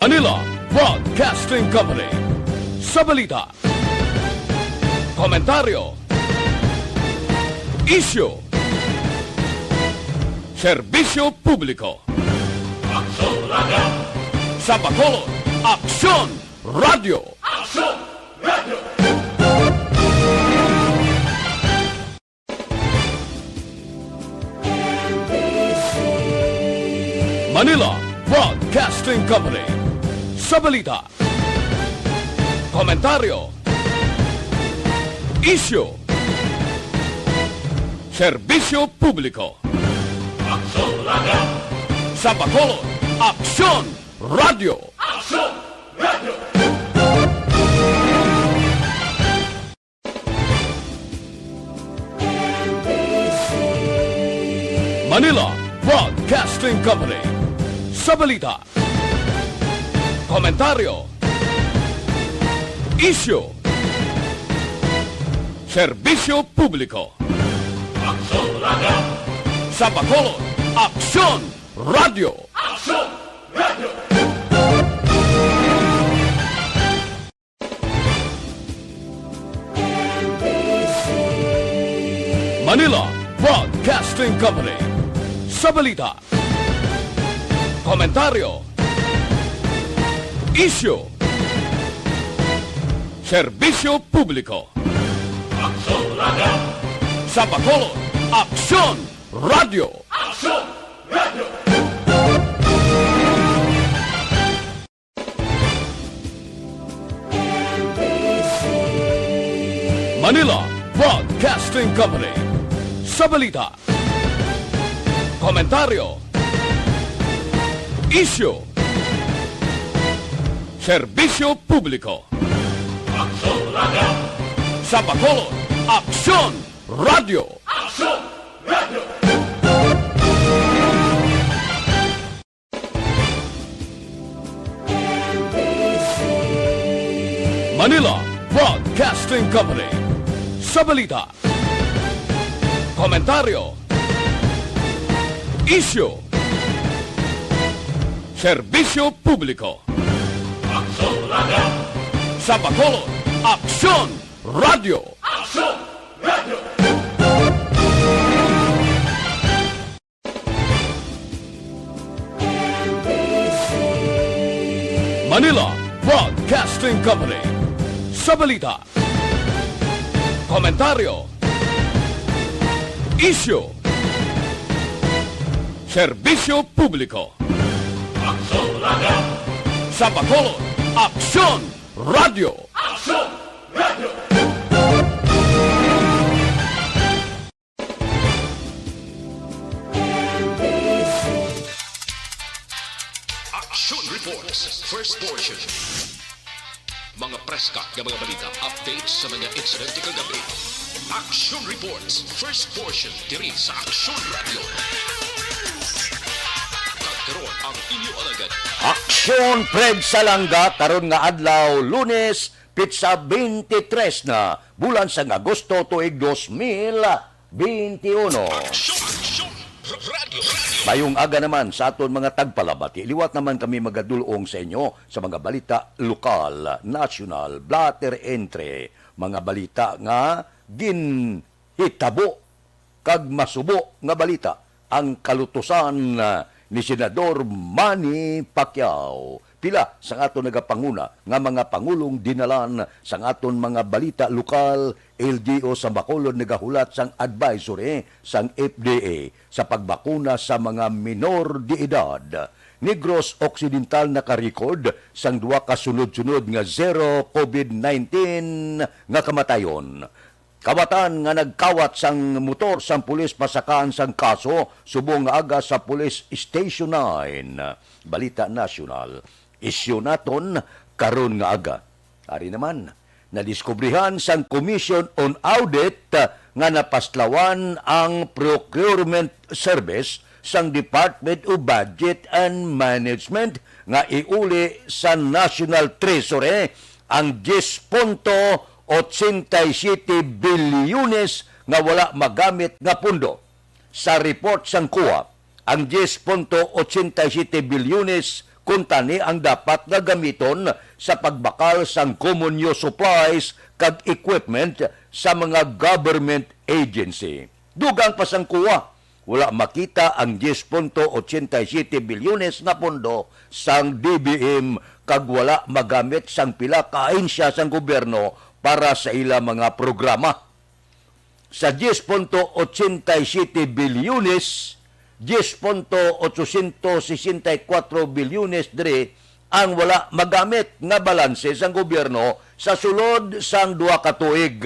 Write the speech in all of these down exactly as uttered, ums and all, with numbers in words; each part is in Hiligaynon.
Manila Broadcasting Company. Sa balita, komentaryo, isyu, serbisyo publiko. Aksyon Radio. Sa Bacolod, Aksyon Radio. Aksyon Radio. Manila Broadcasting Company. Sa balita, komentaryo, isyu, serbisyo publiko. Aksyon Radio. Sa Bacolod, Aksyon Radio. Aksyon Radio. Manila Broadcasting Company. Sa balita, komentaryo, isyu, serbisyo publiko. Aksyon Radio. Sa Bacolod, Aksyon Radio. Aksyon Radio. Manila Broadcasting Company. Sa balita, komentaryo, isyu, serbisyo publiko. Aksyon Radio. Sa Bacolod, Aksyon Radio. Aksyon Radio. Manila Broadcasting Company. Sa balita, komentaryo, isyu, serbisyo publiko. Aksyon Radio. Sa Bacolod, Aksyon Radio. Aksyon Radio. Manila Broadcasting Company. Sa balita, komentaryo, isyu, serbisyo publiko. Aksyon Radio. Sa Bacolod, Aksyon Radio. Aksyon Radio. Manila Broadcasting Company. Sa balita, komentaryo, isyu, serbisyo publiko. Aksyon Radio. Sa Bacolod, Aksyon Radio. Aksyon Radio. Action Reports, first portion. Mga preska nga mga balita, updates sa mga insidente kagabi. Action Reports, first portion, diri sa Action Radio. Kag karon ang inyo alagad. Action Fred Salanga, karon nga adlaw, Lunes, petsa twenty-three na, bulan sang Agosto, tuig dos mil twenty-uno. Aksyon! Aksyon! Radyo! Radyo! Mayong aga naman sa aton mga tagpalabati. Liwat naman kami magadul-ong sa inyo sa mga balita lokal, nasyonal, blatter entre, mga balita nga ginhitabo kag masubo nga balita, ang kalutosan, ah, ni Senador Manny Pacquiao. Pila sang aton nagapanguna nga mga pangulong dinalan sang aton mga balita lokal, L G U sa Bacolod nagahulat sang advisory sang F D A sa pagbakuna sa mga minor de edad. Negros Occidental naka-record sang duha ka sunod-sunod nga zero COVID nineteen nga kamatayon. Kawatan nga nagkawat sang motor sang pulis pasakaan sang kaso subong nga aga sa Police Station nine. Balita Nasyonal. Isyu naton karon nga aga. Ari naman, nadiskubrihan sang Commission on Audit nga napaslawan ang procurement service sang Department of Budget and Management nga iuli sa National Treasury ang diyes punto ochenta y siete bilyones nga wala magamit nga pondo. Sa report sang COA, ang diyes punto ochenta y siete bilyones kuntani ang dapat nga gamiton sa pagbakal sang common use supplies kag equipment sa mga government agency. Dugang pa sang COA, wala makita ang diyes punto ochenta y siyete bilyones nga pondo sang D B M kag wala magamit sang pila ka ahensya sang gobyerno para sa ila mga programa. Sa diyes punto ochenta y siyete bilyones, diyes punto ochocientos sesenta y cuatro bilyones diri ang wala magamit nga balanse sang gobyerno sa sulod sang duha ka tuig,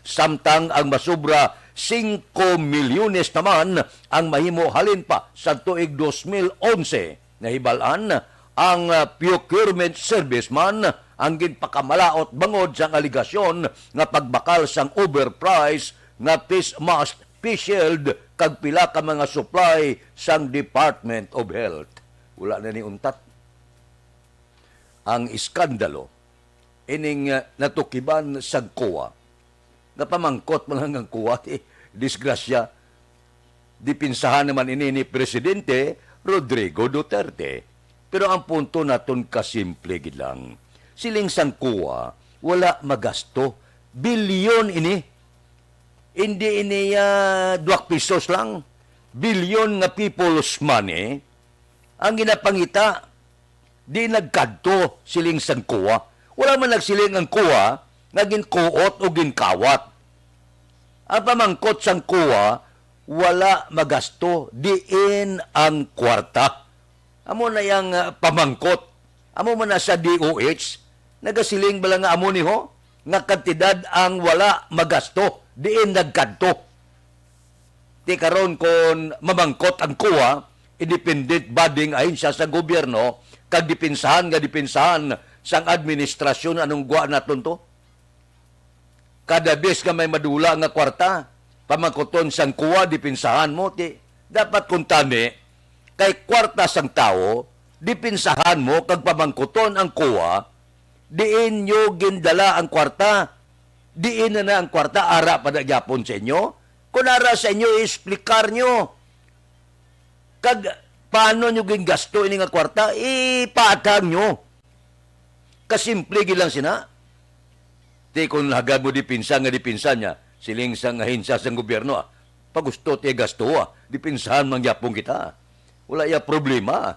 samtang ang masobra singko milyones naman ang mahimo halin pa sa tuig dos mil onse. Nahibal-an ang, ah, procurement service man ang ginpakamalaot bangod sang aligasyon nga pagbakal sang overprice nga face mask, face shield, kag pila ka mga supply sang Department of Health. Wala na ni untat. Ang iskandalo ining, ah, natukiban sang COA, nga pamangkot man lang ang COA, ti, disgrasya. Dipinsahan naman ini ni Presidente Rodrigo Duterte. Pero ang punto naton kasimple gid lang. Siling sang COA, wala magasto. Bilyon ini. Hindi ini, ah, duwak pisos lang. Bilyon nga people's money ang ginapangita. Di nagkadto, siling sang COA. Wala man nagsiling ang COA nga ginkuot o ginkawat. Ang pamangkot sang COA, wala magasto, diin ang kwarta. Amo na yang, ah, pamangkot. Amo man na sa D O H, nagasiling bala nga amo ni ho, nga kantidad ang wala magasto, diin nagkadto. Ti karon, kon mamangkot ang COA, independent body nga ahensya sa gobyerno, kag dipinsahan nga dipinsahan sang administrasyon, anong gwa naton to? Kada bes nga may madula nga kwarta, pamangkuton sang COA, dipinsahan mo, ti, dapat kuntani, kay kwarta sang tawo, dipinsahan mo kag pamangkuton ang COA, diin nyo gindala ang kwarta? Diin na na ang kwarta? Ara pa na gyapon sa inyo? Kung ara sa inyo, i-explicar nyo. Kag paano nyo gingasto ini nga kwarta? Ipatag nyo. Kasimple gid lang sina. Ti, kung hagad mo dipinsa nga dipinsa niya, siling sang ahensya sang gobyerno, ah, pagusto ti gasto, ah, dipinsahan man gyapon kita. Wala iya problema.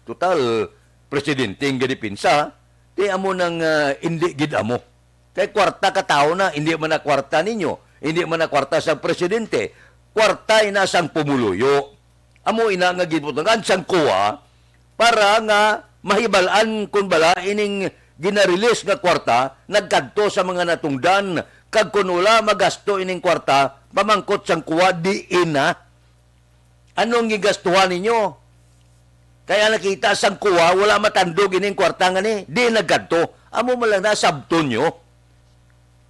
Total, presidente ang gadipinsa, ti amo nang, ah, indi gid amo. Kay kwarta ka tawo na, indi man na kwarta ninyo, indi man na kwarta sang presidente, kwarta ina sang pumuluyo. Amo ina nga gibutangan sang COA para nga mahibal-an kon bala ining ginarelease nga kwarta nagkadto sa mga natungdan, kag kon wala magasto ining kwarta, pamangkot sang COA, diin na. Anong gigastuhan ninyo? Kaya nakita sang COA, wala matandog ining kwarta nga ni, di nagkadto. Amo man lang na sabton nyo.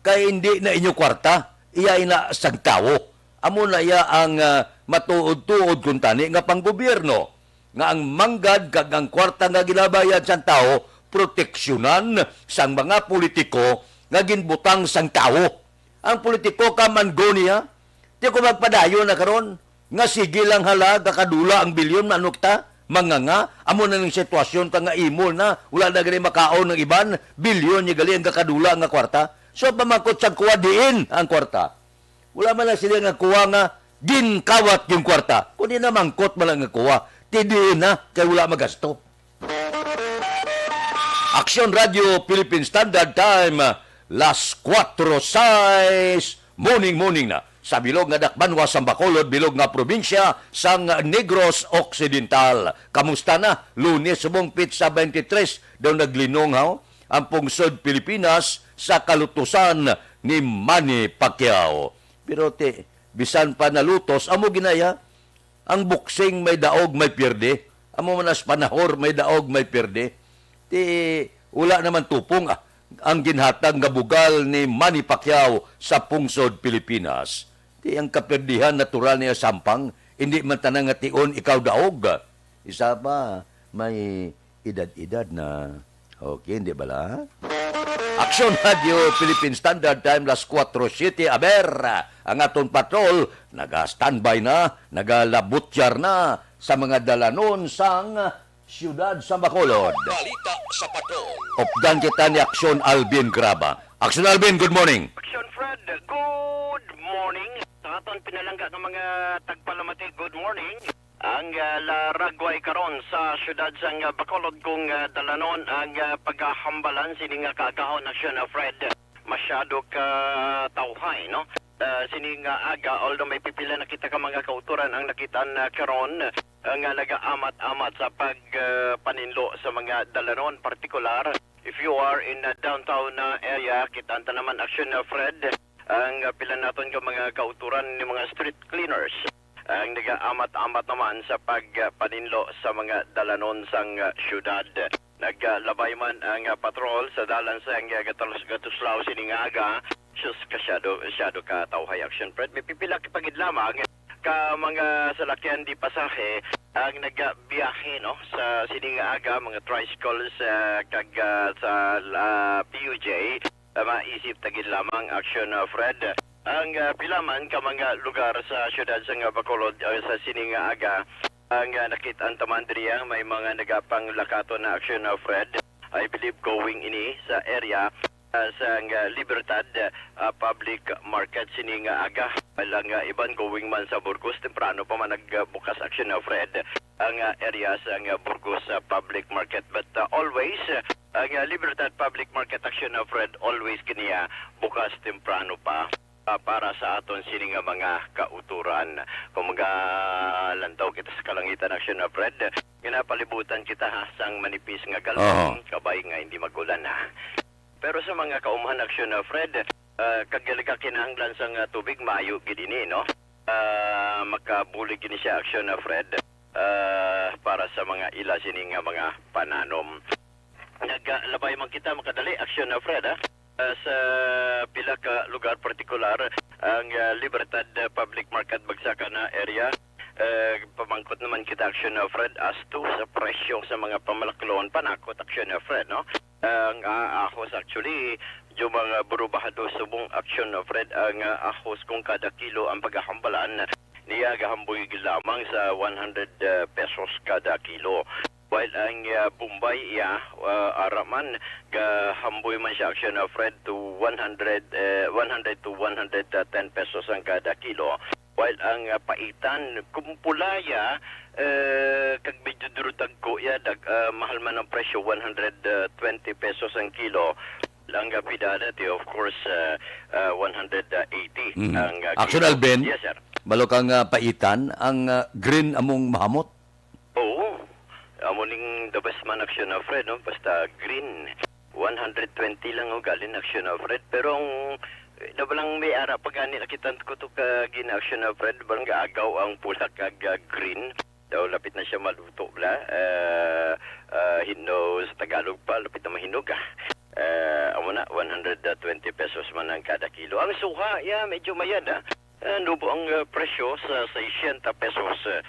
Kay hindi na inyo kwarta, iya ina sang tawo. Amo na iya ang, ah, matuod-tuod kuntani nga panggobyerno, nga ang manggad kag ang kwarta nga ginabayad sang tawo proteksyonan sang mga politiko nga ginbutang sang tawo. Ang politiko, come and go niya. Di ko magpadayon na karon nga sige lang hala, gakadula ang bilyon, manok ta, manganga, amo na ning sitwasyon ta nga imol na, wala na gali makaon ng iban, bilyon niya gali ang gakadula nga kwarta. So, pamangkot sa COA, diin ang kwarta? Wala man lang sila nga COA nga ginkawat yung kwarta, kundi namangkot man lang nga COA, ti diin na, kay wala magasto. Aksyon Radio Philippine Standard Time, las kuwatro sais, morning, morning na. Sa bilog nga dakbanwa sang Bacolod, bilog nga probinsya sang Negros Occidental. Kamusta na? Lunes subong petsa twenty-three, daw naglinong, haw, ang pungsod Pilipinas sa kalutusan ni Manny Pacquiao. Pero ti, bisan pa nalutos, amo ginaya, ang boxing may daog, may pierde. Amo man as panahor, may daog, may pierde. Ti, wala naman tupong, ah, ang ginhatag nga bugal ni Manny Pacquiao sa pungsod Pilipinas. Ti, ang kaperdihan natural niya sampang, hindi man tanan nga tion ikaw daog. Isa pa, may edad-edad na. Okay, hindi bala? Aksyon Radio Philippine Standard Time, las kuwatro siete. Aber, ang aton patrol, naga-standby na, nagalabutyar na sa mga dalanon sang Siyudad sa Bacolod. Balita sa Patrol. Updan kita ni Aksyon Alvin Graba. Aksyon Alvin, good morning. Action Fred, good morning. Sa aton pinalangga nga mga tagpalamati, good morning. Ang, ah, laragway karon sa siyudad sang, ah, Bacolod, kung, ah, dalanon ang, ah, pagkahambalan sini nga kaagahon, Action, ah, Fred. Masyado ka tawhay, no? Ah, sini nga aga, although may pipila na kita ka mga kautoran ang nakitaan na karon, ah, nga nagaamat-amat sa pag, ah, paninlo sa mga dalanon, partikular if you are in the downtown, ah, area, kitaan ta naman, Action, ah, Fred, ang, ah, pila naton nga mga kautoran ni mga street cleaners ang nagaamat-amat naman sa pagpaninlo sa mga dalanon sang, ah, siyudad. Naglabay man ang, ah, patrol sa dalan sang, ah, gatus-, gatuslaw sini nga aga. Sus, kasyado, kasyado ka tawhay, Action Fred. May pipila pa gid lamang ka mga salakyan di pasahe ang nagabiyahe, no, sa sini nga aga, mga tricycles, ah, kag, ah, sa, ah, P U J. Ah, maisip ta gid lamang, Action, ah, Fred. Ang, ah, pila man ka mga lugar sa siyudad sang, ah, Bacolod, ah, sa sini nga aga, ang, ah, nakit-an ta man diri, ah, may mga nagapanglakaton na, Action, ah, Fred. I believe going ini sa area, ah, sang, ah, Libertad, ah, Public Market sini nga aga. Ang, ah, iban going man sa Burgos, temprano pa man nagbukas, Action, ah, Fred, ang, ah, area sang, ah, Burgos, ah, Public Market. But, ah, always, ah, ang, ah, Libertad Public Market, Action, ah, Fred, always kini, ah, bukas temprano pa, ah, para sa aton sini nga mga kautoran. Kung magalantaw kita sa kalangitan, Action, ah, Fred, ginapalibutan kita, ha, sang manipis nga galon, Oho. Kabay nga hindi mag-ulan, ha. Pero sa mga kaumhan, Action, ah, Fred, ah, kag talaga kinahanglan sang, ah, tubig, maayo gid ini, no? Ah, makabulig gid siya, Action, ah, Fred, ah, para sa mga ila sini nga mga pananom. Naglabay man kita makadali, Action, ah, Fred, ah. Ah, sa pila ka lugar, partikular ang, ah, Libertad, ah, Public Market, Bagsakan na area. Eh, pamangkot naman kita, Action, ah, Fred, as to sa presyo sa mga pamalaklon, panakot, Action, ah, Fred, no? Ang, ah, ahos, actually, yung mga burubahado subong, Action, ah, Fred, ang, ah, ahos kung kada kilo ang pagahambalan niya, gahamboy lamang sa one hundred, ah, pesos kada kilo. While ang, ah, Bombay, iya, ah, ara man, gahamboy man siya, Action, ah, Fred, to one hundred, eh, one hundred to one hundred ten pesos ang kada kilo. While ang, ah, paitan, kung pula iya, eh, kag medyo duro dagko iya, dag-, ah, mahal man ang presyo, one hundred twenty pesos ang kilo. Ang, ah, pidada, ti, of course, ah, ah, one hundred eighty Mhm. ang, ah, Action, kilo. Alvin, Yes, sir. Balo kang, ah, paitan, ang, ah, green among mahamot. Oo. Amo ning the best man, Action, ah, Fred, no? Basta green. One hundred twenty lang, oh, galing, Action, ah, Fred. Pero ang, eh, nabalang may ara pa gani nakita ko to ka gina, Action, ah, Fred. Barang gaagaw ang pula kag, ah, green. Daw lapit na siya maluto, bla. Ah, ah, hino sa Tagalog pa, lapit na mahinog, ah. Ah, amo na, one hundred twenty pesos man ang kada kilo. Ang suha, ya, medyo mayad, ah. Ah, nubo ang, ah, presyo sa sesenta pesos, ah,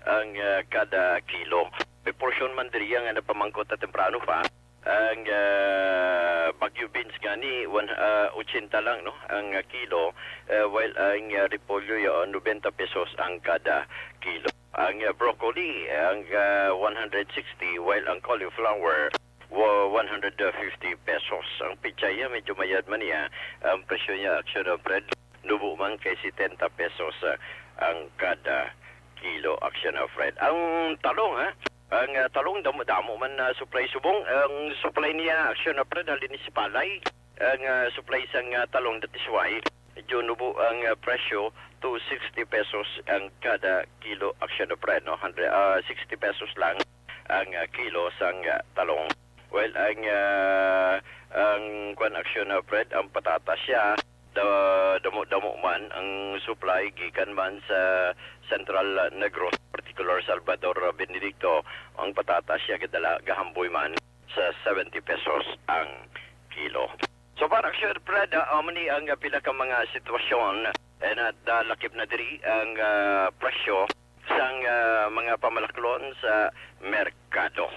ang, ah, kada kilo. May porsyon man diri nga napamangkot na temprano pa. Ang, ah, Baguio beans gani, one, ah, ochenta lang, no, ang, ah, kilo, ah, while ang, ah, repolyo yaon, nobenta pesos ang kada kilo. Ang, ah, broccoli, ang, ah, one hundred sixty, while ang cauliflower, wa-, one hundred fifty pesos. Ang pechay, ah, medyo mayad man niya. Ang presyo niya, Action, ah, Fred, nubo man kay setenta pesos, ah, ang kada kilo, Action, ah, Fred. Ang talong, ha? Ang, ah, talong, damo-damo man na supply subong. Ang supply niya, Action, ah, Fred, halin ni Sipalay. Ang, ah, supply sang, ah, talong, that is why medyo nubo ang, ah, presyo to sixty pesos ang kada kilo, Action, ah, Fred, no? Hundred, ah, sixty pesos lang ang, ah, kilo sang, ah, talong. Well, ang, ah, ang kwan, Action, ah, Fred, ang patatas siya, da-, damo-damo man ang supply gikan man sa Central, ah, Negros, particular Salvador, ah, Benedicto, ang patatas siya gadala gahamboy man sa seventy pesos ang kilo. So, para, Action, Fred, ah, amo ni ang pila ka mga sitwasyon, eh, na dalakip na diri ang, ah, presyo sang, ah, mga pamalaklon sa merkado.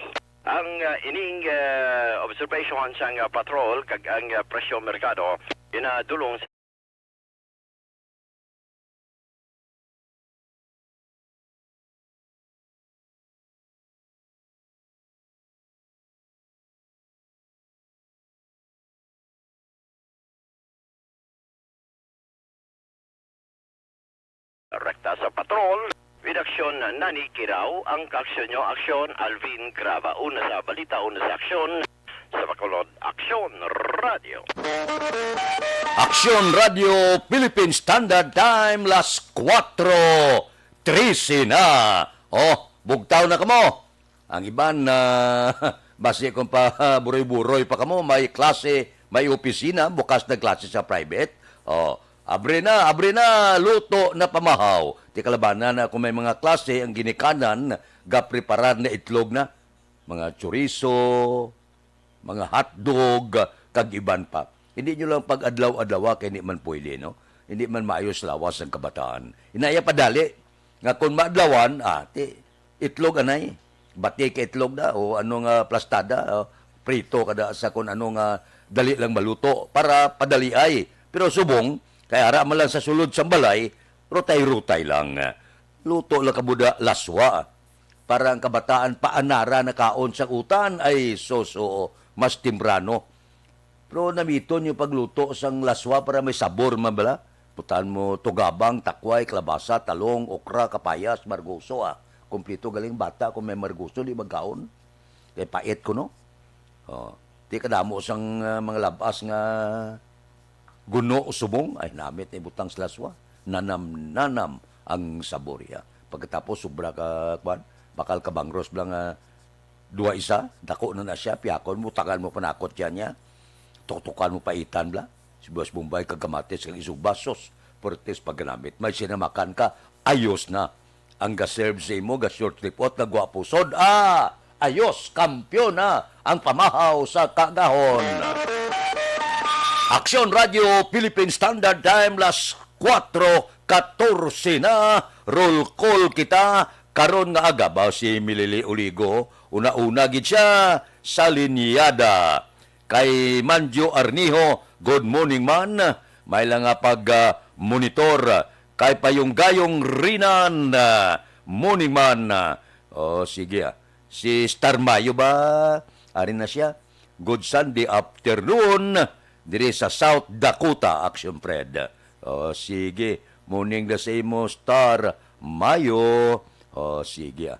Ang, ah, ining, ah, observation sang, ah, patrol kag ang, ah, presyo merkado ginadulong sa Rekta sa patrol. With aksyon, Nani Kiraw, ang kaaksyon nyo, aksyon, Alvin Graba. Una sa balita, una sa aksyon, sa Bacolod, Aksyon Radio. Aksyon Radio Philippine Standard Time, las kuwatro trese na. Oh, bugtaw na kamo. Ang iban, ah, basi kung pa buroy-buroy pa kamo, may klase, may opisina, bukas na klase sa private. Oh, abre na, abre na, luto na pamahaw. Ti kalabanan na kung may mga klase ang ginikanan, gapreparar na itlog na. Mga chorizo, mga hotdog, kag iban pa. Hindi nyo lang pag-adlaw-adlawa kay hindi man pwede, no? Hindi man maayo sa lawas ang kabataan. Inaya padali. Nga kung maadlawan, ah, ti, itlog anay. Bati ka itlog da, o ano nga plastada, o prito kada sa kung ano nga dali lang maluto para padali ay. Pero subong, kay ara man lang sa sulod sang balay, rutay-rutay lang. Luto lang kabuda laswa. Para ang kabataan paanara na kaon sang utan, ay sus, oo, mas temprano. Pero namiton yung pagluto sang laswa para may sabor man bala. Butan mo tugabang, takway, kalabasa, talong, okra, kapayas, margoso, ah. Kompleto galing bata kung may margoso, di magkaon. Kay pait ko, no? Oh, di kadamo sang, ah, mga labas nga guno o subong, ay namit na ibutang sa laswa. Nanam-nanam ang sabor iya. Pagkatapos, sobra ka, kwan, bakal ka bangros bala nga duha isa, dako na na siya, piyakon mo, tagan mo panakot siya niya. Tuktukan mo paitan bala. Sibuyas Bombay, kag kamatis, kag isog basos. Pertis pagganamit. May sinamakan ka, ayos na. Ang ga-serve sa imo, ga-short lipot, nga gwapo. Sod, ah! Ayos, kampiyon na ang pamahaw sa kagahon. Aksyon Radio Philippine Standard Time, las kuwatro katorse na. Roll call kita karon nga aga ba si Milili Oligo. Una-una gid siya sa linyada. Kay Manjo Arnijo, good morning man. May lang nga pag, ah, monitor. Kay Payong Gayong Rinan, ah, morning man. Oh, sige, ah. Si Star Mayo ba? Ari na siya. Good Sunday afternoon diri sa South Dakota, Action Fred. Oh, sige. Morning na sa imo, Star Mayo. Oh, sige, ah.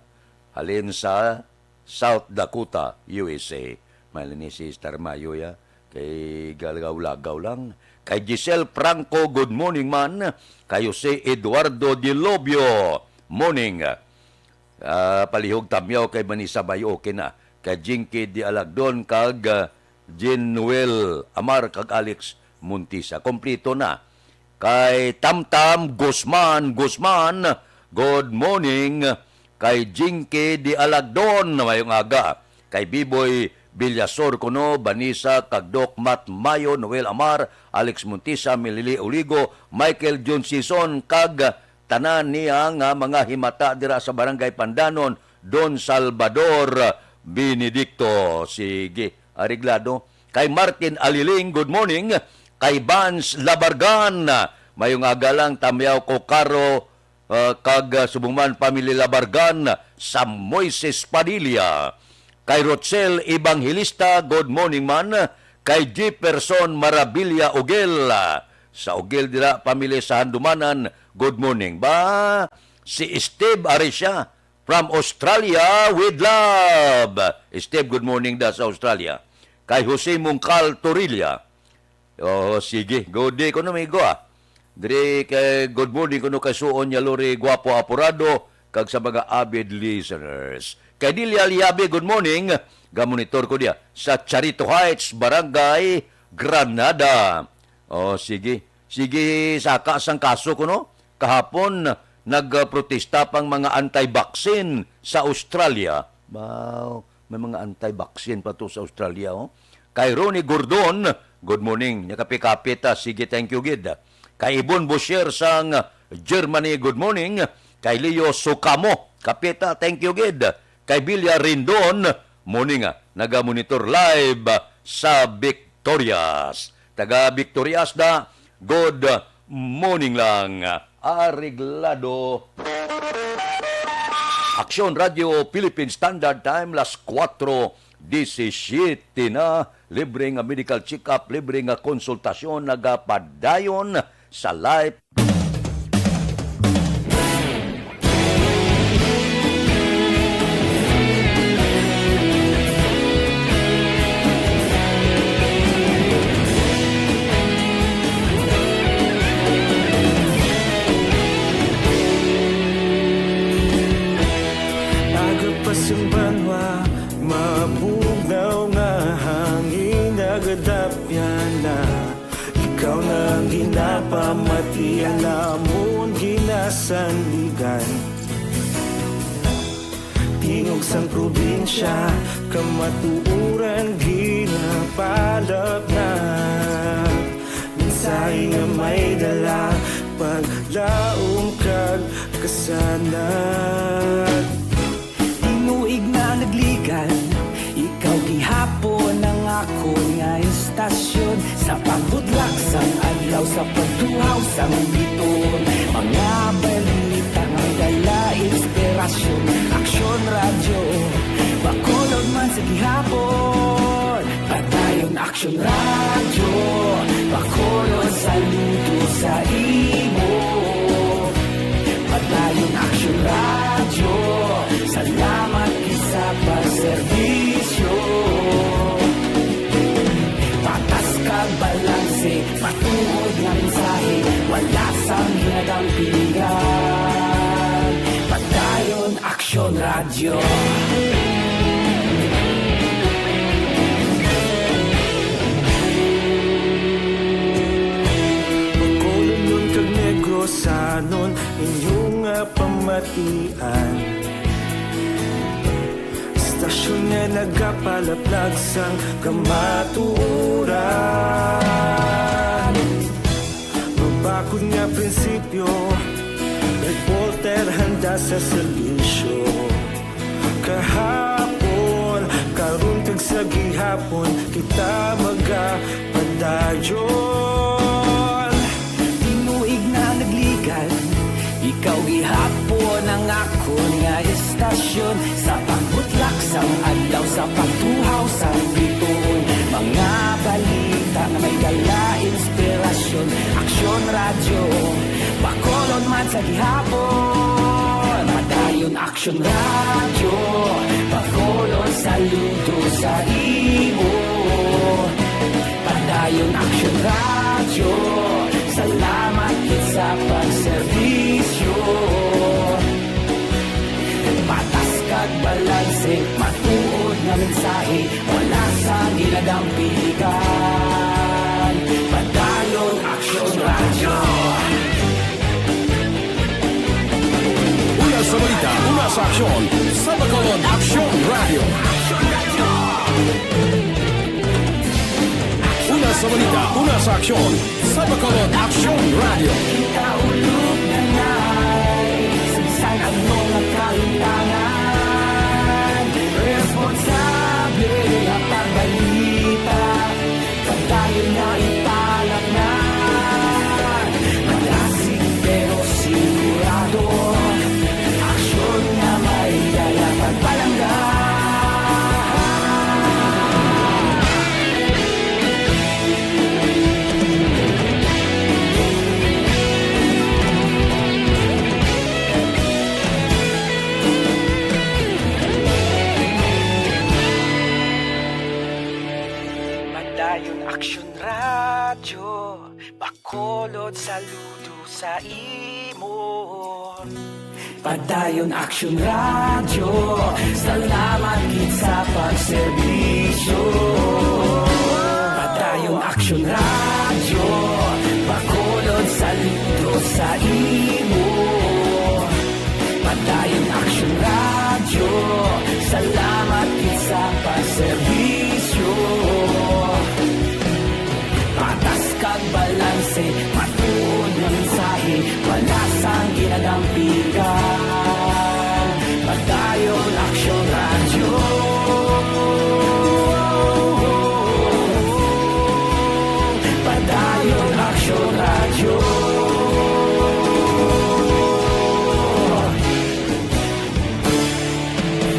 Halin sa South Dakota, U S A. May ni si Star Mayo, ya. Kay galagaw-lagaw lang. Kay Giselle Franco, good morning man. Kay Jose Eduardo Dilobio, morning. Ah, palihog tamyaw kay Manisa Bay, okay na. Kay Jinky Di Alagdon kag, ah, Jean Noel Amar kag Alex Montisa. Kompleto na. Kay Tamtam Guzman, Guzman, good morning. Kay Jinky Di Alagdon, mayong aga. Kay Biboy Villasor kuno, Vanessa kag Doc Matt Mayo, Noel Amar, Alex Montisa, Milili Oligo, Michael John Sison, kag tanan niya nga mga himata dira sa Barangay Pandanon, Don Salvador Benedicto. Sige, areglado. Kay Martin Aliling, good morning. Kay Vance Labargan, mayong aga lang, tamyaw ko karo, ah, kag, ah, subong man, Pamilya Labargan, sa Moises Padilla. Kay Rochelle Evangelista, good morning man. Kay Jefferson Marabilia Ugel, ah, sa Ugel dira, pamilya sa Handumanan, good morning. Ba, si Steve Arisha, from Australia, with love. Steve, good morning da sa Australia. Kay Jose Mungkal Torilla. Oh, sige. Good day kuno, amigo, ah. Diri kay good morning kuno kay Suon niya Lori Guapo Apurado kag sa mga avid listeners. Kay Delia Liabe, good morning. Gamonitor ko diya sa Charito Heights, Barangay Granada. Oh, sige. Sige, saka sang kaso kuno. Kahapon, nagprotesta pang mga anti-vaccine sa Australia. Wow, may mga anti-vaccine pa to sa Australia, oh. Kay Ronnie Gordon, good morning. Nya kape-kape ta, sige, thank you gid. Kay Ibon Bosher sang Germany, good morning. Kay Leo Sukamo, kape ta, thank you gid. Kay Bilya Rindon, morning, ah, naga-monitor live, ah, sa Victorias. Taga Victorias da, good morning lang. Areglado. Aksyon Radio Philippine Standard Time, las kuwatro disisiete na. Libre nga medical check-up, libre nga konsultasyon, nagapadayon sa Life. Pamatian namon ginasandigan, tingog sang probinsya, kamatuoran ginapalapnag. Mensahe nga may dala, paglaom kag kasanag. Tinuig na nagligan, ikaw gihapon ang akon nga istasyon. Sa pagbudlak sang adlaw, sa pagtuhaw sang bituon, mga balita nga dala inspirasyon. Aksyon Radyo, Bacolod man sa gihapon. Padayon Aksyon Radyo, Bacolod, saludo sa imo. Padayon Aksyon Radyo, salamat gid sa pagserbisyo. Patas kag balanse, matuod nga mensahe, wala sang ginadampigan. Padayon Aksyon Radyo. Bacolodnon kag Negrosanon, inyo nga pamatian. Istasyon nga nagapalaplag sang kamatuoran. Mabakod nga prinsipyo, reporter handa sa serbisyo. Kahapon, karon kag sa gihapon, kita magapadayon. Tinuig na nagligan, ikaw gihapon ang akon nga istasyon. Sa pagbutlak sang adlaw, sa pagtuhaw sang bituon, mga balita nga may dala inspirasyon. Aksyon Radyo, Bacolod man sa gihapon. Padayon Aksyon Radyo, Bacolod, saludo sa imo. Padayon Aksyon Radyo, salamat gid sa pagserbisyo. Patas kag balanse, matuod nga mensahe, wala sang ginadampigan. Padayon Aksyon Radyo. Una sa balita, una sa aksyon, sa Bacolod Aksyon Radyo. Una sa balita, una sa aksyon, sa Bacolod Aksyon Radyo. Kita ulog na nay, sa bisan ano nga kahimtangan, responsable nga pagbalita. Padayon nga ipalapngan, malasig pero sigurado. Aksyon nga may dala pagpalangga. Padayon Aksyon Radyo, Bacolod, saludo sa imo. Padayon Aksyon Radyo, salamat gid sa pagserbisyo. Padayon Aksyon Radyo, Bacolod, saludo sa imo. Padayon Aksyon Radyo, salamat gid sa pagserbisyo. Patas kag balanse, matuod nga mensahe, wala sang ginadampigan. Padayon Aksyon Radyo. Padayon Aksyon Radyo.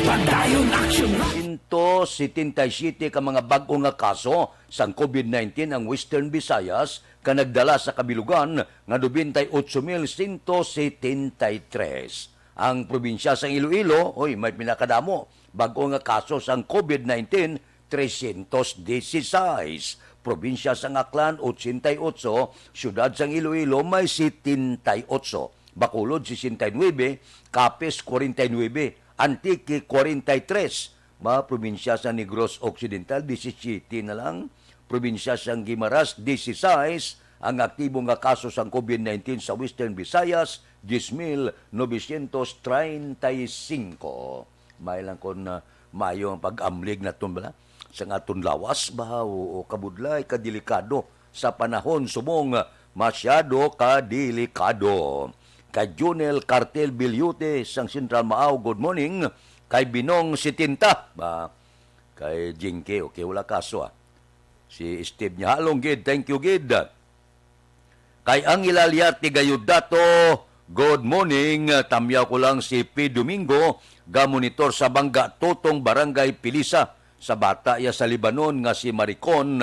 Padayon Aksyon Radyo. Sento setenta y siete ka mga bag-o nga kaso sang COVID nineteen ang Western Visayas, ka nagdala sa kabilugan nga nobenta y otso mil sento setenta y tres. Ang probinsya sang Iloilo, oy, may pinakadamo bag-o nga kaso sang COVID nineteen, trescientos dieciséis. Probinsya sang Aklan, ochenta y otso. Siyudad sang Iloilo, may setenta y otso. Bacolod, sesenta y nuebe. Capiz, kwarenta y nuebe. Antique, kwarenta y tres. Mga probinsya sa Negros Occidental, disisiete na lang. Probinsya sang Guimaras, dieciséis. Ang aktibo nga kaso sang COVID nineteen sa Western Visayas, diyes mil novecientos treinta y cinco. May lang kon, ah, maayo ang pag-amlig naton bala sang aton lawas ba o, o kabudlay, kadelikado sa panahon subong, masyado kadelikado. Kay Junel Cartel Bilyute sang Central Maaw, good morning. Kay Binong setenta, ba, kay Jinky, okay, wala kaso, ah. Si Steve niya, halong gid, thank you gid. Kay Angela Liarte Gayudato, good morning. Tamyaw ko lang si P Domingo, gamonitor sa Bangga Tutong, Barangay Pilisa, sa bata iya sa Libanon nga si Maricon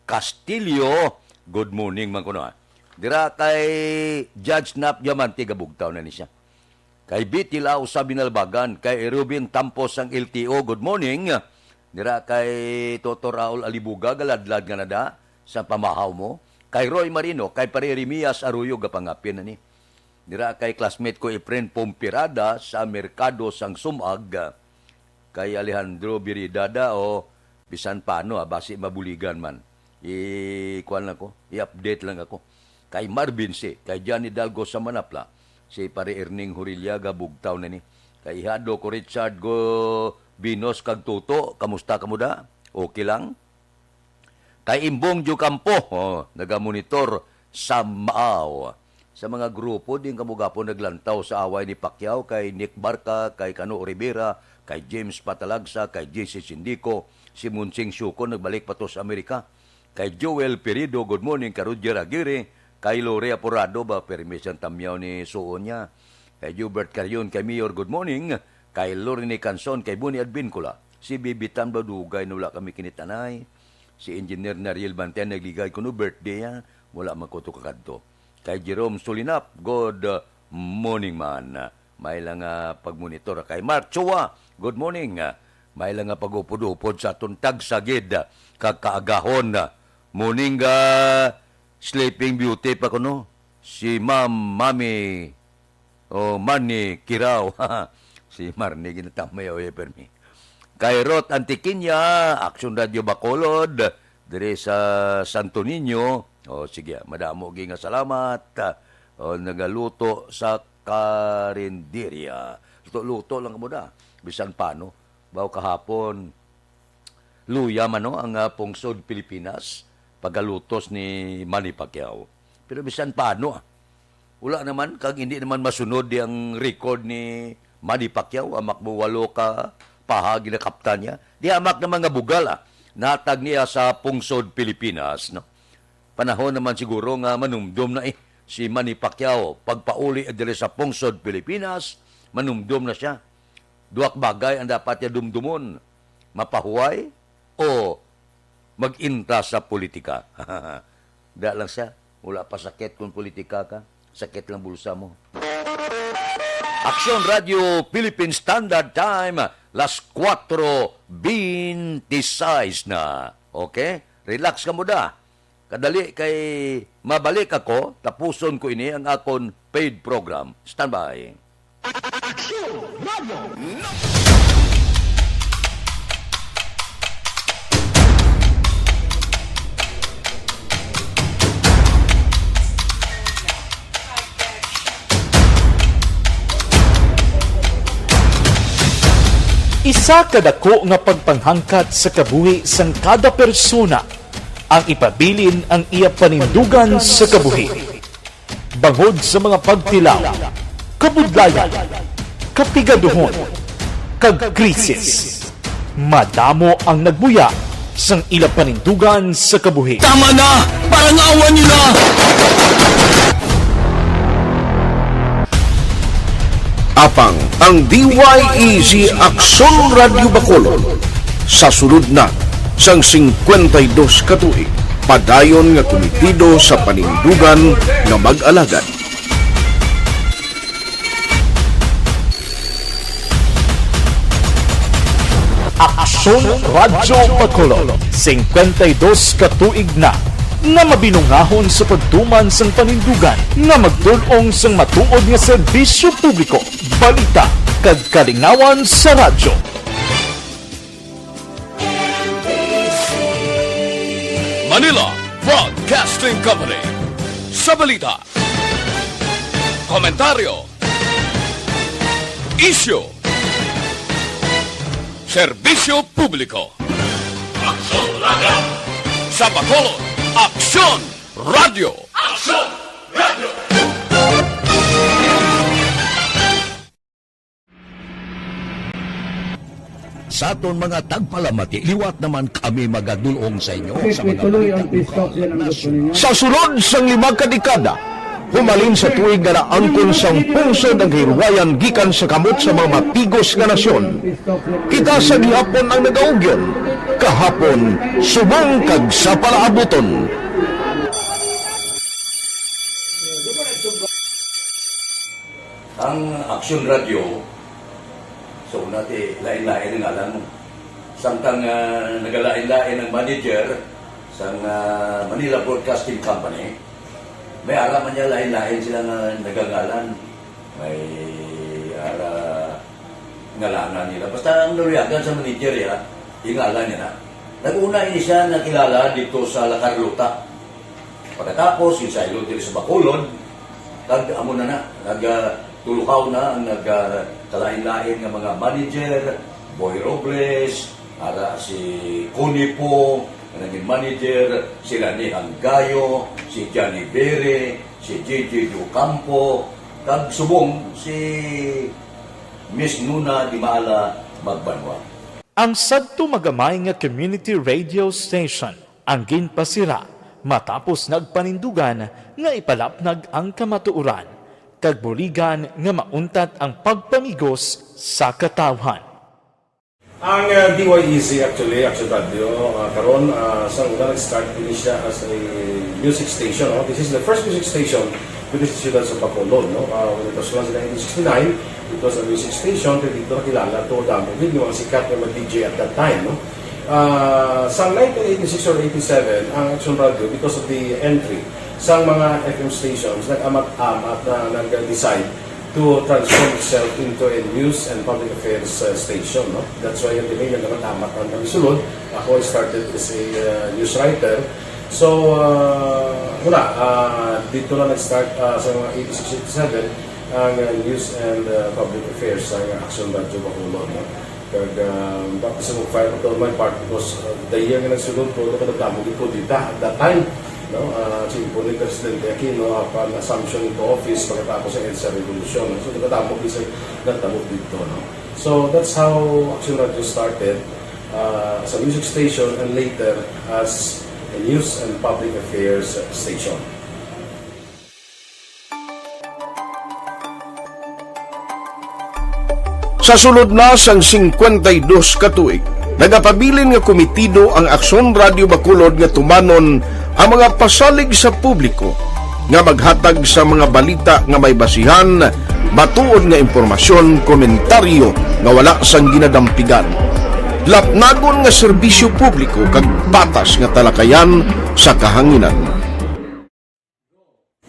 Castillo. Good morning man kuno, ah. Dira kay Judge Nap Diamante, gabugtaw na ni siya. Kay Betty Lau sa Binalbagan, kay Ruben Tampos sang L T O, good morning. Dira kay Toto Raul Alibuga, galadlad nga nada sa pamahaw mo. Kay Roy Marino, kay Pare Jeremias Arroyo, gapangapin na ni. Dira kay classmate ko Efren Pompirada sa Merkado sang Sumag. Kay Alejandro Biridada, o bisan paano, ah, basi mabuligan man. I-, kuwan lang ko, i-update lang ako. Kay Marvin C, kay Johnny Dalgo sa Manapla, si Pare Erning Horillaga, bugtaw na ni. Kay Ihado ko Richard Go Binos kag Tuto, kamusta kamo da? Okay lang? Kay Imbong Diocampo, oh, nagamonitor sa Maaw. Sa mga grupo, din kamo gapon naglantaw sa away ni Pacquiao, kay Nick Barca, kay Cano Rivera, kay James Patalagsa, kay J C Sindico, si Monsing Siuko nagbalik pa to sa Amerika. Kay Joel Pirido, good morning, kay Roger Aguirre, kay Lore Aporado, ba, permi siyang tamyaw ni suon niya. Kay Gilbert Carion, kay Mayor, good morning, kay Lorene Canson, kay Boni Advincula, si Bibitan, ba, dugay na wala kami kinitanay. Si Engineer Nariel Banten, nagligay kuno birthday, ha? Wala man ko to kakadto. Kay Jerome Sulinap, good, uh, morning man. May lang nga pagmonitor. Kay Mark Chua, good morning. May lang nga pag-upod-upod sa aton tagsa gid, uh, kag kaagahon. Morning, uh, Sleeping Beauty pa kuno. Si Ma'am, Mami, o Marnie Kiraw. Si Marnie, ginatamay, oy, permi. Kay Ruth Antiquiña, Action Radio Bacolod, diri sa Santo Niño. O, sige, madamo gi nga salamat. O, nagaluto sa karinderya. Luto-luto lang mo na. Bisan paano. Baw kahapon, luya man, no, ang, ah, pungsod Pilipinas, pagalutos ni Manny Pacquiao. Pero bisan paano, ah, wala naman, kag hindi naman masunod di ang record ni Manny Pacquiao, amak mo walo ka paha ginakaptan niya. Di amak naman nga bugal, ah, natag niya sa pungsod Pilipinas, no? Panahon naman siguro nga manumdom na, eh, si Manny Pacquiao. Pagpauli diri sa pungsod Pilipinas, manumdom na siya. Duha ka bagay ang dapat niya dumdumon, mapahuway o mag-intra sa politika. Da lang siya, wala pa sakit kung politika ka. Sakit lang bulsa mo. Aksyon Radio Philippine Standard Time, las kuwatro beintiseis na. Okay? Relax ka mo da. Kadali kay mabalik ako, tapuson ko ini ang akon paid program. Standby. Aksyon Radio. Isa ka dako nga pagpanghangkat sa kabuhi sang kada persona ang ipabilin ang iya panindugan sa kabuhi. Bangod sa mga pagtilaw, kabudlayan, kapigaduhon, kag krisis, madamo ang nagbuya sang ila panindugan sa kabuhi. Tama na! Parangawan niyo na! Apang ang D Y E G Aksyon Radyo Bacolod sa sulod na sang singkwenta y dos ka tuig, padayon nga kumitido sa panindugan nga mag-alagad. Aksyon Radyo Bacolod, singkwenta y dos ka tuig na nga mabinungahon sa pagtuman sang panindugan nga magtul-ong sang matuod nga serbisyo publiko, balita, kag kalingawan sa radyo. Manila Broadcasting Company, Sa balita, komentaryo, isyu, serbisyo publiko. Aksyon Radio! Sa Bacolod, Aksyon Radio! Aksyon Radio! Sa aton mga tagpalamati, liwat naman kami magadulong sa inyo sa mga balita lokal, nasyonal. Sa sulod sang lima ka dekada, humalin sa tuig nga naangkon sang pungsod ang kahilwayan gikan sa kamot sa mga mapigos nga nasyon. Kita sa gihapon ang nagaugyon, kahapon, subong kag sa palaabuton. Ang Aksyon Radio, so, una ti, lain-lain ang ngalan mo. Samtang, ah, nagalain-lain ang manager sang, ah, Manila Broadcasting Company, may ara man niya lain-lain sila nga nagangalan. May ara ngalanan nila. Basta ang naluyagan sa manager, ya, ingalan niya na. Nag-una ini siya nakilala dito sa La Carlota. Pagkatapos, yung sa ilog diri sa Bacolod, kag amo na na, nag, ah, tulukaw na ang nag, ah, kalain-lain nga mga manager, Boy Robles, ara si Connie Po, nga naging manager, si Rani Hanggayo, si Johnny Bere, si J J Ocampo, kag subong si Miss Nuna Dimala Magbanwa. Ang sadto magamay nga community radio station ang ginpasira matapos nagpanindugan nga ipalapnag ang kamatuoran kag buligan nga mauntat ang pagpamigos sa katawhan. Ang, uh, D Y E Z actually, Action Radio, uh, karon, uh, sa una nag-start din siya as a music station, no? This is the first music station with the Siyudad sa Bacolod, no? Uh, when it was launched in nineteen sixty-nine, it was a music station, pero dito nakilala to damo gid yung mga sikat nga mga D J at that time, no? Ah, sa nineteen eighty-six or eighty-seven, ang Action Radio, because of the entry sa mga F M stations, nag-amat-amat na nag-decide to transform itself into a news and public affairs, uh, station, no? That's why yung name nag-amat-amat ang nagsulod. Ako, I started as a, uh, news writer. So, uh, wala, uh, dito na nag-start, uh, sa mga eighty-six, eighty-seven, ang, uh, news and, uh, public affairs sa Action Radio Bacolod, no? Kag, ah, baptism of fire pa to on my part because, ah, the year nga nagsulod ko, nagkadamo gid ko dita at that time, no? Ah, simple ni Presidente Aquino, apan assumption into office pagkatapos sa EDSA Revolution. So, nagkadamo gid sa nagtabo dito, no? So, that's how Action Radio started, ah, as a music station and later as a news and public affairs station. Sa sulod na sang singkwenta y dos ka tuig, nagapabilin nga komitido ang Aksyon Radio Bacolod nga tumanon ang mga pasalig sa publiko nga maghatag sa mga balita nga may basihan, matuod nga impormasyon, komentaryo nga wala sang ginadampigan, lapnagon nga serbisyo publiko kag patas nga talakayan sa kahanginan.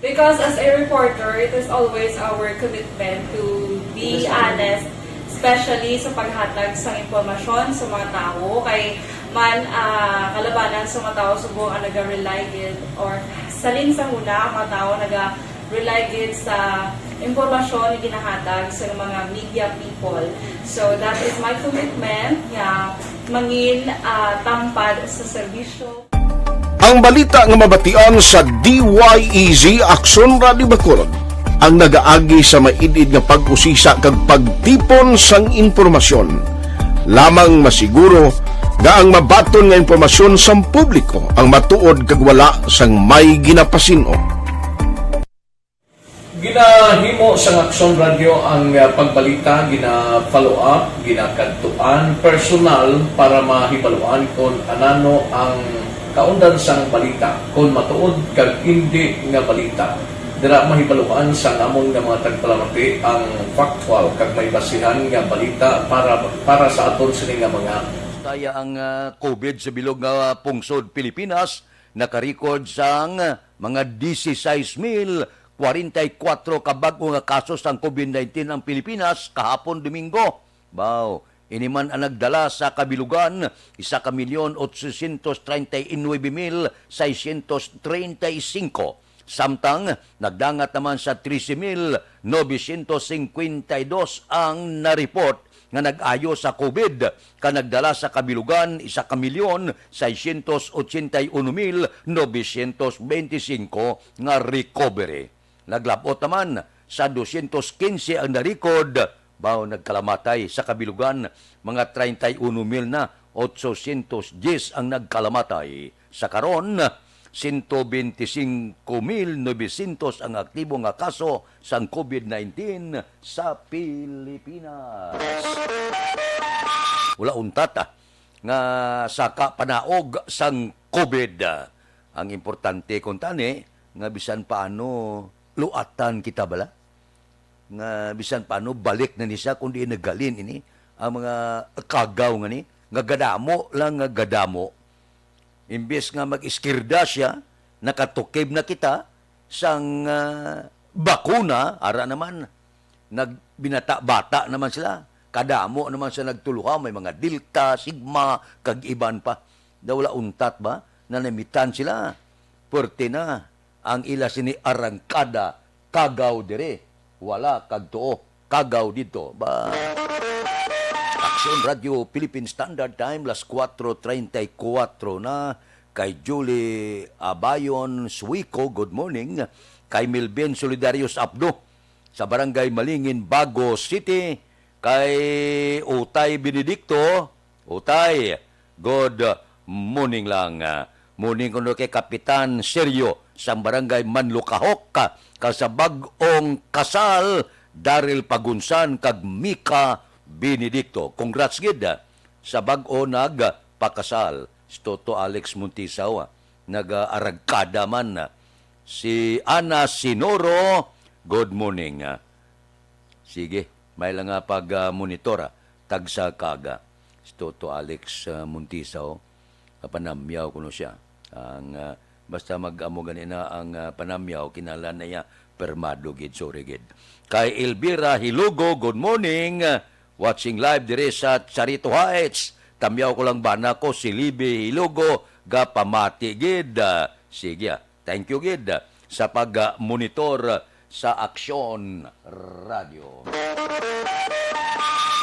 Because as a reporter, it is always our commitment to be honest, especially sa paghatag sa impormasyon sa mga tawo. Kay man, ah, kalabanan sa mga tawo subong ang naga-rely gid, or salin sa huna ang mga tawo naga-rely gid sa impormasyon nga ginahatag sa mga media people. So that is my commitment nga mangin, ah, tampad sa serbisyo. Ang balita nga mabatian sa D Y E Z Aksyon Radio Bacolod ang nagaagi sa maid-id nga pag-usisa kag pagtipon sang impormasyon. Lamang masiguro nga ang mabaton nga impormasyon sang publiko ang matuod kag wala sang may ginapasin-o. Ginahimo sang Aksyon Radio ang, ah, pagbalita, gina-follow up, ginakadtuan personal para mahibaluan kon anano ang kaundan sang balita, kon matuod kag indi nga balita. Dira mahibaluan sang amon nga mga tagpalamati ang factual kag may basihan nga balita para, para sa aton sini nga mga. Kaya ang, ah, COVID sa bilog nga pungsod Pilipinas nakarecord sang mga dieciséis mil kwarenta y kuatro ka bag-o nga kaso sang COVID nineteen ang Pilipinas kahapon Domingo. Baw, ini man ang nagdala sa kabilugan, isa ka milyon otsosyentos treinta y nuebe mil seiscientos treinta y cinco. Samtang nagdangat naman sa trese mil novecientos cincuenta y dos ang na-report nga nag-ayo sa COVID, kag nagdala sa kabilugan isa ka milyon seiscientos ochenta y uno mil novecientos beintisinko nga recovery. Naglab-ot naman sa dosyentos kinse ang na-record, bawo nagkalamatay sa kabilugan, mga treinta y uno mil na otsosyentos dyes ang nagkalamatay. Sa karon, sento beintisinko mil novecientos ang aktibo nga kaso sang COVID nineteen sa Pilipinas. Wala untat, ah, nga saka panaog sang COVID. Ang importante kuntani nga bisan paano luatan kita bala, nga bisan paano balik na ni siya, kundi naghalin ini ang mga kagaw nga ni, nga gadamo lang nga gadamo. Imbes nga mag-iskirda siya, nakatukib na kita sang, ah, bakuna, ara naman, nagbinata-bata naman sila. Kadamo naman sa nagtuluha, may mga Delta, Sigma, kag iban pa. Daw wala untat ba? Nanamitan sila. Puwerte na ang ila sini arangkada, kagaw diri, wala kag tuo, kagaw didto. Ba, Aksyon Radio Philippine Standard Time, las kuwatro treinta y kuwatro na. Kay Julie Abayon Suico, good morning. Kay Melvin Solidarios Abdo, sa Barangay Malingin, Bago City. Kay Utay Benedicto, Utay, good morning lang. Morning kuno kay Kapitan Sergio sang Barangay Manlukahok, kag sa bag-ong kasal, Daryl Pagunsan kag Mika Benedicto. Congrats gid sa bag-o nagpakasal, si Toto Alex Montisaw, nag-aragkada man. Si Ana Sinoro, good morning. Sige, may lang nga pag, ah, monitor, ah, tagsa kaga. Si Toto Alex, ah, Montisaw, kapanamyaw kuno siya. Ang, ah, basta mag-amo gani na ang, ah, panamyaw, kinahanglan na iya permado gid, sorry gid. Kay Elvira Hilugo, good morning. Watching live dire sa Charito Heights. Tamyaw ko lang bana ko si Libby Hilugo, gapamati gid. Ah, sige, ah. Thank you gid sa pag-monitor sa Aksyon Radio.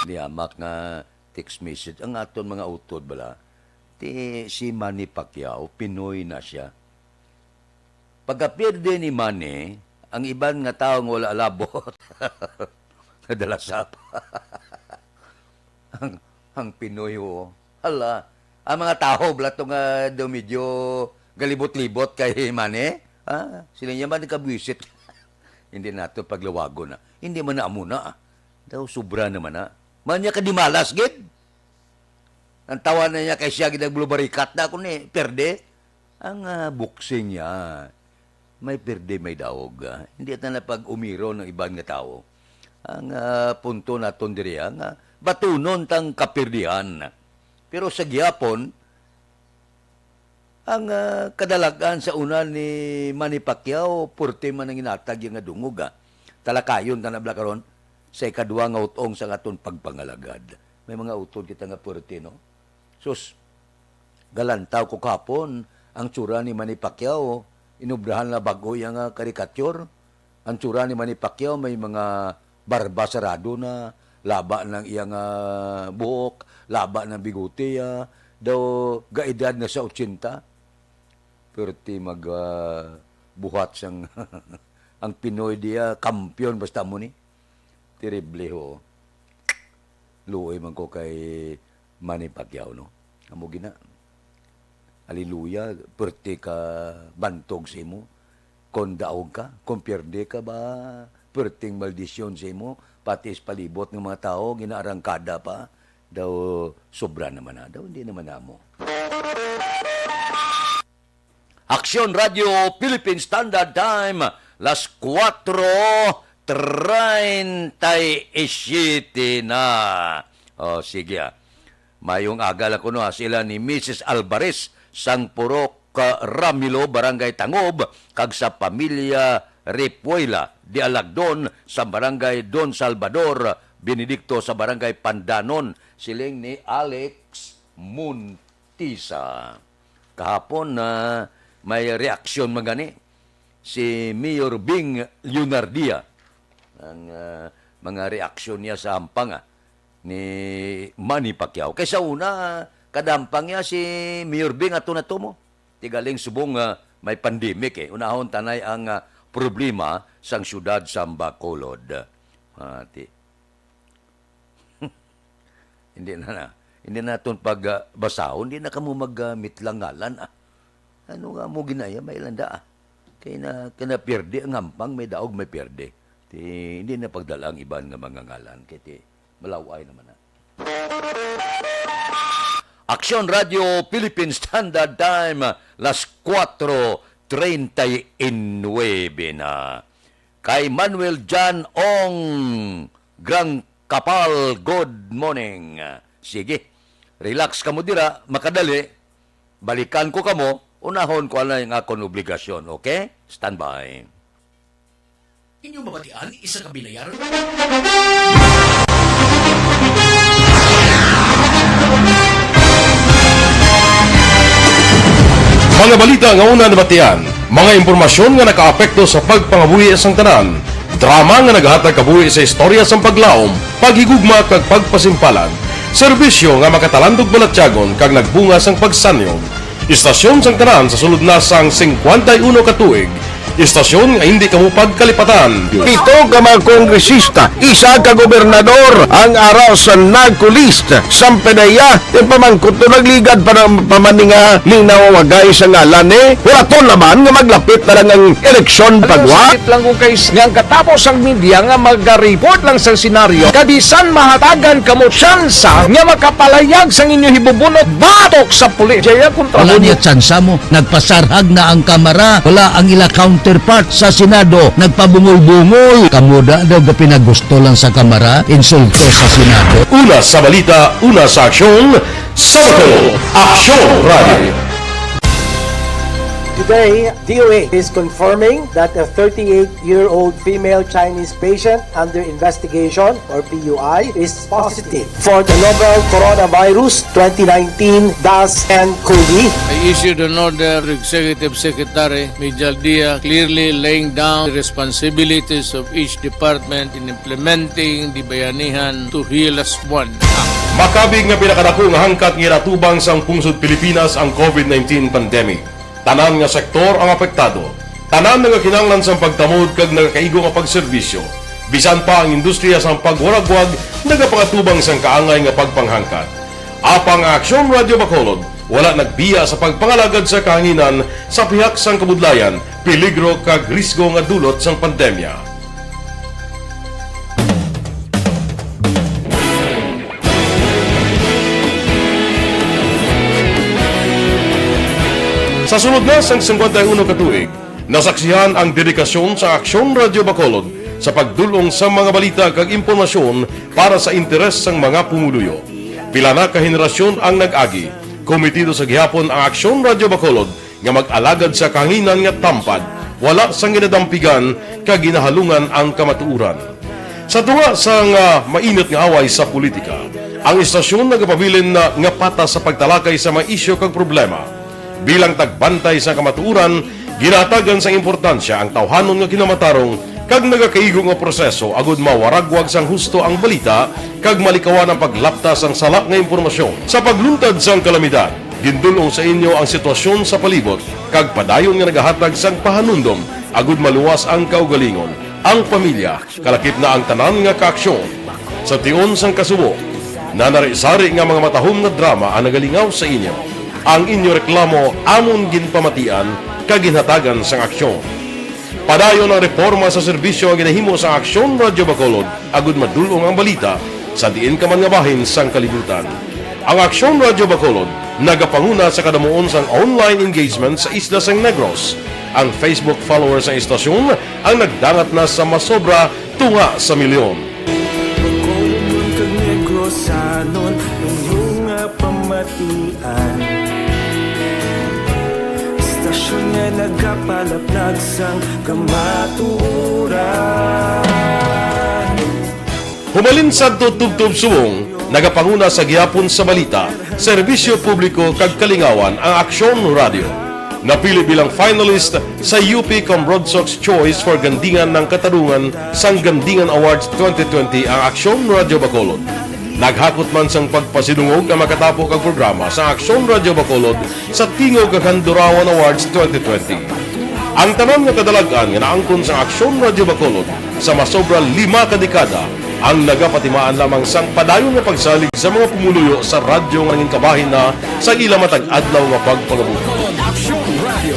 Niyamak nga text message ang aton mga utod bala. Ti si Manny Pacquiao, Pinoy na siya. Pagkapirde ni Manny, ang iban nga tawo nga wala labot, nadala sa ang, ang Pinoy, oo. Hala, ang mga tawo bala to nga daw medyo galibot-libot kay Manny, ah, sila niya man kabwisit. Hindi nato paglawagon na. Hindi man na amo na, ah. Daw sobra naman na. Man niya kadimalas gid. Ang tawa na niya kay siya gid nagbulubarikat na ako ni perde. Ang, ah, boxing niya, may perde, may daog, ah. Hindi ta na pag-umiro ng iban nga tawo. Ang, ah, punto naton diri, ah, nga batunon tang kapirdihan. Pero sa gihapon, ang, ah, kadalagan sa una ni Manny Pacquiao, purte man ang inatag iya nga dungog, ah. Talakayon ta na bala karon sa ikadua nga utong sa aton pagpangalagad. May mga utod kita nga purte, no? Sus, galantaw ko kahapon ang tsura ni Manny Pacquiao. Inobrahan na bag-o iya nga karikature. Ang tsura ni Manny Pacquiao may mga barba sarado na, laba ng iya nga buhok, laba ng bigote, ah, daw gaedad na sa ochenta. Perti mag, ah, buhat sang ang Pinoy diya, kampiyon basta mo ni. Terrible ho. Luoy man ko kay Manny Pacquiao, no? Amo gina. Hallelujah, perti ka bantog sa imo. Kon daog ka, kon pierde ka ba, perting maldisyon sa imo, pati sa palibot ng mga tao, ginaarangkada pa, daw sobra naman na, daw hindi naman na mo. Aksyon Radio Philippine Standard Time, las kuwatro treinta y siete na. O, sige, ah. Mayong aga lang kuno, ah, sila ni Missus Alvarez sang Purok, ah, Ramilo, Barangay Tangob, kag sa pamilya Repuela de Alagdon sa Barangay Don Salvador Benedicto sa Barangay Pandanon, siling ni Alex Montisa. Kahapon na may reaksyon man gani si Mayor Bing Leonardia. Ang, ah, mga reaksyon niya sa hampang, ah, ni Manny Pacquiao. Kay sa una, kada hampang niya si Mayor Bing ato na to mo. Tigaling subong, ah, may pandemic, eh. Unahon tanay ang, ah, problema sang siyudad sa Bacolod. Ah, ti-, Hindi na, na. Hindi naton pag, ah, basahon, hindi na kamo mag, ah, mitlang ngalan, ah. Ano nga mo ginaya, may landa, ah. Kay na, kay na pierde ang hampang, may daog may pierde. Ti, hindi na pagdala ang iban nga mga ngalan, kay ti, malaway naman na. Aksyon Radio Philippine Standard Time, las cuatro treinta y nueve na. Kay Manuel John Ong Grang Kapal, good morning. Sige, relax kamo dira, makadali. Balikan ko kamo, unahon ko anay ang akon obligasyon, okay? Standby. Inyong mabatian, isa ka binayar. Mga balita nga una nabatian, mga impormasyon nga nakaapekto sa pagpangabuhi sang tanan, drama nga nagahatag kabuhi sa istorya sang paglaom, paghigugma kag pagpasimpalan, serbisyo nga makatalandog balatyagon kag nagbunga sang pagsanyog. Istasyon sang tanan sa sulod na sang singkwenta y uno ka tuig, istasyon nga hindi kamo pagkalipatan. Pito ka mga kongresista, isa ka gobernador ang ara sa NAGCO list. Sang PDEA, ti pamangkot to nagligad pa na, pa man ni nga linaw wagay sa ngalan ni. Wala to naman nga maglapit na lang ang eleksyon. Alam mo, pagwa. Sakit lang kung kay nga ang katapos ang media nga magariport lang sa senaryo, kabisan mahatagan kamo tsansa nga makapalayag sang inyo hibubunot batok sa pulis. Jaya kontra. Wala mo niya tsansa mo. Nagpasarhag na ang Kamara. Wala ang ila counterpart sa Senado. Nagpabungol-bungol. Kamo da daw ga pinagusto lang sa Kamara, insulto sa Senado. Una sa balita, una sa aksyon, sa Bacolod, Aksyon Radio. Today, D O H is confirming that a thirty-eight-year-old female Chinese patient under investigation, or P U I, is positive for the novel coronavirus twenty nineteen dash N COVID. I issued an order to Executive Secretary Mijal Dia, clearly laying down the responsibilities of each department in implementing the Bayanihan to Heal Us One Act. Makabig nga pinakadako nga hangkat nga ginatubang sang pungsod Pilipinas ang COVID nineteen pandemic. Tanan nga sektor ang apektado. Tanan nagakinahanglan sang pagtamod kag nagakaigo nga pagserbisyo. Bisan pa ang industriya sang pagwaragwag nagapangatubang sang kaangay nga pagpanghangkat. Apang ang Aksyon Radio Bacolod wala nagbiya sa pagpangalagad sa kahanginan sa pihak sang kabudlayan, peligro kag risgo nga dulot sang pandemya. Sa sulod na sang singkwenta y uno ka tuig, nasaksihan ang dedikasyon sa Aksyon Radio Bacolod sa pagdul-ong sa mga balita kag impormasyon para sa interes sang mga pumuluyo. Pila na ka henerasyon ang nag-agi. Komitido sa gihapon ang Aksyon Radio Bacolod nga mag-alagad sa kahanginan nga tampad, wala sang ginadampigan kag ginahalungan ang kamatuoran. Sa tunga sang, ah, mainit nga away sa politika, ang istasyon nagapabilin na nga patas sa pagtalakay sa mga isyu kag problema. Bilang tagbantay sa kamatuoran, ginahatagan sang importansya ang tawhanon nga kinamatarong kag nagakaigo nga proseso agud mawaragwag sang husto ang balita kag malikawan ang paglapta sang sala nga impormasyon. Sa pagluntad sang kalamidad, gindul-ong sa inyo ang sitwasyon sa palibot kag padayon nga nagahatag sang pahanumdom agud maluwas ang kaugalingon, ang pamilya, kalakip na ang tanan nga kaaksyon. Sa tion sang kasubo, nanari-sari nga mga matahom nga drama ang nagalingaw sa inyo. Ang inyo reklamo amon ginpamatian kag ginhatagan sang aksyon. Padayon ang reporma sa serbisyo nga ginahimo sa Aksyon Radyo Bacolod agud madul-ong ang balita sa diin ka man nga bahin sang kalibutan. Ang Aksyon Radyo Bacolod nagapanguna sa kadamuon sang online engagement sa isla sang Negros. Ang Facebook followers sang istasyon ang nagdangat na sa masobra tunga sa milyon. Bacolodnon kag Negrosanon, inyo nga pamatian. Istasyon nga nagapalaplag sang kamatuoran. Humalin sadto tubtob subong, nagapanguna sa gihapon sa balita, serbisyo publiko kag kalingawan ang Aksyon Radyo. Napili bilang finalist sa U P Cambronsox Choice for Gandingan ng Katarungan sang Gandingan Awards twenty twenty ang Aksyon Radyo Bacolod. Naghakot man sang pagpasidungog ang makatapo kag programa sa Aksyon Radyo Bacolod sa Tingog kag Handurawan Awards twenty twenty. Ang tanan nga kadalag-an nga naangkon sa Aksyon Radyo Bacolod sa masobra lima ka dekada ang nagapatimaan lamang sang padayon nga pagsalig sa mga pumuluyo sa radyo nga nangin kabahin na sa ila matag adlaw nga pagpangabuhi. Aksyon Radio.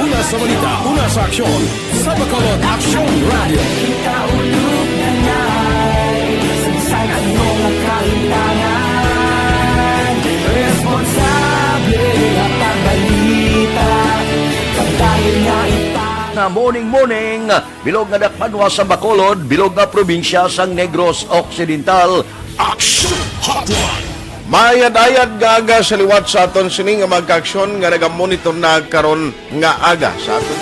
Una sa balita, una sa aksyon, sa Bacolod Aksyon Radio. Nga morning, morning, bilog nga dakpanwa sa Bacolod, bilog nga probinsya sang Negros Occidental. Action Hotline. Mayad-ayad nga aga sa liwat sa aton sini nga mga kaaksyon nga nagamonitor na karon nga aga sa aton.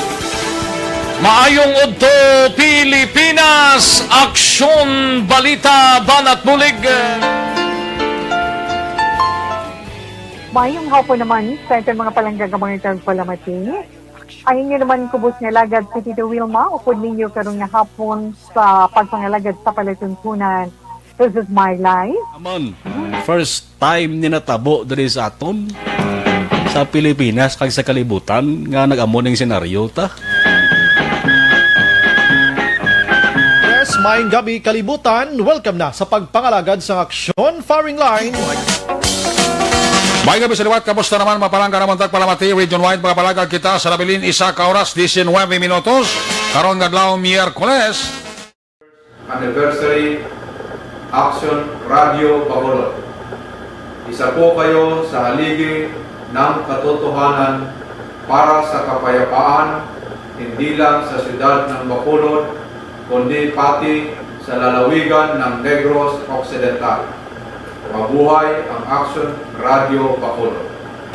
Maayong udto, Pilipinas! Aksyon, balita, banat bulig. Maayong hapon naman sa aton mga palangga nga mga tagpalamati. Ang inyo naman kubos nga alagad si Tito Wilma, upod ninyo karon nga hapon sa pagpangalagad sa palatuntunan. This is my life. Amon, first time ni natabo diri sa aton, sa Pilipinas kag sa kalibutan nga nag-amo ning senaryo ta. Yes, maayong gabi, kalibutan. Welcome na sa pagpangalagad sang Aksyon Firing Line. May gabi sa liwat, kamusta naman, mapalangga naman tagpalamati, region-wide, mga palagad kita sa nabilin, isa ka oras, diecinuebe minutos, karon nga adlaw, Miyerkules. Anniversary, Action Radio Bacolod. Isa po kayo sa haligi ng katotohanan para sa kapayapaan, hindi lang sa siyudad ng Bacolod, kundi pati sa lalawigan ng Negros Occidental. Mabuhay ang Action Radio Bacolod.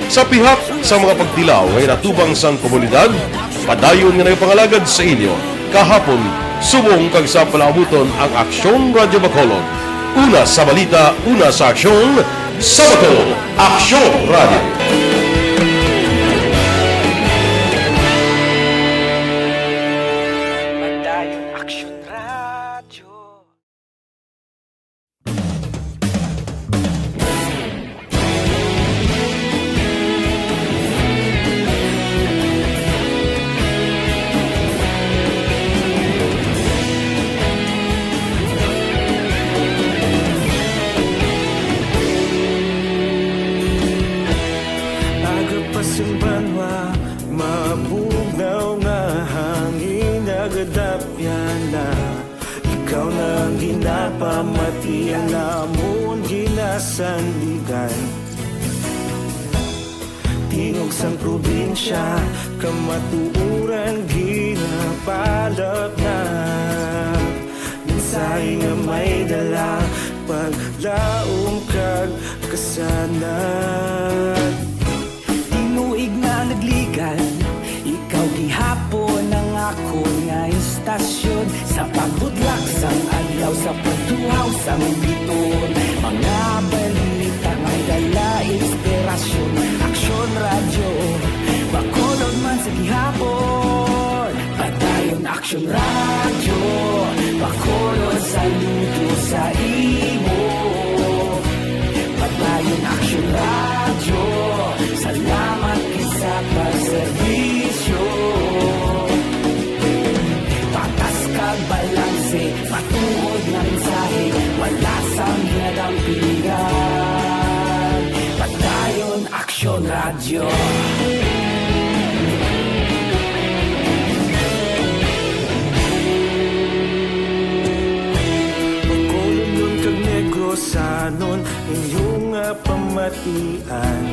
Sa pihak sa mga pagtilaw nga ginatubang sang komunidad, padayon nga nagapangalagad sa inyo kahapon, subong kag sa palaabuton ang Aksyon Radyo Bacolod. Una sa balita, una sa aksyon, sa Bacolod, Aksyon Radyo. Padayon Aksyon Radyo. Aga pa sang banwa, mabugnaw nga hangin, nagadapyan na. Ikaw na ang ginapamati, ang amon ginasandigan. Tingog sang probinsya, kamatuoran ginapalapnap. Mensahe nga may dala, paglaom kag kasanag. Tinuig nga nagligad, ikaw gihapon ang akon nga istasyon. Sa pagbudlak sang adlaw, sa pagtuhaw sang biton, mga balita nga dala inspirasyon. Aksyon Radyo Bacolod man sa gihapon. Padayon Aksyon Radyo Bacolod, saludo sa imo. Padayon Aksyon Radyo, salamat gid sa pagserbisyo. Patas kag balanse, matuod nga mensahe, wala sang ginadampingan. Padayon Aksyon Radyo. Bacolodnon kag Negrosanon, inyo nga pamatian.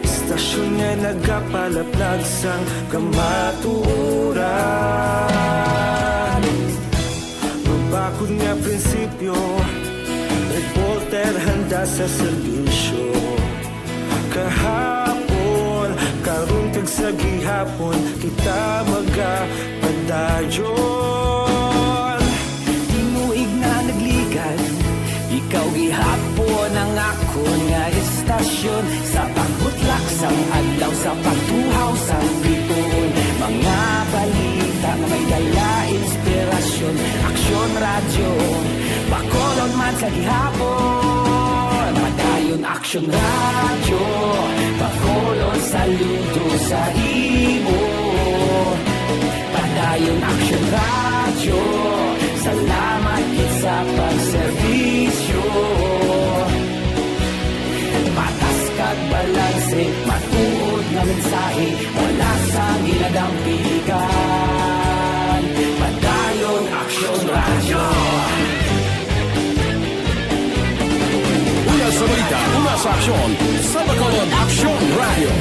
Istasyon nga nagapalaplag sang kamatuoran. Mabakod nga prinsipyo, reporter handa sa serbisyo. Kahapon, karon kag sa gihapon, kita magapadayon. Tinuig nga nagligad, ikaw gihapon ang Ang akon nga istasyon, sa pagbutlak sang adlaw, sa pagtuhaw sang bituon, mga balita nga may dala inspirasyon. Aksyon Radyo, Bacolod man sa gihapon. Padayon Aksyon Radyo, Bacolod, saludo sa imo. Padayon Aksyon Radyo, salamat gid sa pagserbisyo. Patas kag balanse, matuod nga mensahe, wala sang ginadampigan. Padayon Aksyon Radyo. Una sa balita, una sa aksyon, sa Bacolod Aksyon Radyo.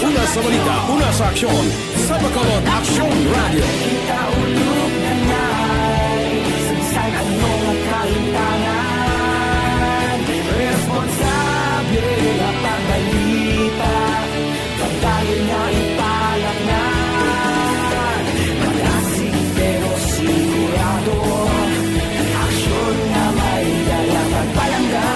Una sa balita, una sa aksyon, sa Bacolod Aksyon Radyo. Kita ulog na nay, sagsag ano nga kahintangan, responsable nga pagbalita. Padayon nga ipalaknad, malasig pero sigurado. Aksyon nga may dala pagpalangga.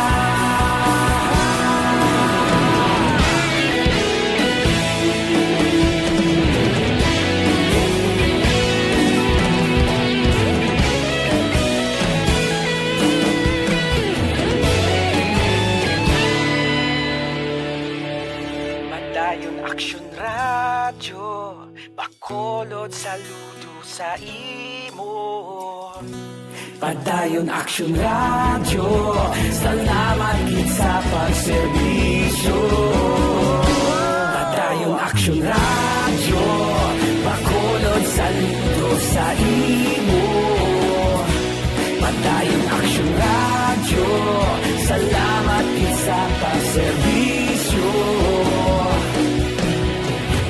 Padayon Aksyon Radyo, Bacolod, saludo sa imo. Padayon Aksyon Radyo, salamat gid sa pagserbisyo. Padayon Aksyon Radyo, Bacolod, saludo sa imo. Padayon Aksyon Radyo, salamat gid sa pagserbisyo.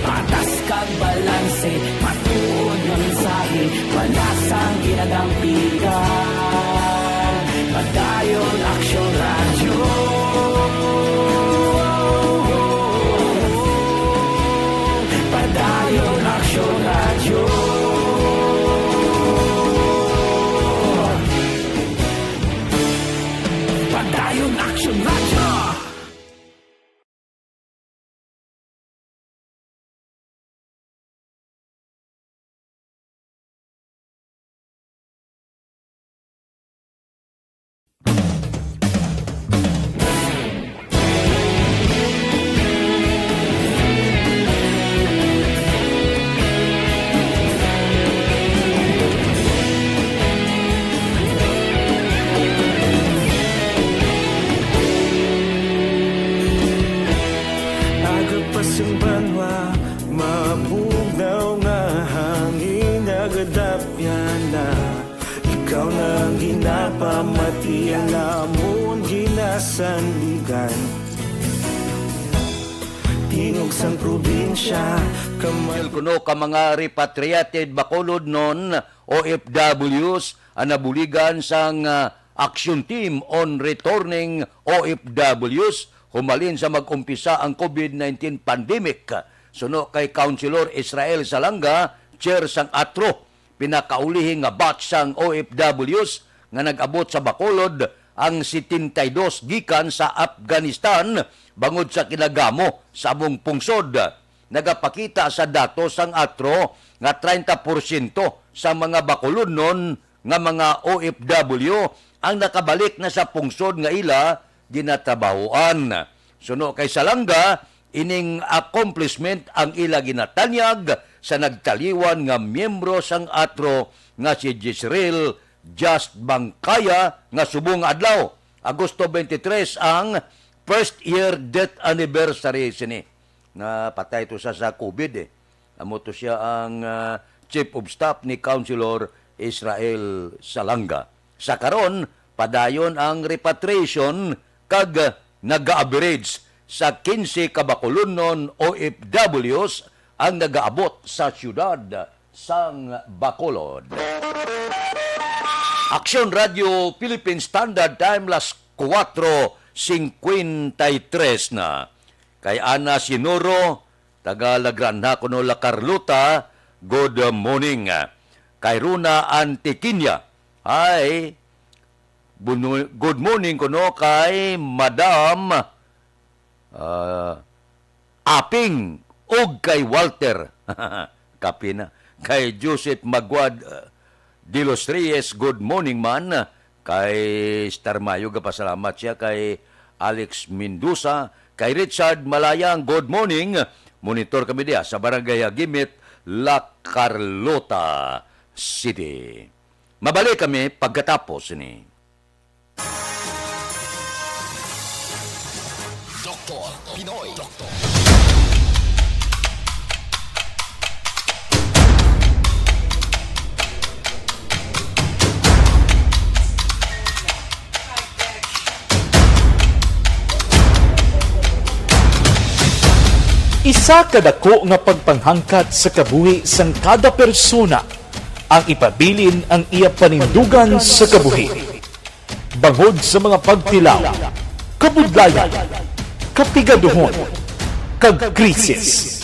Patas kag balanse, matuod nga mensahe, wala sang ginadampigan. Padayon Aksyon Radyo. Padayon Aksyon Radyo. Padayon Aksyon Radyo. Aga pa sing banwa, mabugnaw nga hangin, nagadapyan na. Ikaw na ang ginapamati, ang amon ginasandigan. Tingog sang probinsya, kamay- Kuno ka mga repatriated Bacolodnon, O F Ws, ang nabuligan sang, ah, Action Team on Returning O F Ws humalin sa mag-umpisa ang COVID nineteen pandemic. Suno kay Councilor Israel Salanga, chair sang atro, pinakaulihi nga batch sang O F Ws nga nag-abot sa Bacolod ang setenta y dos gikan sa Afghanistan bangod sa kinagamo sa among pungsod. Nagapakita sa datos sang atro nga treinta porsyento sa mga Bacolodnon nga mga O F W ang nakabalik na sa pungsod nga ila ginatrabahoan. Suno kay Salanga, ining accomplishment ang ila ginatanyag sa nagtaliwan nga miyembro sang atro nga si Jezreel Just Bangkaya nga subong nga adlaw, Agosto twenty-three, ang first year death anniversary sini. Napatay to sa, sa COVID, eh. Amo to siya ang, ah, chief of staff ni Councilor Israel Salanga. Sa karon, padayon ang repatriation kag nag-average sa quince ka Bacolodnon O F Ws ang nagaabot sa siyudad sang Bacolod. Aksyon Radio Philippine Standard Time, las kuwatro singkwenta y tres na. Kay Ana Sinuro, taga La Granja kuno, La Carlota, good morning. Kay Runa Antiquiña, hi. Bunu-, good morning kuno kay Madam, ah, Aping ug kay Walter. Kapi na. Kay Joseph Maguad, ah, de los Reyes, good morning man. Kay Star Mayo, gapasalamat siya kay Alex Mendoza, kay Richard Malayang, good morning. Monitor kami diya sa Barangay Hagimit, La Carlota City. Mabalik kami pagkatapos ni Doktor Pinoy. Doktor. Isa ka dako nga pagpanghangkat sa kabuhi sang kada persona ang ipabilin ang iya panindugan sa kabuhi. Bangod sa mga pagtilaw, kabudlayan, kapigaduhon, kag krisis,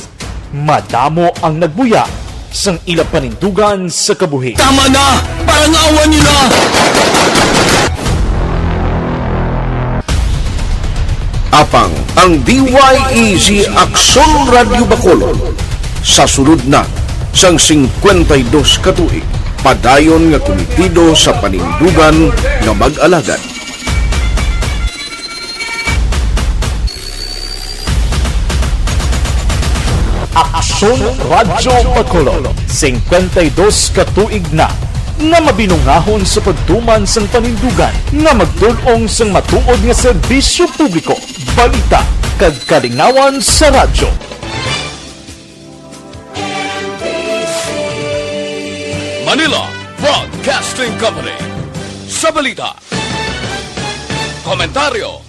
madamo ang nagbuya sang ila panindugan sa kabuhi. Tama na! Parang awa nila! Apang ang D Y E Z Aksyon Radyo Bacolod sa sulod na sang singkwenta y dos ka tuig, padayon nga kumitido sa panindugan nga mag-alagad. Aksyon Radyo Bacolod, singkwenta y dos ka tuig na nga mabinungahon sa pagtuman sang panindugan nga magtul-ong sang matuod nga serbisyo publiko, balita, kag kalingawan sa radyo. Manila Broadcasting Company. Sa balita, komentaryo,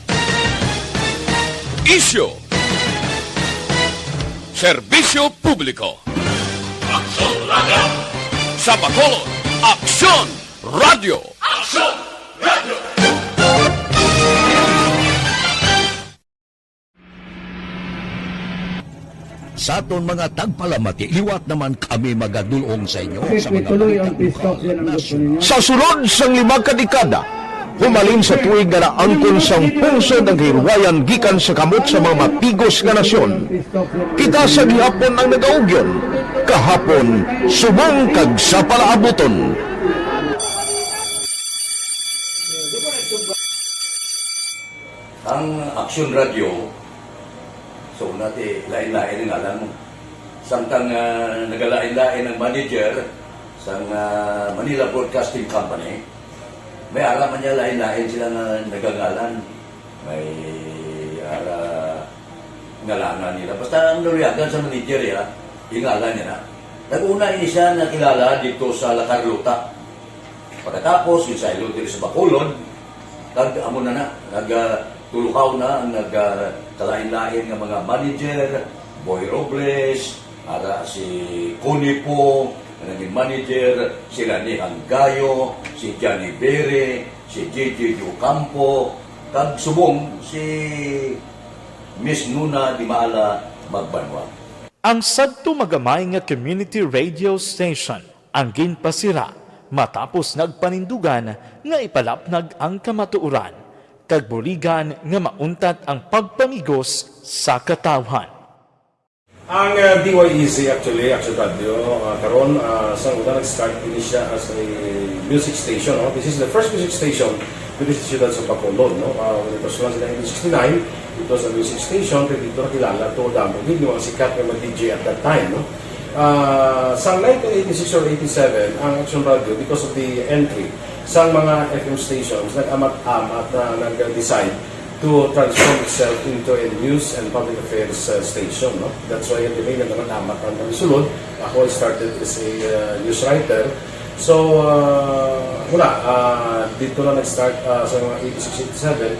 isyu, serbisyo publiko. Aksyon Radyo. Sa Bacolod, Aksyon Radyo. Aksyon Radyo. Sa aton mga tagpalamati, liwat naman kami magadul-ong sa inyo sa mga balita lokal, nasyonal. Sa sulod sang lima ka dekada, humalin sa tuig nga naangkon sang pungsod ang kahilwayan gikan sa kamot sa mga matigos nga nasyon, kita sa gihapon ang nagaugyon, kahapon subong kag sa palaabuton. Ang Aksyon Radyo, so, una ti, lain-lain ang ngalan mo. Samtang, ah, nagalain-lain ang manager sang, ah, Manila Broadcasting Company, may ara man niya lain-lain sila nga nagangalan. May ara ngalanan nila. Basta ang naluyagan sa manager, ya, ingalan niya na. Nag-una ini siya nakilala dito sa La Carlota. Pagkatapos, ginsaylo diri sa Bacolod, kag amo na na, nag, ah, tulukaw na ang nag, ah, kalain-lain nga mga manager, Boy Robles, ara si Connie Po, nga naging manager, si Rani Hanggayo, si Johnny Bere, si J J Ocampo, kag subong si Miss Nuna Dimala Magbanwa. Ang sadto magamay nga community radio station ang ginpasira matapos nagpanindugan nga ipalapnag ang kamatuoran kag buligan nga mauntat ang pagpamigos sa katawhan. Ang, uh, D Y E Z actually, Action Radio, uh, karon, uh, sa una nag-start ini siya as a music station, no? This is the first music station dito sa siyudad sa Bacolod, no? Uh, when it was launched in nineteen sixty-nine, it was a music station, kay dito nakilala to, damo gid yung mga sikat nga mga D J at that time, no? Ah, sa nineteen eighty-six or eighty-seven, ang Action Radio, because of the entry sa mga F M stations, nag-amat-amat na nag-decide to transform itself into a news and public affairs, uh, station, no? That's why, at the main, nag-amat-amat ang kami sulod. Ako, I started as a, uh, news writer. So, uh, wala, uh, dito na nag-start, uh, sa mga eighty-six, eighty-seven,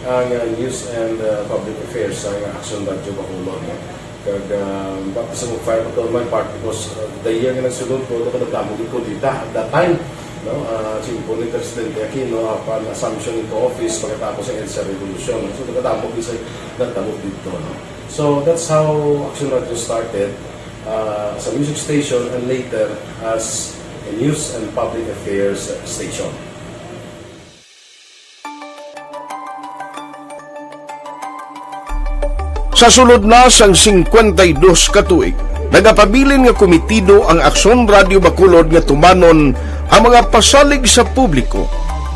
ang, uh, news and, uh, public affairs sa Action Radio Bacolod, no? Kag, ah, baptism of fire pa to on my part because, ah, the year nga nagsulod ko, ako nagdamo gid ko dita at that time, no? Ah, si Impo ni Presidente Aquino, apan assumption into office pagkatapos sa EDSA Revolution. So, nagdamo gid sa nagdamo dito, no? So, that's how Action Radio started, ah, as a music station and later as a news and public affairs station. Kasulod na sang singkwenta y dos ka tuig, nagapabilin nga komitido ang Aksyon Radyo Bacolod nga tumanon ang mga pasalig sa publiko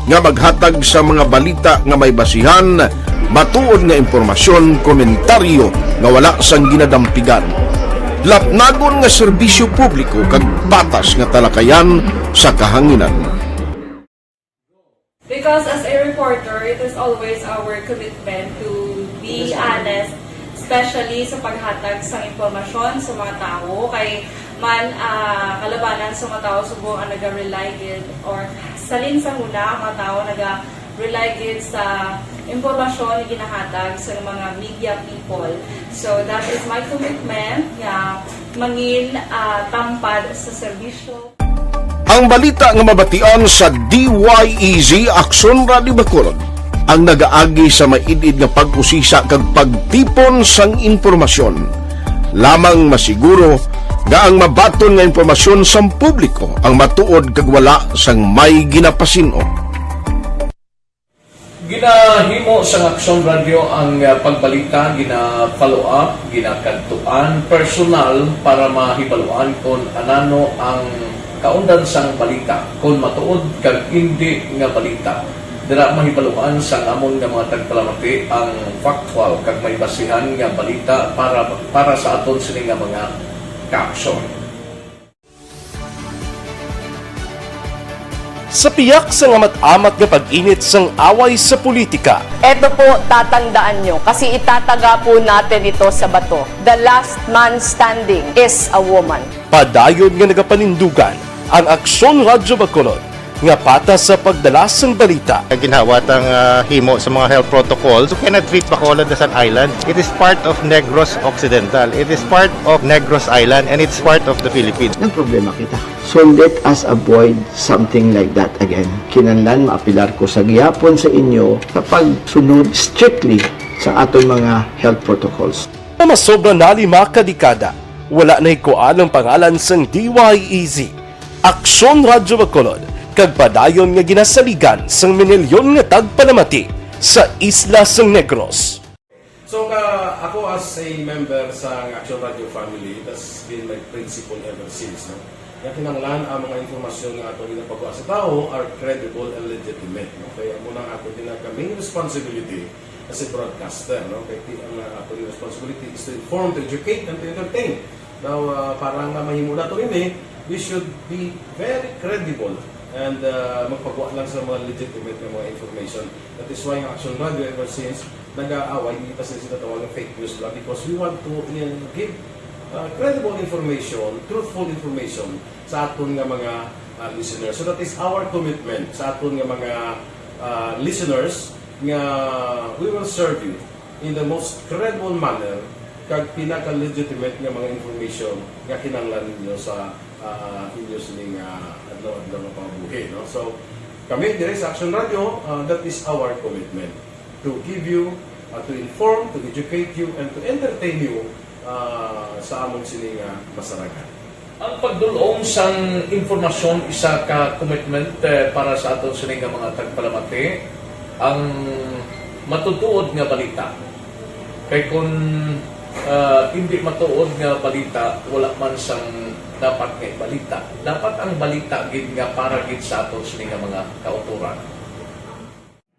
nga maghatag sa mga balita nga may basihan, matuod nga impormasyon, komentaryo nga wala sang ginadampigan, lapnagon nga serbisyo publiko, kag patas nga talakayan sa kahanginan. Because as a reporter, it is always our commitment to be honest, especially sa paghatag sang impormasyon sa mga tawo. Kay man, ah, kalabanan sa mga tawo subong ang naga-rely gid, or salin sa huna ang mga tawo naga-rely gid sa impormasyon nga ginahatag sa mga media people. So that is my commitment nga mangin, ah, tampad sa serbisyo. Ang balita nga mabatian sa D Y E Z Aksyon Radyo Bacolod ang nagaagi sa maid-id nga pag-usisa kag pagtipon sang impormasyon. Lamang masiguro nga ang mabaton nga impormasyon sang publiko ang matuod kag wala sang may ginapasin-o. Ginahimo sang Aksyon Radyo ang, ah, pagbalita, gina-follow up, ginakadtuan personal para mahibaluan kon anano ang kaundan sang balita, kon matuod kag indi nga balita. Dira mahibaluan sang amon nga mga tagpalamati ang factual kag may basihan nga balita para, para sa aton sini nga mga kaaksyon. Sa piyak sang amat-amat nga pag-init sang away sa politika, Eto po, tatandaan nyo, kasi itataga po natin ito sa bato. The last man standing is a woman. Padayon nga nagapanindugan ang Aksyon Radyo Bacolod nga patas sa pagdala sang balita. Ginhawa tang, ah, himo sa mga health protocols. You cannot treat Bacolod as an island. It is part of Negros Occidental. It is part of Negros Island, and it's part of the Philippines. Nagproblema kita. So let us avoid something like that again. Kinahanglan maapilar ko sa gihapon sa inyo sa pagsunod strictly sa aton mga health protocols. Nga masobra na lima ka dekada, wala nahikuan ang pangalan sang D Y E Z, Aksyon Radyo Bacolod, kag padayon nga ginasaligan sang minilyon nga tagpalamati sa isla sang Negros. So, ka, ako as a member sa Action Radio family, it has been my principle ever since, no? Nga kinahanglan ang mga impormasyon nga ato ginapagwa sa tawo are credible and legitimate, no? Kaya amo na ang ato ginaka main responsibility as a broadcaster, no? Kay ti-, ang, uh, ato responsibility is to inform, to educate, and to entertain. Now, uh, para nga mahimo nato ini, we should be very credible and, uh, magpagwa lang sa mga legitimate nga mga information. That is why ang Action Radio ever since nag-aaway, hindi pa sila sinatawag ng fake news lang because we want to, uh, give, uh, credible information, truthful information sa aton nga mga, uh, listeners. So that is our commitment sa aton nga mga, uh, listeners nga we will serve you in the most credible manner kag pinaka-legitimate nga mga information nga kinahanglan ninyo sa, ah, inyo sining, ah, adlaw-adlaw nga pangabuhi, no? So, kami diri sa Action Radio, ah, that is our commitment to give you, ah, to inform, to educate you, and to entertain you, ah, sa amon sini nga masarangan. Ang pagdul-ong sang impormasyon isa ka commitment, eh, para sa aton sini nga mga tagpalamati, ang matutuod nga balita. Kay kun, ah, indi matuod nga balita, wala man sang dapat nga ibalita. Dapat ang balita gid nga para gid sa aton sini nga mga kautoran.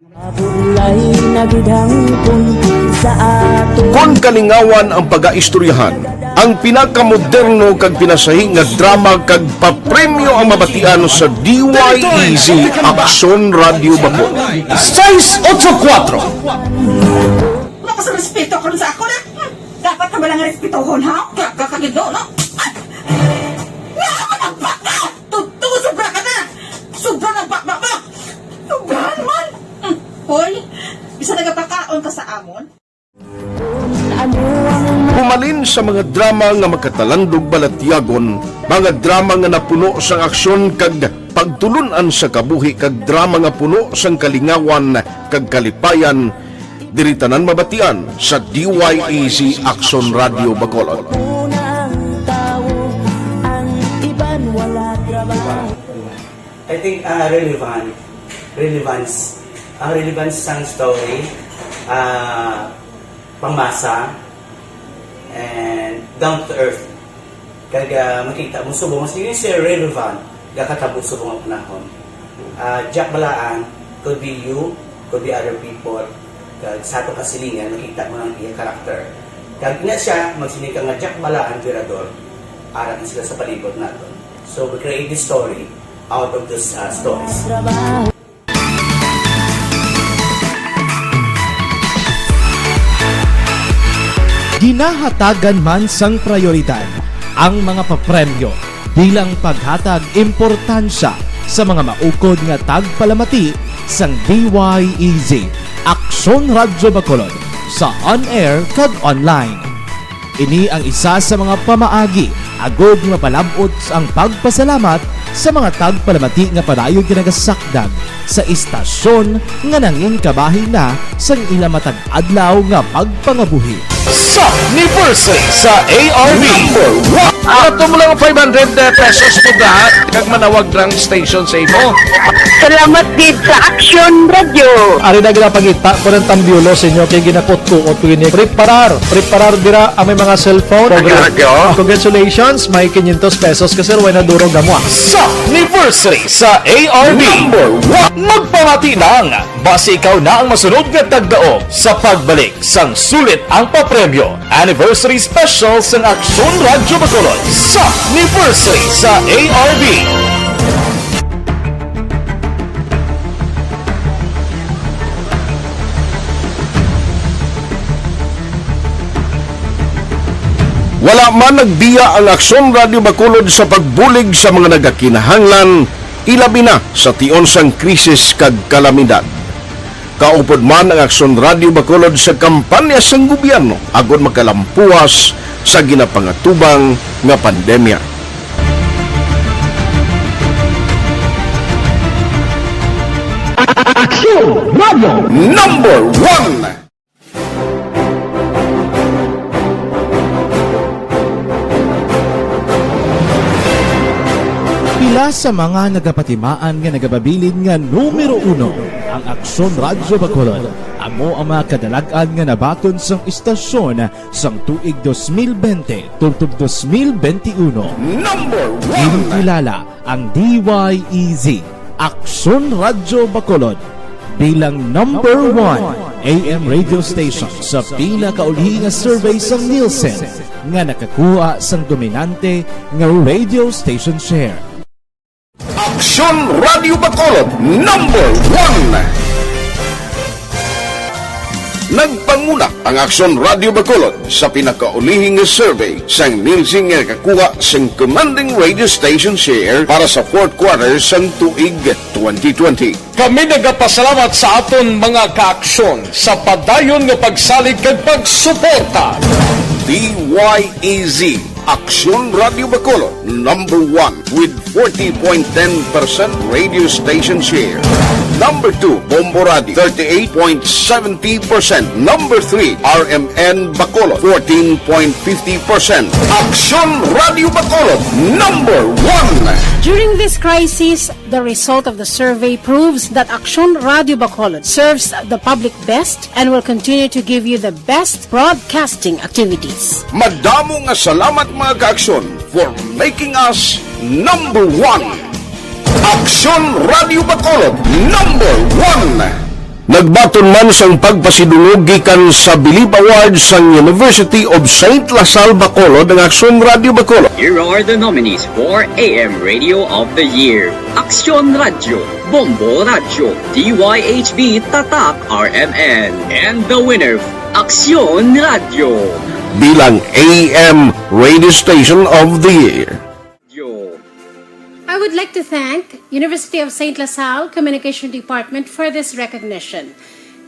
Mabulay na gid hangpon sa aton. Kon kalingawan ang pagaistoryahan, ang pinakamoderno kag pinasahi nga drama kag papremyo ang mabatian sa D Y E Z Aksyon Radyo Bacolod. Sais otso kuwatro. Wala ka sa respeto karon sa ako na. Hmm. Dapat ka ba lang respetohon, ha? Kaya ka kagido, no? Ay! Nga naman ang baka! Totoo, sobra ka na! Sobra na ba, ba, ba? Sobrahan man! Hmm. Hoy, bisa nagapakaon ka sa amon? Humalin sa mga drama nga makatalandog balatyagon, mga drama nga napuno sang aksyon kag pagtulun-an sa kabuhi, kag drama nga puno sang kalingawan kag kalipayan, diri tanan mabatian sa D Y E Z Aksyon Radyo Bacolod. I think, ah, relevant. Relevance. Ang relevance sang story, ah, pangmasa, and down to earth. Kag, ah, makita mo subong, mas yun siya relevant, gakatabo subong ang panahon. Ah, Jack Balaan could be you, could be other people. Kag sa ato kasilingan, makita mo ang iya character. Kag ina siya, magsiling ka nga Jack Balaan, Virador, ara na sila sa palibot naton. So, we create this story out of those, ah, stories. Ginahatagan man sang prayoridad ang mga papremyo bilang paghatag importansya sa mga maukod nga tagpalamati sang D Y E Z, Aksyon Radyo Bacolod, sa on-air kag online. Ini ang isa sa mga pamaagi agud nga mapalab-ot ang pagpasalamat sa mga tagpalamati nga padayon nga nagasakdag sa istasyon nga nangin kabahin na sang ila matag adlaw nga pagpangabuhi. Sa anniversary sa A R B. Number one. Ato mo lang five hundred pesos mo da, kag manawag rang station sa imo. Salamat gid sa Aksyon Radyo. Ari na ginapangita ko ng tambiolo sa inyo kay ginakot-kuot ko ini. Preparar, preparar dira ang may mga cellphone. Radyo. Congratulations, may quinientos pesos ka, sir, way na durog amo, ah. Sa anniversary sa A R B. Number one. Magpamati lang, basi ikaw na ang masunod nga tagdaog sa pagbalik sang sulit ang papremyo. Anniversary Special sang Aksyon Radyo Bacolod sa anniversary sa A R B. Wala man nagbiya ang Aksyon Radyo Bacolod sa pagbulig sa mga nagakinahanglan, ilabi na sa tion sang krisis kag kalamidad. Kaupod man ang Aksyon Radyo Bacolod sa kampanya sang gobyerno agod makalampuas sa ginapangatubang nga pandemya. Aksyon Radyo Number one. Pila sa mga nagapatimaan nga nagababilin nga numero uno ang Aksyon Radyo Bacolod. Amo ang mga kadalag-an nga nabaton sang istasyon sang tuig dos mil bente tubtob dos mil bente uno. Number one. Ginkilala ang D Y E Z, Aksyon Radyo Bacolod, bilang number one A M radio station sa pinakauli nga survey sang Nielsen nga nakakuha sang dominante nga radio station share. Aksyon Radyo Bacolod, number one. Nagpanguna ang Aksyon Radyo Bacolod sa pinakaulihi nga survey sang Nielsen nga nakakuha sang commanding radio station share para sa fourth quarter sang tuig twenty twenty. Kami nagapasalamat sa aton mga kaaksyon sa padayon nga pagsalig kag pagsuporta. D Y E Z, Aksyon Radyo Bacolod, number one with forty point ten percent radio station share. Number two, Bombo Radio, thirty-eight point seventy percent. Number three, R M N Bacolod, fourteen point fifty percent. Aksyon Radyo Bacolod, number one. During this crisis, the result of the survey proves that Aksyon Radyo Bacolod serves the public best and will continue to give you the best broadcasting activities. Madamo nga salamat, mga kaaksyon, for making us number one. Aksyon Radyo Bacolod, number one. Nagbaton man sang pagpasidungog gikan sa Bilib Award sang University of Saint La Salle Bacolod ang Aksyon Radyo Bacolod. Here are the nominees for A M Radio of the Year. Aksyon Radyo, Bombo Radyo, D Y H B Tatak R M N, and the winner, Aksyon Radyo. Bilang A M Radio Station of the Year. I would like to thank University of Saint La Salle Communication Department for this recognition.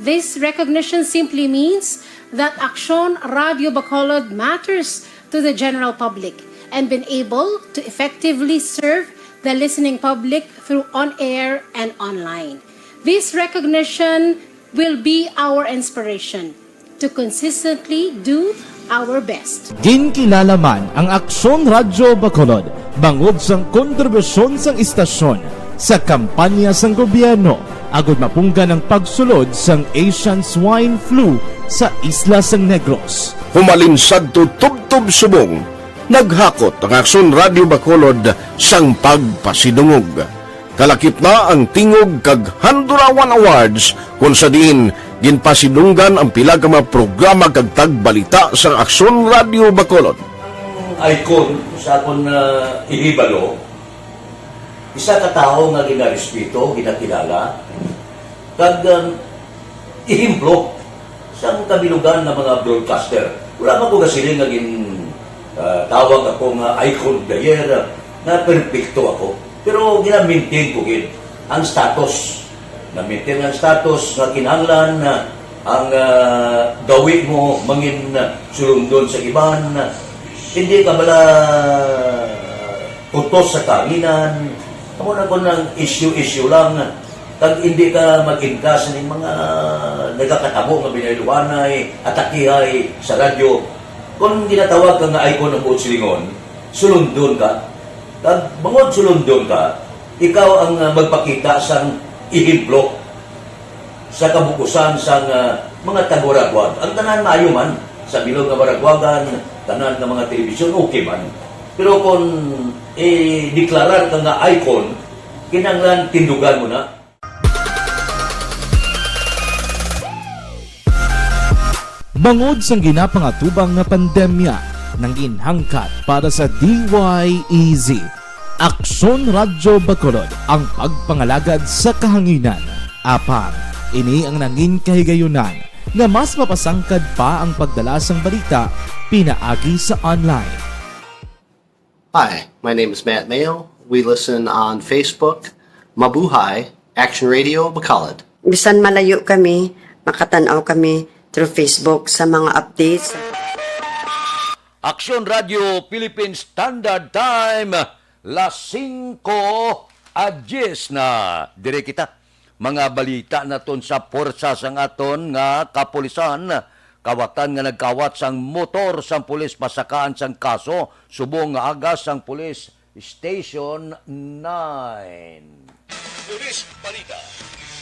This recognition simply means that Aksyon Radyo Bacolod matters to the general public and been able to effectively serve the listening public through on-air and online. This recognition will be our inspiration to consistently do our best. Ginkilala man ang Aksyon Radyo Bacolod bangod sang kontribusyon sang istasyon sa kampanya sang gobyerno agod mapunggan ang pagsulod sang Asian Swine Flu sa isla sang Negros. Humalin sadto tubtob subong, naghakot ang Aksyon Radyo Bacolod sang pagpasidungog. Kalakip na ang Tingog kag Handurawan Awards, kon sa diin ginpasidunggan ang pila ka mga programa kag tagbalita sang Aksyon Radyo Bacolod. Ang icon sa akon, ah, ihibalo, isa ka tawo nga ginarespeto, ginakilala, kag, um, ehemplo sang kabilugan nga mga broadcaster. Wala man ko gasiling nga gin, ah, tawag ako nga icon of the year, ah, nga perpekto ako. Pero gina-maintain ko gid ang status. Na-maintain ang status nga kinahanglan na ang, ah, gawi mo mangin, ah, sulundon sa iban. Hindi ka bala kutos sa kahanginan. Amo na kon ang issue-issue lang. Kag hindi ka mag-inkas ning mga nagakatabo nga binayluhanay, atakihay sa radyo. Kon ginatawag ka nga icon ang buot silingon, sulundon ka. Kag bangod sulundon ka, ikaw ang, ah, magpakita sang ehemplo sa kabug-usan sang, ah, mga taga-Waraguag. Ang tanan maayo man, sa bilog nga Waraguagan, tanan nga mga telebisyon, okay man. Pero kung i-deklarar ka nga icon, kinahanglan tindugan mo na. Bangod sang ginapangatubang nga pandemya, nangin hangkat para sa D Y E Z, Aksyon Radyo Bacolod ang pagpangalagad sa kahanginan. Apang, ini ang nangin kahigayunan nga mas mapasangkad pa ang pagdala sang balita pinaagi sa online. Hi, my name is Matt Mayo. We listen on Facebook. Mabuhay, Action Radio Bacolod. Bisan malayo kami, makatan-aw kami through Facebook sa mga updates. Aksyon Radio Philippine Standard Time, las singko a dyes na. Diri kita. Mga balita naton sa puwersa sang aton nga kapulisan. Kawatan nga nagkawat sang motor sang pulis pasakaan sang kaso subong nga aga sang Police Station nine. Police Balita.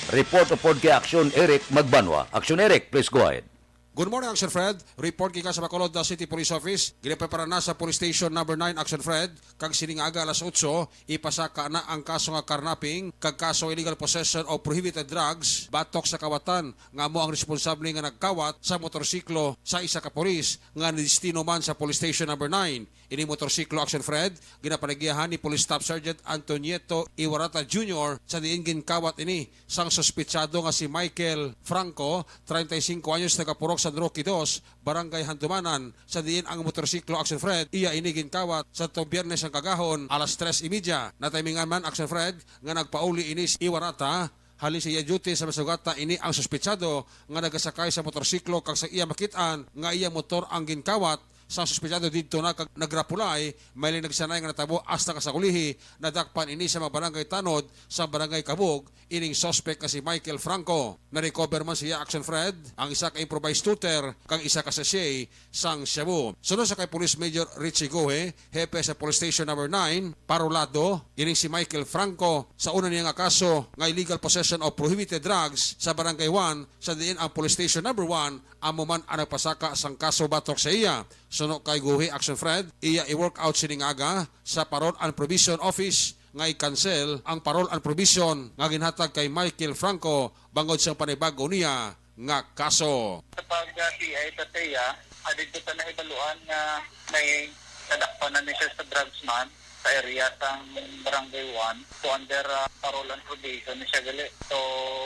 Report upod kay Aksyon Eric Magbanwa. Aksyon Eric, please go ahead. Good morning, Action Fred. Report gikan sa Bacolod City Police Office. Ginaprepara na sa Police Station Number nine, Action Fred, kag sining aga alas otso, ipasaka na ang kaso nga carnapping kag kaso illegal possession of prohibited drugs batok sa kawatan nga amo ang responsable nga nagkawat sa motorsiklo sa isa ka pulis nga nidestino man sa Police Station Number nine. Ini motorsiklo, Action Fred, ginapanagiahan ni Police Staff Sergeant Antonieto Iwarata Junior, sa diin ginkawat ini sang suspitsado nga si Michael Franco, treinta y cinco anyos, taga Purok San Roque dos, Barangay Handumanan, sa diin ang motorsiklo, Action Fred, iya ini ginkawat sa tong Biyernes ang kagahon, alas tres y media. Natimingan man, Action Fred, nga nagpauli ini si Iwarata halin sa iya duty sa masugata ini ang suspitsado nga nagasakay sa motorsiklo kag sa iya makit-an nga iya motor ang ginkawat sa suspitsado didto na kag nagrapulay, may lang nagsanay nga natabo hasta ka sa ulihi, nadakpan ini sa mga barangay tanod sa barangay Kabug, ining suspect nga si Michael Franco. Na-recover man siya, Action Fred, ang isa ka improvised tutor kag isa ka sachet sang shabu. Sunod sa kay Police Major Richie Gohe, hepe sa Police Station Number nine, parolado ining si Michael Franco sa una niya nga kaso nga illegal possession of prohibited drugs sa Barangay one, sa diin ang Police Station Number one amo man ang nagpasaka sang kaso batok sa iya. Suno kay Gohe, Action Fred, iya i-work out sining aga sa Parole and Probation Office nga i-cancel ang parole and probation nga ginhatag kay Michael Franco bangod sa panibag-o niya nga kaso. Sa pag-, ah, T I sa T E A, ah, dito sa nahibaluan nga may nadakpan na ni siya sa drugs man sa area sang Barangay one. So, under, ah, parole and probation ni siya gali. So,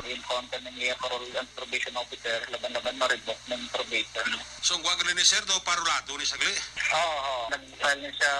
inform kami niya parole and probation officer, laban-laban ma-revoke ng probation. So, ang gwag ni sir, do, parolado ni siya gali? Oo, oo. Nag-file ni siya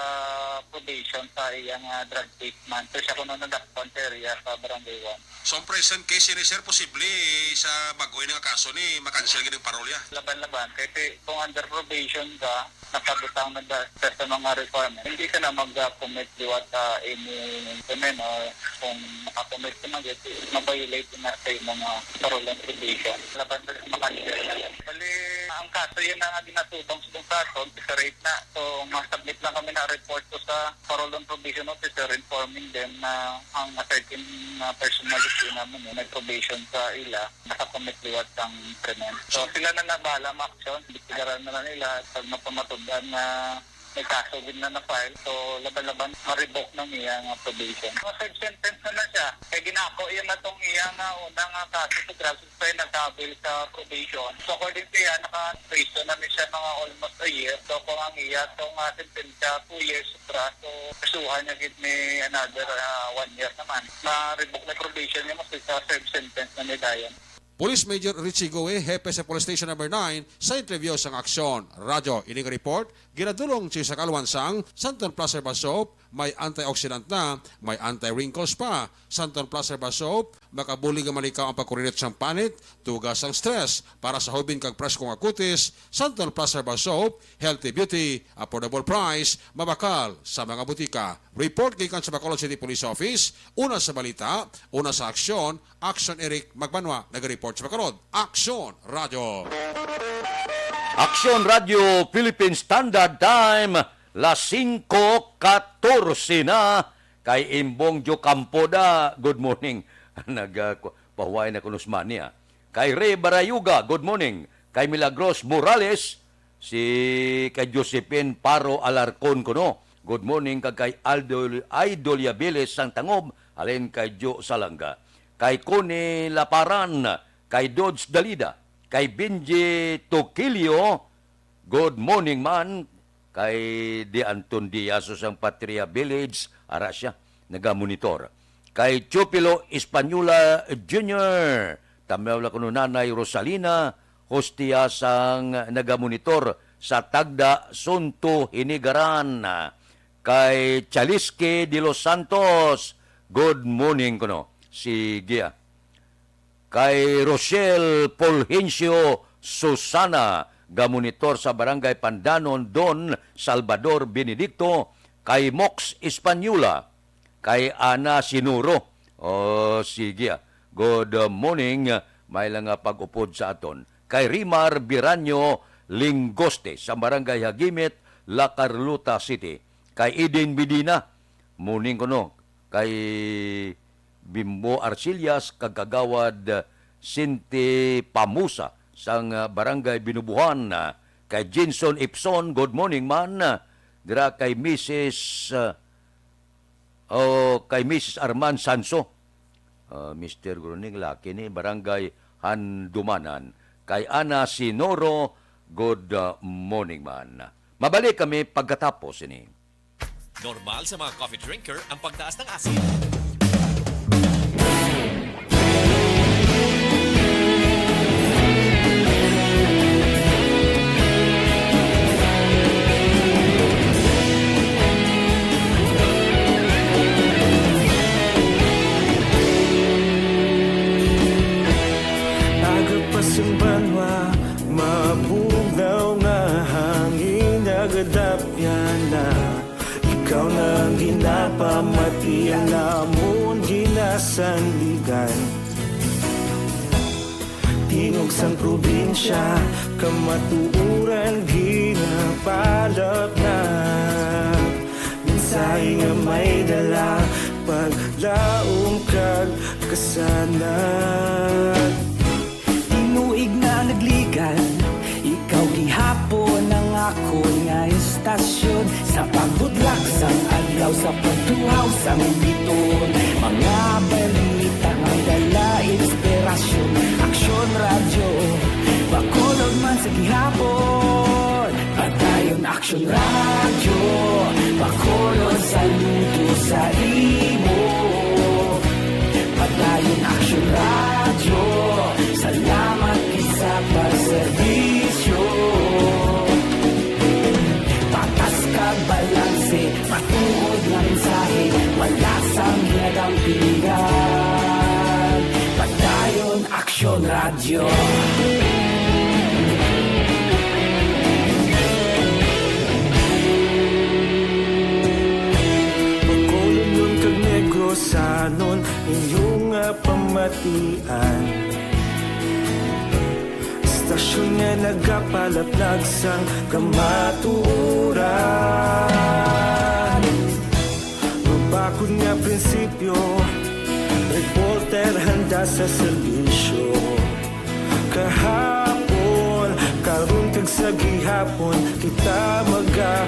probation sa iyang, ah, drug case man. So, siya kuno nadakpan sa area sa Barangay one. So, ang present case ni sir, posible sa bago ini nga kaso ni makancel gid ang parolya? Laban-laban. Kasi kung under probation ka, nakabutang na ba siya sa mga requirement, hindi ka na mag-commit liwat sa any krimen, or kung makakommit ka man, ma-violate na sa imo nga parole and probation. Laban sa makancel. Bali, ang kaso yun na nga ginatubang sa kaso, separate na. So, ma-submit lang kami Gina-report ko sa parole and probation officer, informing them na ang certain, uh, personality naman, eh, may probation sa ila, nakakommit liwat sang krimen. So, sila na na bahala ma-action, imbestigaran na lang nila, pag mapamatud-an na may kaso gid na na-file, so, laban-laban, ma-revoke na niya ang probation. Mga serve sentence na na siya. Kay ginako iya na tong iya nga unang, ah, kaso sa drugs, kay nag-avail sa probation. So, according to iya, naka-prison na ni siya mga almost a year. So, kung ang iya tong, ah, sentensya, two years sobra, so, kasuhan niya gid ni another, ah, one year naman. Ma-revoke na probation niya, mas sa serve sentence na ni dayon. Police Major Richie Goe, hepe sa Police Station Number Nine, sa interview sang Aksyon Radyo. Ini nga report ginadulong sa Kalwan sang Santon Plus Herbal Soap, may antioxidant na, may anti-wrinkles pa. Santon Plus Herbal Soap, makabulig nga malikaw ang pagkurinit sang panit, tuga sang stress. Para sa hubin kag presko nga kutis, Santon Plus Herbal Soap, healthy beauty, affordable price, mabakal sa mga butika. Report gikan sa Bacolod City Police Office, una sa balita, una sa aksyon, Action Eric Magbanwa, nag-report sa Bacolod. Action Radio. Action Radio Philippine Standard Time, las singko katorse na. Kay Imbong Diocampo da, good morning. Nag, ah, ku-, pahuway na kuno si Manny, ah. Kay Ray Barayuga, good morning. Kay Milagros Morales, si kay Josephine Paro Alarcon kuno, good morning. Kag kay Aldo, Idol Yabilis sang Tangob, halin kay Jo Salanga. Kay Connie Laparan, kay Dodge Dalida, kay Benji Tokilio, good morning man. Kay Di Anton Diaz sang Patria Village, ara siya, nagamonitor. Kay Chupilo Española Junior, tamyaw la kuno Nanay Rosalina Hostia sang nagamonitor sa Tagda, Sunto, Hinigaran. Kay Chaliske de los Santos, good morning kuno. Sige, ah. Kay Rochelle Fulgencio Susana, gamonitor sa Barangay Pandanon, Don Salvador Benedicto, kay Mox Española, kay Ana Sinuro. Oh, sige, ah. Good morning, ah, may lang nga pag-upod sa aton. Kay Rimar Biranyo Lingoste sa Barangay Hagimit, La Carlota City. Kay Eden Medina, morning kuno. Kay Bimbo Arcillas kag Kagawad Sinti Pamusa sang, ah, Barangay Binubuhan, ah, kay Jenson Ipson, good morning man, ah, dira kay Missus, ah, o kay Missus Arman Sanso. Ah, Mister Gruning, laki ni Barangay Handumanan. Kay Ana Sinoro, good, ah, morning man. Mabalik kami pagkatapos ini. Normal sa mga coffee drinker ang pagtaas ng asin. Aga pa sa banwa, mabugnaw nga hangin nagadapyan na. Ikaw na ang ginapamati, ang amon ginasandigan. Tingog sang probinsya, kamatuoran ginapalapnat. Mensahe nga may dala, paglaom kag kasanag. Tinuig na nagligan, ikaw gihapon ang akon nga istasyon. Sa pagbudlak sang adlaw, sa pagtuhaw sang biton, mga balita nga dala inspirasyon. Aksyon Radyo, Bacolod man sa gihapon. Padayon Aksyon Radyo, Bacolod, saludo sa imo. Padayon Aksyon Radyo, salamat gid sa pagserbisyo. Patas kag balanse, matuod nga mensahe, wala sang ginadampingan. Padayon Aksyon Radyo. Bacolodnon kag Negrosanon, inyo nga pamatian. Hasta Aksyon nga nagapalaplag sang kamatuoran. Mabakod nga prinsipyo, reporter handa sa serbisyo. Kahapon, karon kag sa gihapon, kita magapadayon.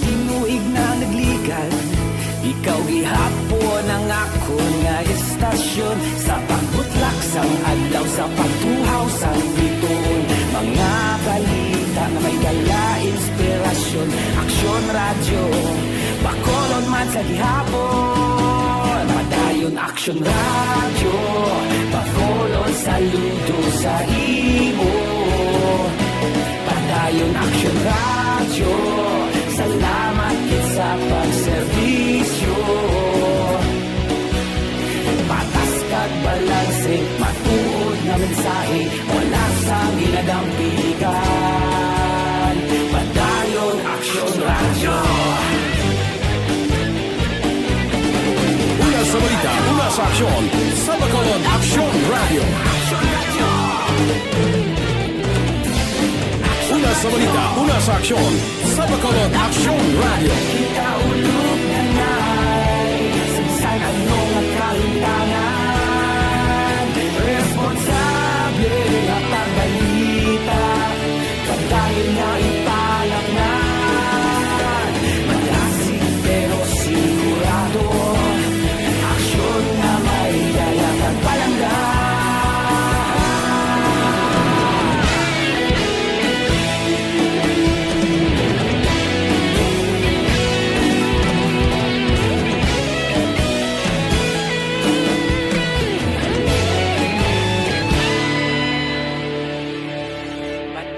Tinuig na nagligad, ikaw gihapon ang akon nga istasyon. Sa pagbutlak sang adlaw, sa pagtuhaw sang bituon, mga balita nga may dala inspirasyon. Aksyon Radyo, Bacolod man sa gihapon. Padayon Aksyon Radyo, Bacolod, saludo sa imo. Padayon Aksyon Radyo, salamat gid sa pagserbisyo. Patas kag balanse, matuod nga mensahe, wala sang ginadampigan. Padayon Aksyon Radyo. Una sa balita, una sa aksyon, sa Bacolod Aksyon Radyo. Una sa balita, una sa aksyon, sa Bacolod Aksyon Radyo. Kita ulog na nay, sa ano nga kalimtangan, responsable nga pagbalita. Padayon nga ipalaknan, malasig pero sigurado, aksyon nga may dala kag palangga.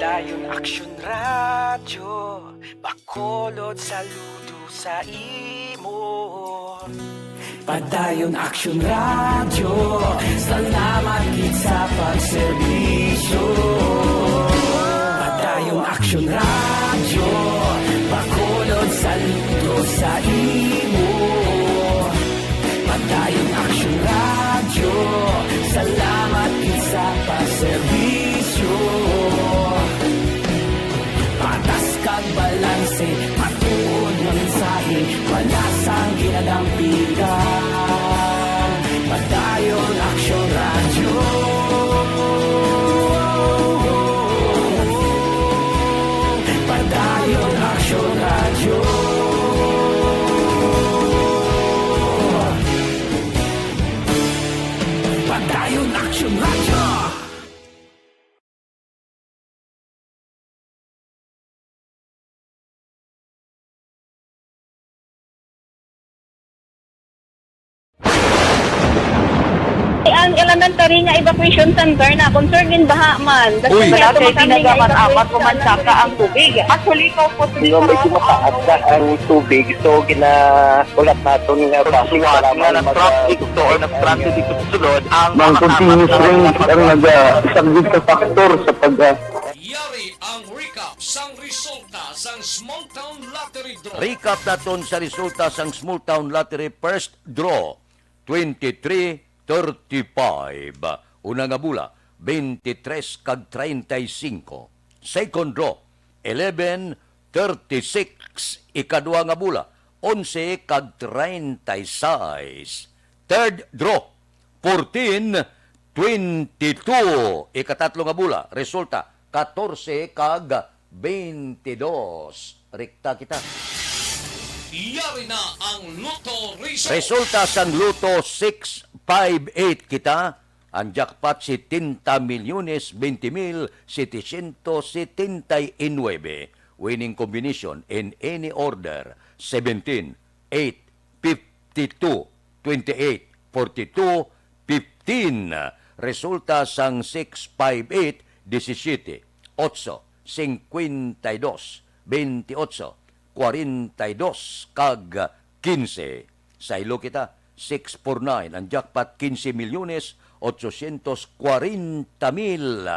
Padayon Aksyon Radyo, Bacolod, saludo sa imo. Padayon Aksyon Radyo, salamat gid sa pagserbisyo. Padayon Aksyon Radyo, Bacolod, saludo sa imo. Padayon Aksyon Radyo, salamat gid sa pagserbisyo. Patas kag balanse, matuod nga mensahe, wala sang ginadampigan. Padayon Aksyon Radyo. Padayon Aksyon Radyo. Padayon Aksyon Radyo. Ang elementary nga evacuation center na concern din baha man. Uy. Kasi wala kay tinaga man apat ko man saka ang tubig. Actually, ko po. Nga medyo mataas na ang tubig, so ginaulat naton nga basi nga nag-traffic to or nag-transit dito sa sulod ang mga continuous rain ang naga-, isa gid ka factor sa pag, ah, Yari ang recap sang resulta sang Small Town Lottery Draw. Recap naton sa resulta sang Small Town Lottery First Draw, twenty-three thirty-five. Una nga bola, twenty-three kag treinta y cinco. Second draw, eleven thirty-six. Ikadua nga bola, onse kag treinta y seis. Third draw, fourteen twenty-two. Ikatatlo nga bola, resulta, katorse kag twenty-dos. Rekta kita. Yari na ang Lotto Result. Resulta sang Lotto six five eight kita. Ang jackpot, setenta milyones, veinte mil setecientos setenta y nueve. Winning combination in any order, seventeen, eight, fifty-two, twenty-eight, forty-two, fifteen. Resulta sang six five eight, disisiyete, otso, singkwenta y dos, bentiocho, kwarenta y dos, kag kinse. Saylo kita, six four nine, ang jackpot, kinse milyones, ochocientos kwarenta mil.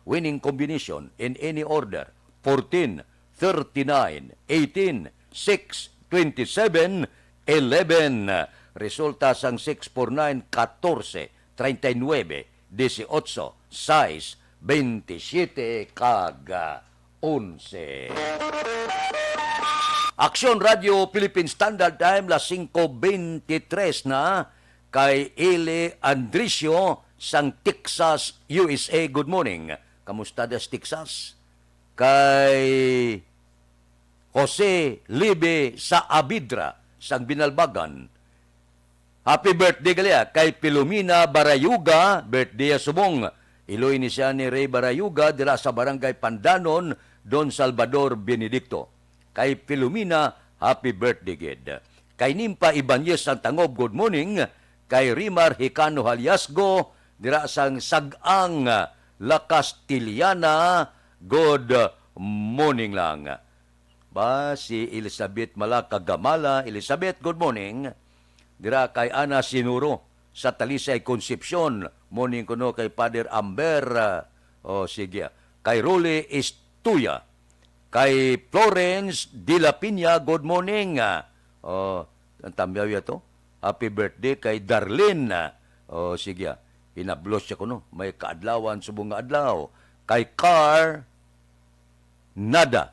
Winning combination in any order, fourteen, thirty-nine, eighteen, six, twenty-seven, eleven. Resulta sang six four nine, katorse, treinta y nuebe, dieciocho, sais, veintisiete, kag, ah, onse. Aksyon Radio Philippine Standard Time, las singko beintitres na, kay Eli Andricio sang Texas, U S A. Good morning. Kamusta das Texas? Kay Jose Libe sa Abidra, sang Binalbagan. Happy birthday gali, ah, kay Filomena Barayuga, birthday ya subong. Iloy ni siya ni Ray Barayuga dira sa Barangay Pandanon, Don Salvador Benedicto. Kay Filomena, happy birthday gid. Kay Nimpa Ibanez sang Tangob, good morning. Kay Rimar Hicano Haliasgo dira sang Sag-ang, La Castellana, good morning lang. Ba, si Elizabeth Malaka Gamala. Elizabeth, good morning. Dira kay Ana Sinuro sa Talisay, Concepcion. Morning kuno kay Father Amber. Ah, oh, sige. Kay Rolly Estuya. Kay Florence de la Piña, good morning. Ah, oh, ang tamyaw ya to. Happy birthday kay Darlene. Ah, oh, sige. Hinablos siya kuno. May kaadlawan subong nga adlaw. Kay Car Nada.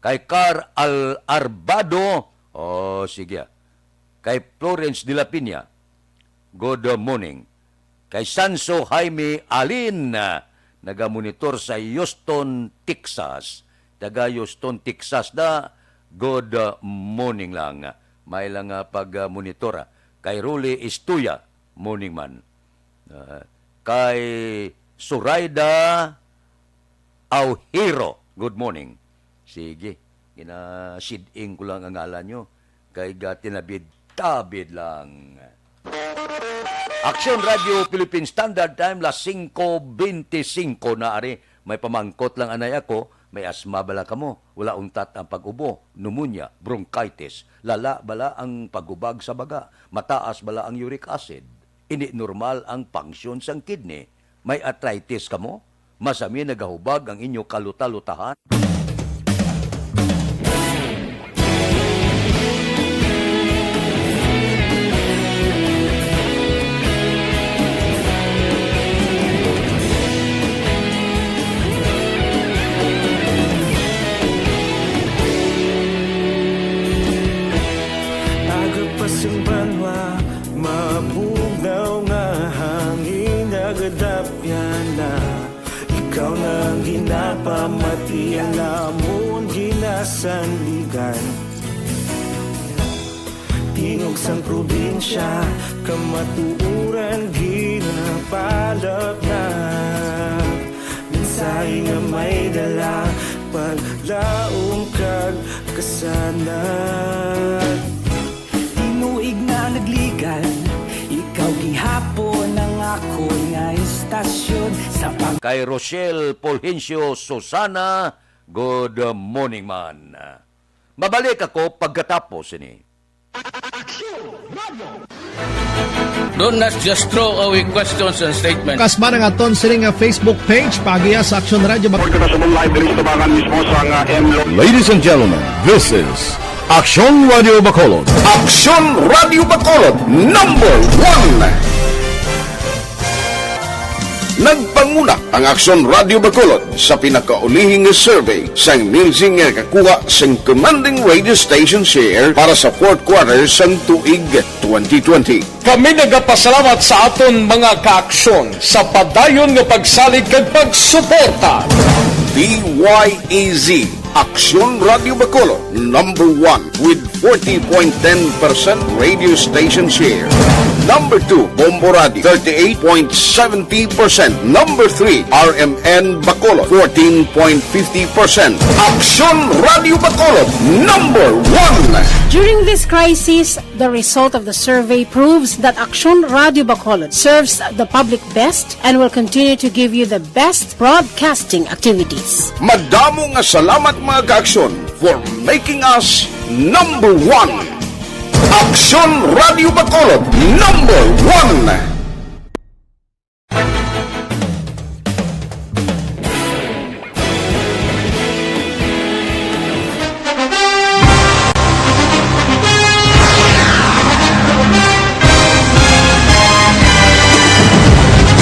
Kay Car Al Arbado, oh, sige. Kay Florence de la Piña, good morning. Kay Sanso Jaime Alin, ah, nagamonitor sa Houston, Texas. Taga Houston, Texas da, good, ah, morning lang. May lang, ah, pag, ah, monitor, ah. Kay Rolly Estuya, morning man. Ah, kay Suraida Aujero, good morning. Sige, ginasid-ing ko lang ang ngalan nyo. Kay gatinabid-tabid lang. Aksyon Radio Philippine Standard Time, las singko beintisinko na ari. May pamangkot lang anay ako, may asma bala kamo? Wala untat ang pag-ubo, pneumonia, bronchitis, lala bala ang paghubag sa baga, mataas bala ang uric acid? Hindi normal ang function sang kidney. May arthritis kamo? Masami nagahubag ang inyo kalutalutahan? Aga pa sing banwa, mabugnaw nga hangin, nagadapyan na. Ikaw na ang ginapamati, ang amon ginasandigan. Tingog sang probinsya, kamatuoran ginapalapnag. Mensahe nga may dala, paglaom kag kasanag. Tinuig na nagligan, ikaw gihapon ang akon nga istasyon sa pag- Kay Rochelle Fulgencio Susana, good morning man. Mabalik ako pagkatapos ini. Aksyon Radio. Do not just throw away questions and statements. Kasma nga aton sini nga Facebook page, paagiha sa Aksyon Radio Bacolod. Report ko na sa live diri sa Tubangan mismo sa nga M Lo- Ladies and gentlemen, this is Aksyon Radio Bacolod. Aksyon Radio Bacolod, number one. Nagpanguna ang Aksyon Radio Bacolod sa pinakaulihi nga survey sang Nielsen nga nakakuha sang commanding radio station share para sa fourth quarter sang tuig twenty twenty. Kami nagapasalamat sa aton mga kaaksyon sa padayon nga pagsalig kag pagsuporta. D Y E Z, Aksyon Radio Bacolod, number one with forty point ten percent radio station share. Number two, Bombo Radio, thirty-eight point seventy percent. Number three, R M N Bacolod, fourteen point fifty percent. Aksyon Radio Bacolod, number one. During this crisis, the result of the survey proves that Aksyon Radio Bacolod serves the public best and will continue to give you the best broadcasting activities. Madamo nga salamat, mga kaaksyon, for making us number one. Aksyon Radio Bacolod, number one.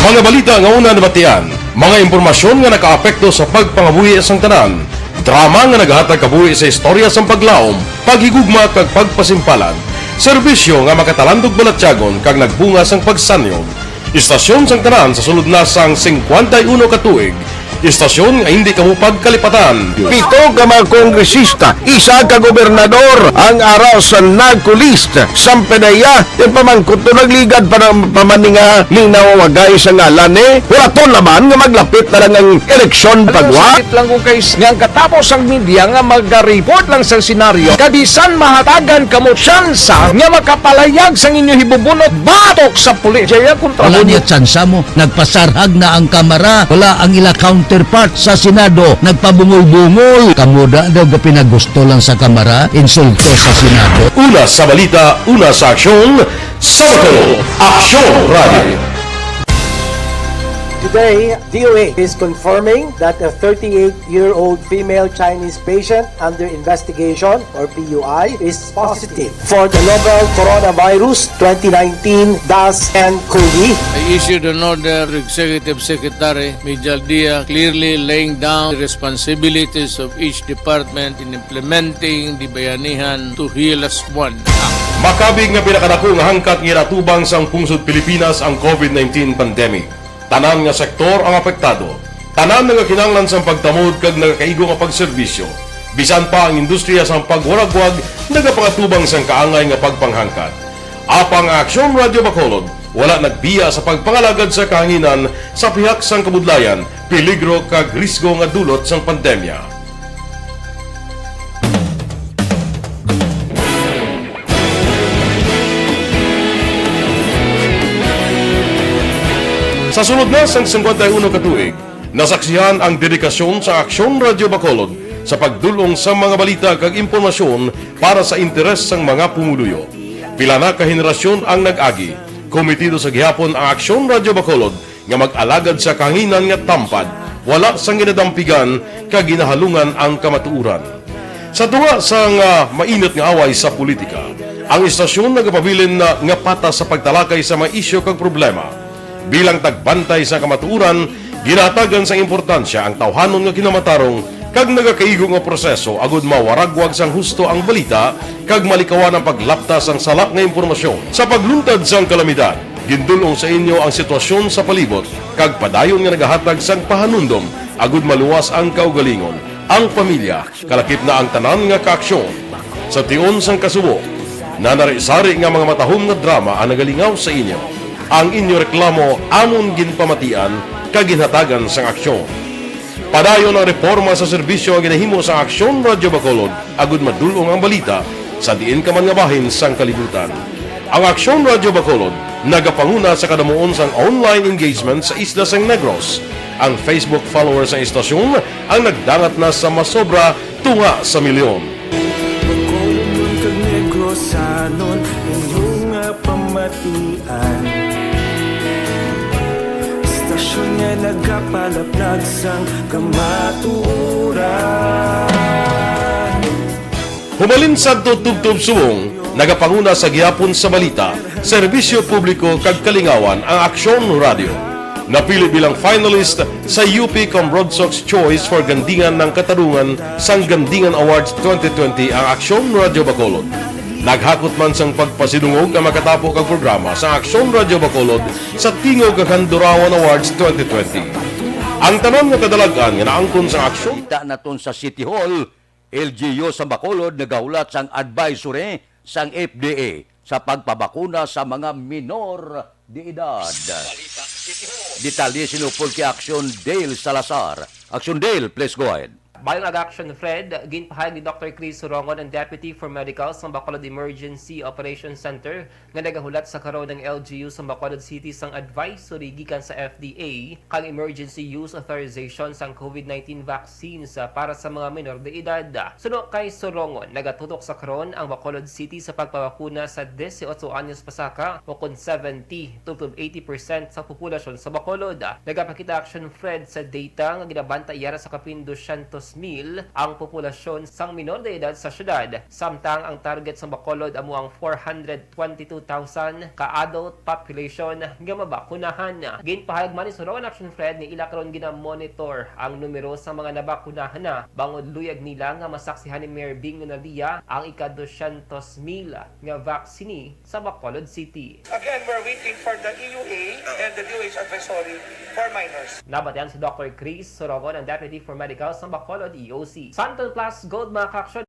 Mga balita nga una nabatian, mga impormasyon nga nakaapekto sa pagpangabuhi sang tanan, drama nga nagahatag kabuhi sa istorya sang paglaom, paghigugma kag pagpasimpalan, serbisyo nga makatalandog balatyagon kag nagbunga sang pagsanyog. Istasyon sang tanan sa sulod na sang singkwenta y uno ka tuig, istasyon nga hindi kamo pagkalipatan. Pito ka mga kongresista, isa ka gobernador ang ara sa NAGCO list. Sampanaya, ipamangkot to nagligad pa ng pamaninga ning nawawagay sa ngalan ni. Wala to laman nga maglapit na lang ang eleksyon pagwa. Sakit lang kung kay nga ang katapos ang media nga magaripot lang sa senaryo. Kabisan mahatagan kamo tsansa nga makapalayag sang inyo hibubunot batok sa pulis. Jaya kontra Wala mo. Niya tsansa mo. Nagpasarhag na ang Kamara. Wala ang ila counterpart sa Senado. Nagpabungol-bungol. Kamo da daw ga pinagusto lang sa Kamara. Insulto sa Senado. Una sa balita, una sa aksyon, sa Bacolod, Aksyon Radio. Today, D O H is confirming that a thirty-eight-year-old female Chinese patient under investigation, or P U I, is positive for the novel coronavirus twenty nineteen dash N cov. I issued an order to Executive Secretary Mijal Dia, clearly laying down the responsibilities of each department in implementing the Bayanihan to Heal Us One Act. Makabig nga pinakadako nga hangkat nga ginatubang sang pungsod Pilipinas ang COVID nineteen pandemic. Tanan nga sektor ang apektado. Tanan nagakinahanglan sang pagtamod kag nagakaigo nga pagserbisyo. Bisan pa ang industriya sang pagwaragwag nagapangatubang sang kaangay nga pagpanghangkat. Apang ang Aksyon Radio Bacolod wala nagbiya sa pagpangalagad sa kahanginan sa pihak sang kabudlayan, peligro kag risgo nga dulot sang pandemya. Sa sulod na sang singkwenta y uno ka tuig, nasaksihan ang dedikasyon sa Aksyon Radio Bacolod sa pagdul-ong sa mga balita kag impormasyon para sa interes sang mga pumuluyo. Pila na ka henerasyon ang nag-agi, kometido sa gihapon ang Aksyon Radio Bacolod nga mag-alagad sa kahanginan nga tampad, wala sang ginadampigan kag ginahalungan ang kamatuoran. Sa tunga sang, ah, mainit nga away sa politika, ang istasyon nagapabilin na nga patas sa pagtalakay sa mga isyu kag problema. Bilang tagbantay sa kamatuoran, ginahatagan sang importansya ang tawhanon nga kinamatarong kag nagakaigo nga proseso agud mawaragwag sang husto ang balita kag malikawan ang paglapta sang sala nga impormasyon. Sa pagluntad sang kalamidad, gindul-ong sa inyo ang sitwasyon sa palibot kag padayon nga nagahatag sang pahanumdom agud maluwas ang kaugalingon, ang pamilya, kalakip na ang tanan nga kaaksyon. Sa tion sang kasubo, nanari-sari nga mga matahom nga drama ang nagalingaw sa inyo. Ang inyo reklamo amon ginpamatian kag ginhatagan sang aksyon. Padayon ang reporma sa serbisyo nga ginahimo sang Aksyon Radio Bacolod agud madul-ong ang balita sa diin ka man nga bahin sang kalibutan. Ang Aksyon Radio Bacolod nagapanguna sa kadamuon sang online engagement sa isla sang Negros. Ang Facebook followers sang istasyon ang nagdangat na sa masobra tunga sa milyon. Bacolodnon kag Negrosanon, inyo nga pamatian. Istasyon nga nagapalaplag sang kamatuoran. Hubalin sadto tubtob subong, nagapanguna sa gihapon sa balita, serbisyo publiko kag kalingawan ang Aksyon Radio. Napili bilang finalist sa U P Comrogsocs Choice for Gandingan ng Katarungan sang Gandingan Awards twenty twenty ang Aksyon Radio Bacolod. Naghakot man sang pagpasidungog ang makatapo kag programa sa Aksyon Radio Bacolod sa Tingog kag Handurawan Awards twenty twenty. Ang tanan nga kadalag-an nga naangkon sa aksyon. Kita naton sa City Hall, L G U sa Bacolod nagahulat sang advisory sang F D A sa pagpabakuna sa mga minor de edad. Detalye sinupol kay Action Dale Salazar. Action Dale, please go ahead. Balang ag-action, Fred, ginpahayag ni Doctor Chris Sorongon, ang Deputy for Medical sa Bacolod Emergency Operations Center, nga nagahulat sa karon ang L G U sa Bacolod City sang advisory gikan sa F D A kang emergency use authorization sang COVID nineteen vaccines, ah, para sa mga minor de edad. Suno kay Sorongon, nagatutok sa karon ang Bacolod City sa pagpabakuna sa dieciocho anyos pasaka, o kon seventy to eighty percent sa populasyon sa Bacolod. Nagapakita, Action Fred, sa data nga ginabantay yara sa kapin dosyentos mil ang populasyon sang minor de edad sa siyudad, samtang ang target sang Bacolod amo ang four hundred twenty-two thousand ka adult population nga mabakunahan. Ginpahayag man ni Sorogon Action Fred nga ila karon gina-monitor ang numero sang mga nabakunahan na, bangod luyag nila nga masaksihan ni Mayor Bing Nalia ang ika dosyentos mil nga vaccine sa Bacolod City. Again, we're waiting for the E U A and the D O H advisory for minors. Nabatian si Doctor Chris Sorogon, ang Deputy for Medical sa Bacolod E O C. Santon Plus Gold, mga kaaksyon.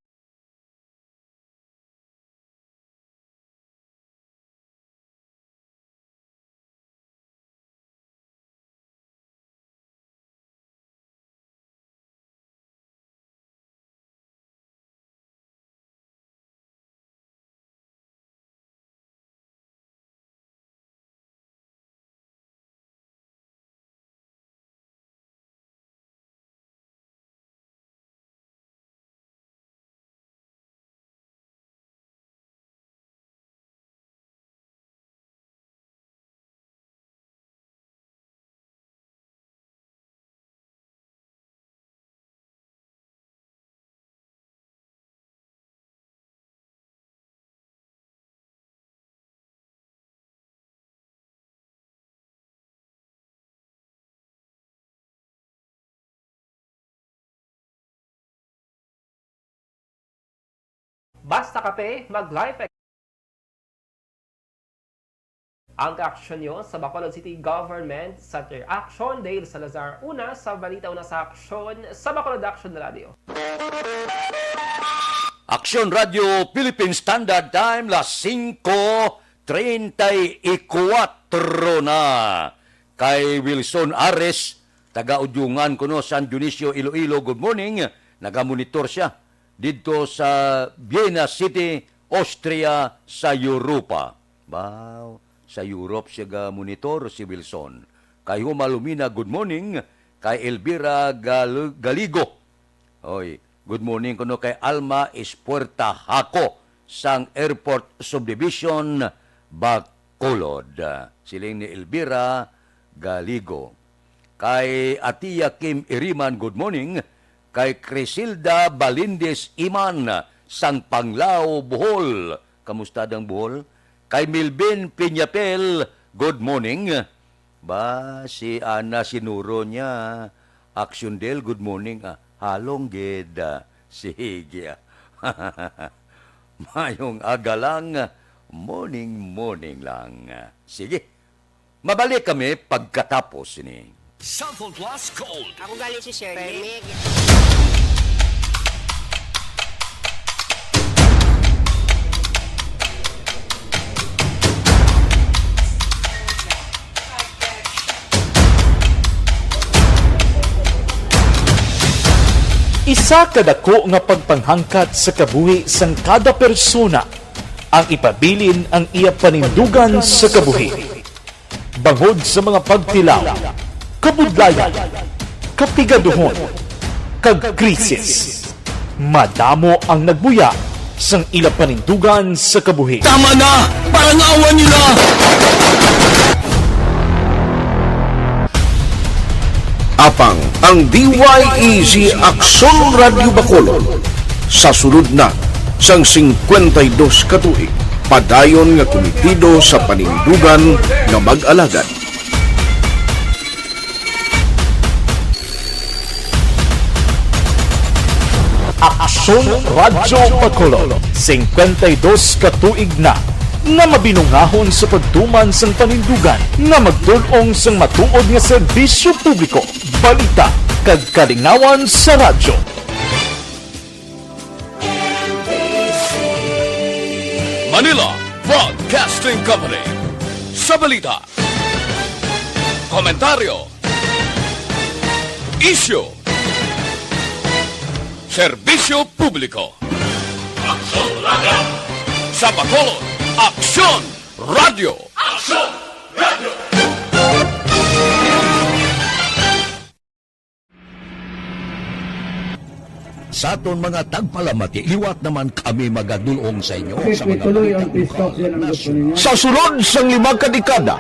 Basta kape, mag-life. Ang kaaksyon nyo sa Bacolod City Government, Senator Action, Dale Salazar, una sa balita, una sa aksyon sa Bacolod Action Radio. Aksyon Radio Philippine Standard Time, las singko treinta y cuatro na. Kay Wilson Ares, taga Udyungan kuno, San Dionisio, Iloilo, good morning. Nagamonitor siya didto sa Vienna City, Austria, sa Europa. Wow, sa Europe siya ga-monitor, si Wilson. Kay Huma Lumina, good morning. Kay Elvira Gal-, Galigo, oy, good morning kuno kay Alma Espuerta Hako sang Airport Subdivision, Bacolod. Siling ni Elvira Galigo. Kay Atia Kim Iriman, good morning. Kay Crisilda Balindis Iman sang Panglao, Bohol. Kamusta dang Bohol? Kay Milvin Piñapel, good morning. Ba, si Ana Sinuro niya. Action Del, good morning. Ah, halong gid. Ah, sige. Ah. Mayong aga lang. Morning, morning lang. Sige. Mabalik kami pagkatapos ni. Cellphone Plus Gold. Ako gali si Sherlyn. Isa ka dako nga pagpanghangkat sa kabuhi sang kada persona ang ipabilin ang iya panindugan sa kabuhi. Bangod sa mga pagtilaw, kabudlayan, kapigaduhon, kag krisis, madamo ang nagbuya sang ila panindugan sa kabuhi. Tama na! Parangawan niyo na! Apang ang D Y E G Aksyon Radyo Bacolod sa sulod na sang singkwenta y dos ka tuig, padayon nga kumitido sa panindugan nga mag-alagad. Aksyon Radyo Bacolod, singkwenta y dos ka tuig na nga mabinungahon sa pagtuman sang panindugan nga magtul-ong sang matuod nga serbisyo publiko, balita, kag kalingawan sa radyo. Manila Broadcasting Company. Sa balita, komentaryo, isyu, serbisyo publiko. Aksyon Radyo. Sa Bacolod, Aksyon Radyo. Aksyon Radyo. Sa aton mga tagpalamati, liwat naman kami magadul-ong sa inyo sa mga balita bukaw nga nasyon. Sa sulod sang lima ka dekada,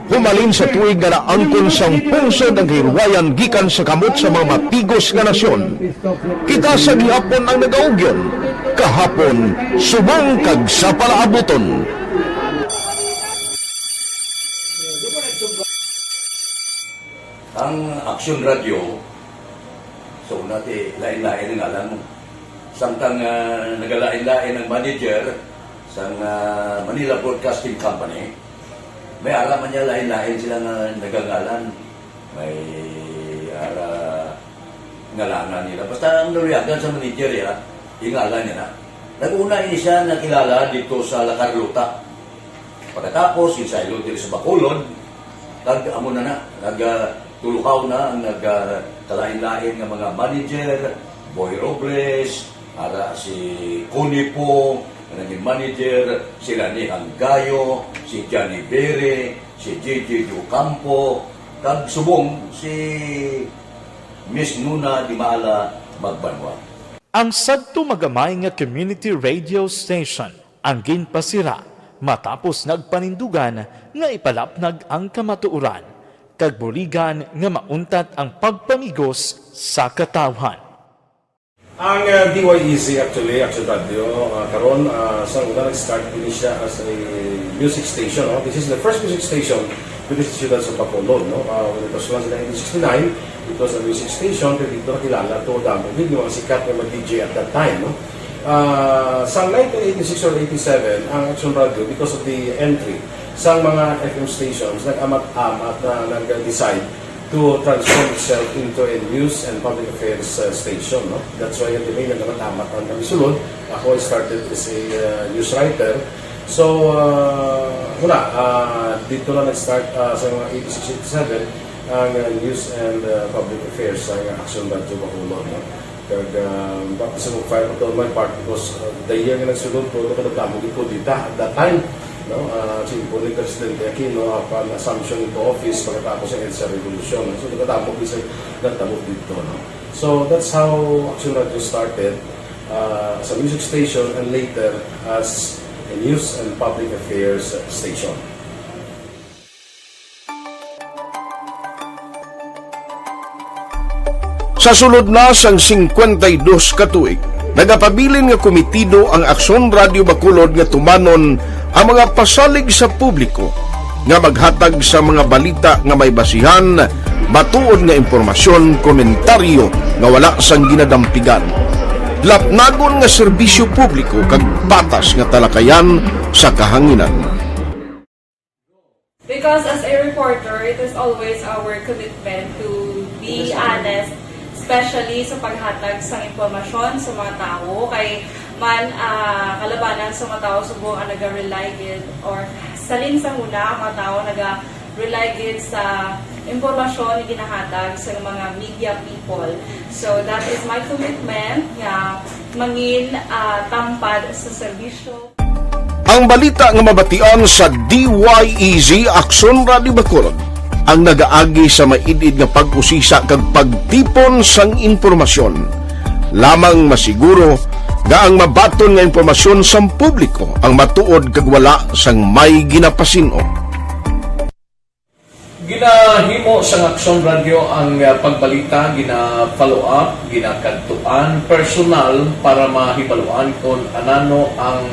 Humalin sa tuig nga naangkon sang pungsod ang kahilwayan gikan sa kamot sa mga matigos nga nasyon. Kita sa gihapon ang nagaugyon, kahapon, subong kag sa palaabuton. Ang Aksyon Radyo, so, nati, lain-lain ang ngalan mo. Samtang, ah, nagalain-lain ang manager sang, ah, Manila Broadcasting Company, may ara man niya lain-lain sila nga nagangalan. May ara ngalanan nila. Basta ang naluyagan sa manager, ya, ingalan niya na. Nag-una ini siya nakilala dito sa La Carlota. Pagkatapos, insaylo diri sa Bacolod, kag amo na na, nag, ah, tulukaw na ang nag, ah, kalain-lain nga mga manager, Boy Robles, ara si Connie Pong, nga naging manager, si Lani Hanggayo, si Johnny Bere, si J J Ocampo, kag subong si Miss Nuna Dimala Magbanwa. Ang sadto magamay nga community radio station ang ginpasira matapos nagpanindugan nga ipalapnag ang kamatuoran kag buligan nga mauntat ang pagpamigos sa katawhan. Ang, uh, D Y E Z actually, Action Radio, uh, karon, uh, sa una nag-start ini siya as a music station, no? This is the first music station within the siyudad sa Bacolod, no? Uh, when it was launched in nineteen sixty-nine, it was a music station, pero dito nakilala to damo gid yung mga sikat nga mga D J at that time, no? Ah, sa nineteen eighty-six or eighty-seven, ang Action Radio, because of the entry sa mga F M stations, nag-amat-amat na nag-decide to transform itself into a news and public affairs, uh, station, no? That's why, yung nag-amat-amat ang kami sulod. Ako, I started as a, uh, news writer. So, uh, wala, uh, dito na nag-start, uh, sa mga eighty-six, eighty-seven, ang, uh, news and, uh, public affairs sa Action Radio Bacolod, no? Kag, ah, baptism of fire pa to on my part because, ah, the year nga nagsulod ko, nagkadamo gid ko dita at that time, no? Ah, si Presidente Aquino, apan assumption into office pagkatapos sa EDSA Revolution. So, nagkadamo gid sa nagtabo dito, no? So, that's how Action Radio started, ah, as a music station and later as a news and public affairs station. Sa sulod na sang singkwenta y dos ka tuig, nagapabilin nga komitido ang Aksyon Radio Bacolod nga tumanon ang mga pasalig sa publiko nga maghatag sa mga balita nga may basihan, matuod nga impormasyon, komentaryo nga wala sang ginadampigan, lapnagon nga serbisyo publiko kag patas nga talakayan sa kahanginan. Because as a reporter, it is always our commitment to be honest, especially sa paghatag sa impormasyon sa mga tawo. Kay man, ah, kalabanan sa mga tawo subong ang naga-rely gid, or salin sa una, ang mga tawo naga-rely gid sa impormasyon nga ginahatag sa mga media people. So, that is my commitment nga mangin, ah, tampad sa serbisyo. Ang balita nga mabatian sa D Y E Z Aksyon Radio Bacolod ang nagaagi sa maid-id nga pag-usisa kag pagtipon sang impormasyon. Lamang masiguro nga ang mabaton nga impormasyon sang publiko ang matuod kag wala sang may ginapasin-o. Ginahimo sang Aksyon Radio ang, ah, pagbalita, gina-follow up, ginakadtuan personal para mahibaluan kon anano ang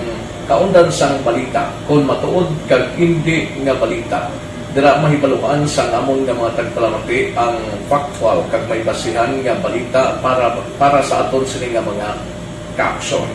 kaundan sang balita, kon matuod kag indi nga balita. Dira mahibaluan sang amon nga mga tagpalamati ang factual kag may basihan nga balita para, para sa aton sini nga mga kaaksyon.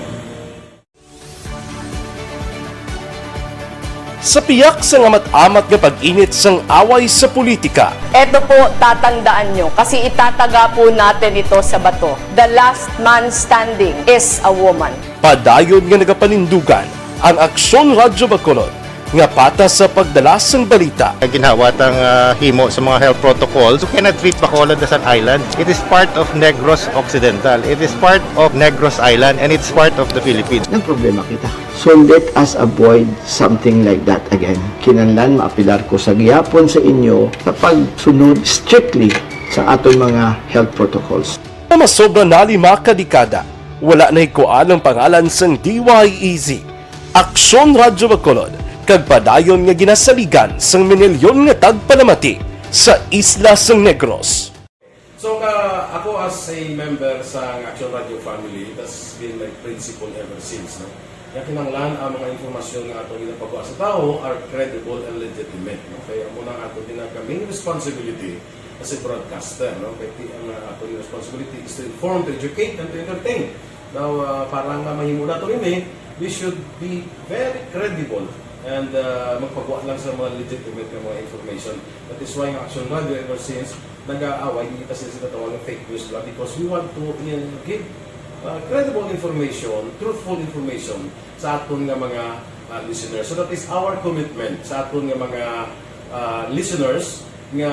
Sa piyak sang amat-amat nga pag-init sang away sa politika, Eto po, tatandaan nyo, kasi itataga po natin ito sa bato. The last man standing is a woman. Padayon nga nagapanindugan ang Aksyon Radyo Bacolod nga patas sa pagdala sang balita. Ginhawa tang, ah, himo sa mga health protocols. You cannot treat Bacolod as an island. It is part of Negros Occidental. It is part of Negros Island, and it's part of the Philippines. Nagproblema kita. So let us avoid something like that again. Kinahanglan maapelar ko sa gihapon sa inyo sa pagsunod strictly sa aton mga health protocols. Sa masobra na lima ka dekada, wala nahikuan ang pangalan sang D Y E Z. Aksyon Radyo Bacolod kag padayon nga ginasaligan sang minilyon nga tagpalamati sa isla sang Negros. So, uh, ako as a member sa Action Radio family, that's been my principle ever since, no? Nga kinahanglan ang mga impormasyon nga ato ginapagwa sa tawo are credible and legitimate, no? Kaya amo na ato ginaka main responsibility as a broadcaster, no? Kaya ti- ang uh, ato responsibility is to inform, to educate, and to entertain. Now, uh, para nga mahimo nato ini, we should be very credible and uh, magpagwa lang sa mga legitimate nga mga information. That is why ang Action Radio ever since nag-aaway, hindi kasi sila tawag ng fake news nila because we want to uh, give uh, credible information, truthful information sa aton nga mga uh, listeners. So that is our commitment sa aton nga mga uh, listeners nga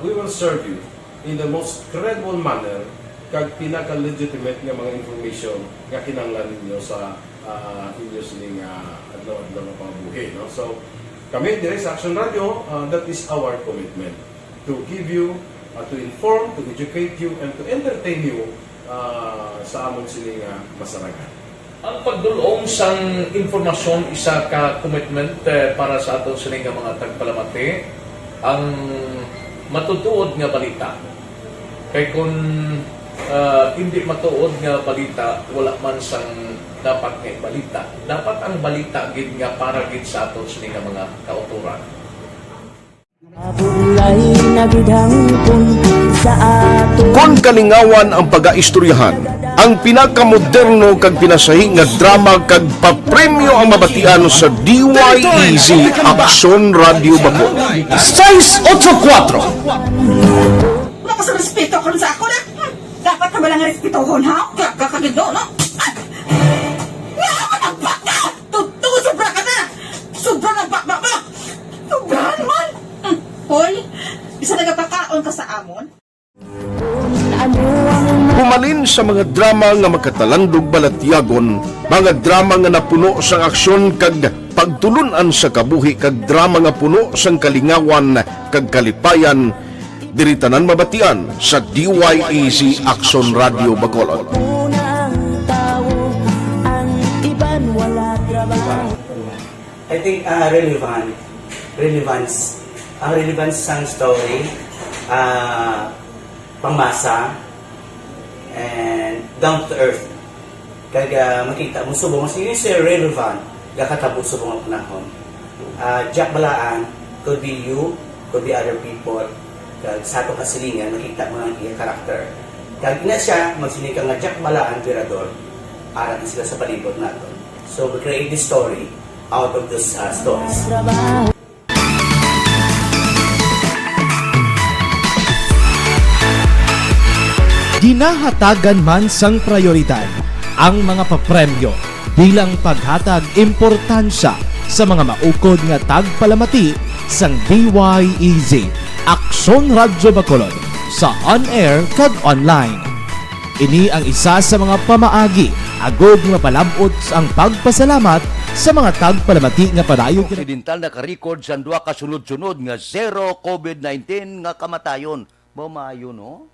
we will serve you in the most credible manner kag pinaka-legitimate nga mga information nga kinahanglan ninyo sa uh, inyo sining uh, adlaw-adlaw nga pambuhi, no? So, kami dire sa Action Radio, uh, that is our commitment to give you, uh, to inform, to educate you, and to entertain you uh, sa amon sini nga masarangan. Ang pagdul-ong sang impormasyon isa ka commitment eh, para sa aton sini nga mga tagpalamati. Ang matutuod nga balita. Kay kun uh, hindi matuod nga balita, wala man sang dapat nga balita. Dapat ang balita gid nga para gid sa aton sini nga mga kautoran. Kon kalingawan ang pagaistoryahan, ang pinakamoderno kag pinasahi nga drama kag papremyo ang mabatian sa D Y E Z Aksyon Radio Bacolod. Seis ocho kuatro. Wala ka sa respeto karon sa ako na. Dapat ka ba lang respetohon, ha? Kaka kagido, no? Ay! Nga ako nagbaka! Totoo, sobra ka na! Sobra na ba, ba, ba? Sobrahan man! Hmm. Hoy, isa nagapakaon ka sa amon? Humalin sa mga drama nga makatalandog balatyagon, mga drama nga napuno sang aksyon kag pagtulun-an sa kabuhi kag drama nga puno sang kalingawan kag kalipayan, diri tanan mabatian sa D Y E Z Aksyon Radio Bacolod. I think uh, relevant, relevance, ang relevance sang story, uh, pangmasa, and down to earth. Kag uh, makita mo subong mas yun is relevant, gakatabo subong ang panahon. Uh, Jack Balaan could be you, could be other people. Kag sa ato kasilingan, makita mo ang iya karakter. Kag ina siya, magsiling ka nga Jack Balaan, Emperador, ara na sila sa palibot naton. So we create this story out of those uh, stories. Ginahatagan man sang prayoridad ang mga papremyo bilang paghatag importansya sa mga maukod nga tagpalamati sang D Y E Z, Aksyon Radyo Bacolod, sa on-air kag online. Ini ang isa sa mga pamaagi agod nga mapalab-ot ang pagpasalamat sa mga tagpalamati nga padayon. Occidental naka-record sang duha ka sunod-sunod nga zero COVID nineteen nga kamatayon. Mao maayo, no?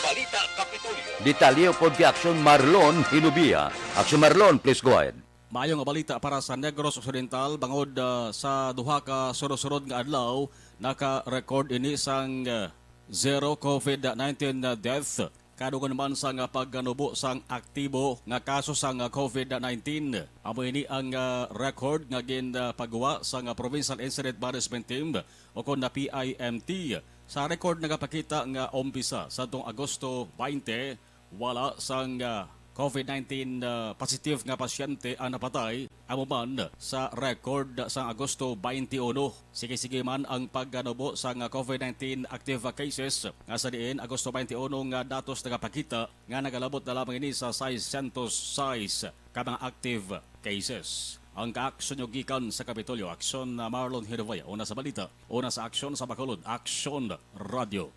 Balita Kapitolyo. Detalye pod kay Aksyon Marlon Hinubia. Aksyon Marlon, please go ahead. Maayo nga balita para sa Negros Occidental bangod ah, sa duha ka sunod-sunod nga adlaw naka-record ini sang ah, zero COVID nineteen death. Kadungan man sang pagkanubo sang aktibo nga kaso sang COVID nineteen. Amo ini ang ah, record nga ginpagawa sang Provincial Incident Management Team o kon na P I M T. Sa record nagapakita nga umpisa sadtong Agosto twenty, wala sang ah, COVID nineteen ah, positive nga pasyente ang napatay, amo man sa record sang Agosto twenty-one. Sige-sige man ang pagkanubo sang ah, COVID nineteen active cases, nga sa diin Agosto twenty-one nga datos nagapakita nga nagalabot na lamang ini sa six hundred six ka mga active cases. Ang kaaksyon nyo gikan sa Kapitolyo, Aksyon na Marlon Hirvaya. Una sa balita, una sa Aksyon sa Bacolod, Aksyon Radio.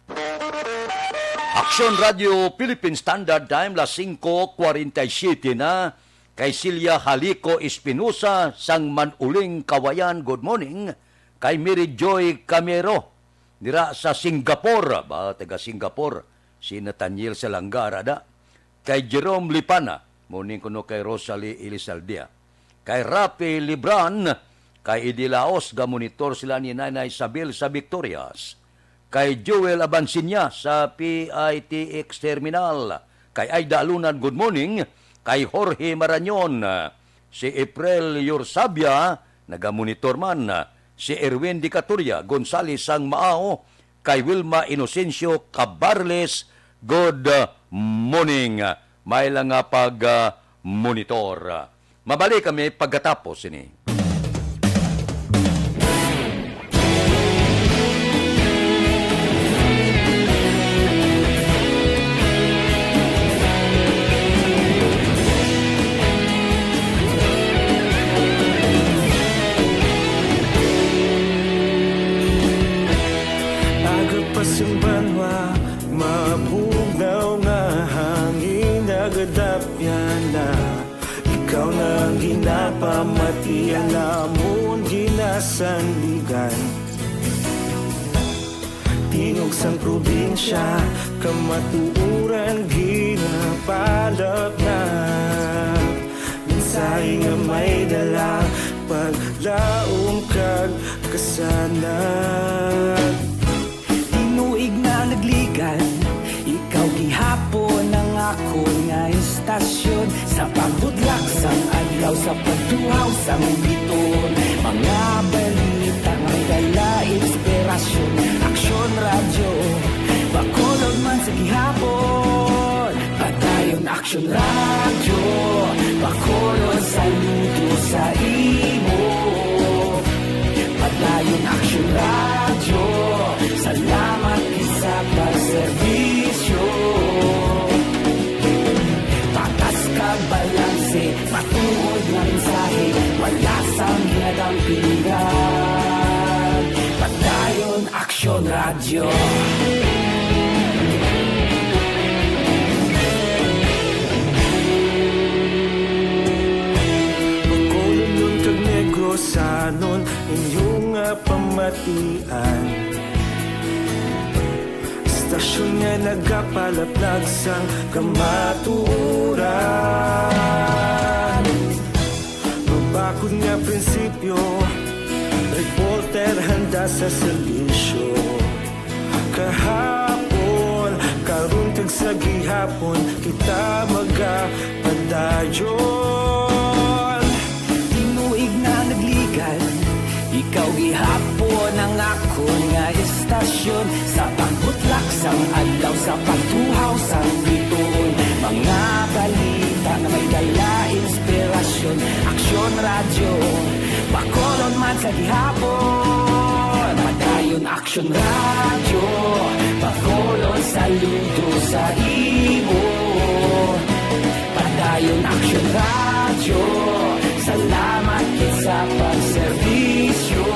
Aksyon Radio Philippine Standard Time, las singko kwarenta y siyete na. Kay Celia Halico Espinosa sang Manuling Kawayan, good morning. Kay Mary Joy Camero, dira sa Singapore, ba, taga Singapore, si Nathaniel Salangara da. Kay Jerome Lipana, morning kuno kay Rosalie Elizalde. Kay Rafi Libran, Kay Eddie Laos, ga-monitor sila ni Nanay Isabel sa Victorias. Kay Joel Abansiña sa P I T X Terminal. Kay Aida Alunan, good morning. Kay Jorge Marañon, si April Yorsabia, naga-monitor man. Si Erwin Dicatoria Gonzales sang Maao, kay Wilma Inocencio Cabarles, good morning. May lang nga pag, ah, monitor. Mabalik kami pagkatapos sini. Aga pa sing banwa, mabugnaw nga hangin nagadapyan na. Ikaw na ang ginapamatian namon ginasandigan. Tingog sang probinsya, kamatuoran ginapalapnap. Mensahe nga may dala, paglaom kag kasanag. Tinuig na nagligan, ikaw gihapon ang akon nga istasyon. Sa pagbudlak sang adlaw, sa pagtuhaw sang bituon, mga balita nga may dala inspirasyon. Aksyon Radyo, Bacolod man sa gihapon. Padayon Aksyon Radyo, Bacolod saludo sa imo. Padayon Aksyon Radyo, salamat gid sa pagserbisyo. Patas kag balanse, matuod nga mensahe, wala sang ginadampigan. Padayon Aksyon Radyo. Bacolodnon kag Negrosanon, inyo nga pamatian. Istasyon nga nagapalaplag sang kamatuoran. Mabakod nga prinsipyo, reporter handa sa serbisyo. Kahapon, karon kag sa gihapon, kita magapadayon. Tinuig na nagligan, ikaw gihapon ang akon nga istasyon. Sa pagbutlak sang adlaw, sa pagtuhaw sang bituon, mga balita nga may dala inspirasyon. Aksyon Radyo, Bacolod man sa gihapon. Padayon Aksyon Radyo, Bacolod saludo sa imo. Padayon Aksyon Radyo, salamat gid sa pagserbisyo.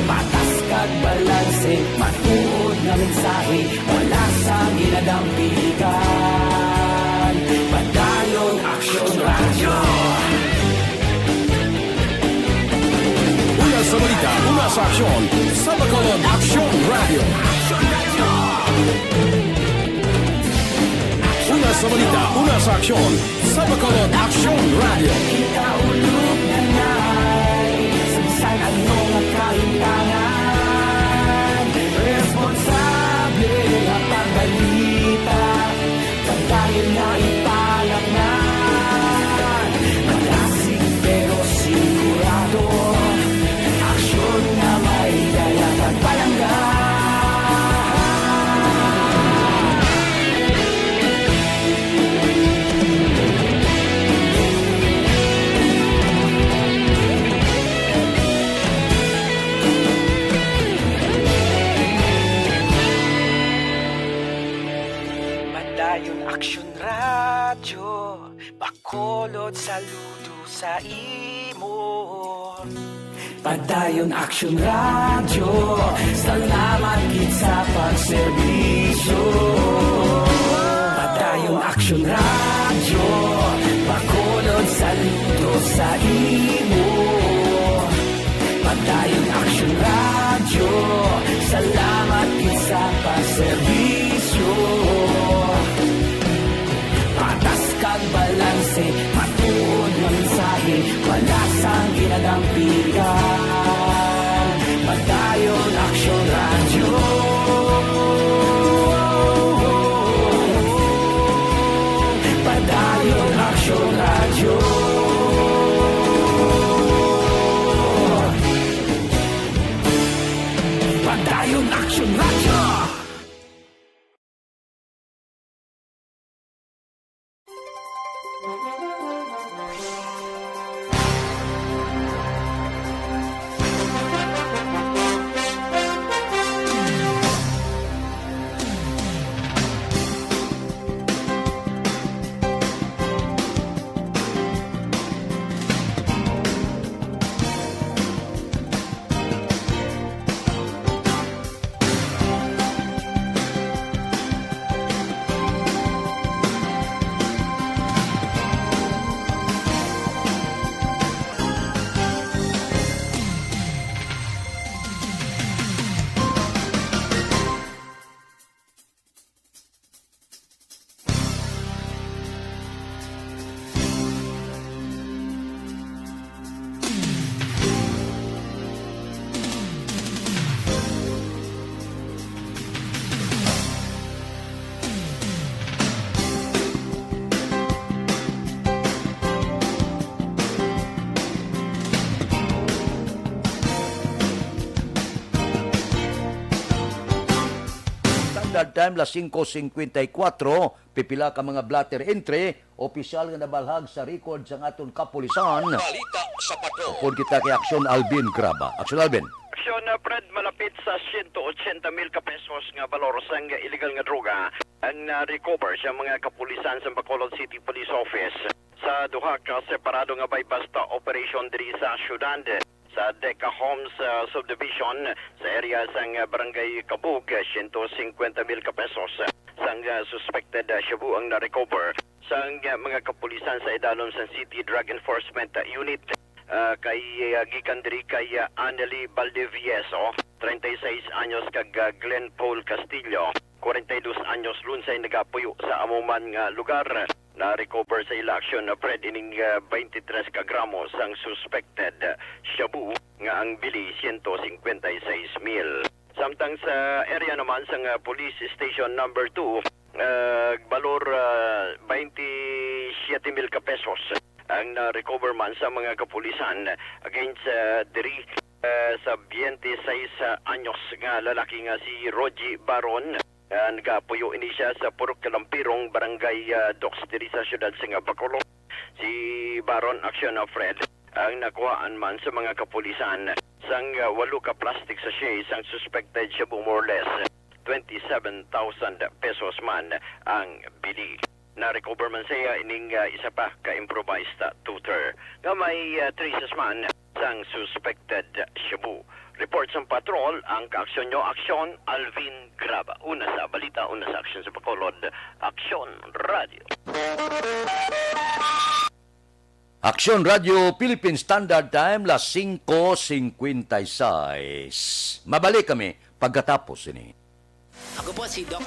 Patas kag balanse, matuod nga mensahe, wala sang ginadampigan. Padayon Aksyon Radyo. Una sa balita, una sa aksyon, sa Bacolod Aksyon Radyo. Una sa balita, una sa aksyon, sa Bacolod Aksyon Radyo. Kita ulog na nai, sa bisan ano nga kahimtangan, responsable nga pagbalita. Padayon na ipalapngan, malasig pero sigurado, aksyon nga may dala pagpalangga. Padayon Aksyon Radyo, Bacolod saludo sa imo. Padayon Aksyon Radyo, salamat gid sa pagserbisyo. Padayon Aksyon Radyo, Bacolod saludo sa imo. Padayon Aksyon Radyo, salamat gid sa pagserbisyo. Patas kag balanse, matuod nga mensahe, wala sa Dayon Action Radyo. Standard Time, las singko singkwenta y kuwatro, pipila ka mga blotter entry, opisyal nga nabalhag sa record sang aton kapulisan. Balita sa Patrol. Upod kita kay Aksyon Alvin Graba. Aksyon Alvin. Aksyon, uh, Fred, malapit sa siyento otsenta mil ka pesos nga balor sang illegal nga droga ang na-recover sa mga kapulisan sa Bacolod City Police Office sa duha ka separado nga buy-bust operation diri sa syudad. Sa Deca Homes, uh, Subdivision, sa area sang, uh, Barangay Cabug, uh, siyento singkwenta mil ka pesos, uh, sang, uh, suspected, uh, shabu ang na-recover sang, uh, mga kapulisan sa idalom sang City Drug Enforcement, uh, Unit, uh, kay, uh, gikan diri kay, uh, Anely Valdivieso, treinta y seis anyos, kag, uh, Glenn Paul Castillo, kwarenta y dos anyos, lunsay nagapuyo sa amo man nga lugar. Na-recover sa ila aksyon, uh, Fred, ining, uh, twenty-three ka gramo sang suspected, uh, shabu nga ang bili siyento singkwenta y seis mil. Samtang sa area naman sang, uh, Police Station Number Two, uh, balor, uh, twenty-siete mil ka pesos ang na-recover man sa mga kapulisan against, uh, diri, uh, sa twenty-seis anyos nga lalaki nga si Rogie Baron. Ah, nagapuyo ini siya sa Purok Kalampirong, Barangay, ah, Docs, diri sa siyudad sang Bacolod. Si Baron Action, ah, Fred, ang nakuhaan man sa mga kapulisan sang, ah, walo ka plastic sachet sang suspected shabu, more or less twenty-seven thousand pesos man ang bili. Na-recover man sa iya ining, ah, isa pa ka improvised, ah, tutor nga may, ah, traces man sang suspected shabu. Report sang patrol, ang kaaksyon nyo, Aksyon Alvin Graba. Una sa balita, una sa aksyon sa Bacolod, Aksyon Radio. Aksyon Radio Philippine Standard Time, las singko singkwenta y seis. Mabalik kami pagkatapos ini. Ako po si Doc.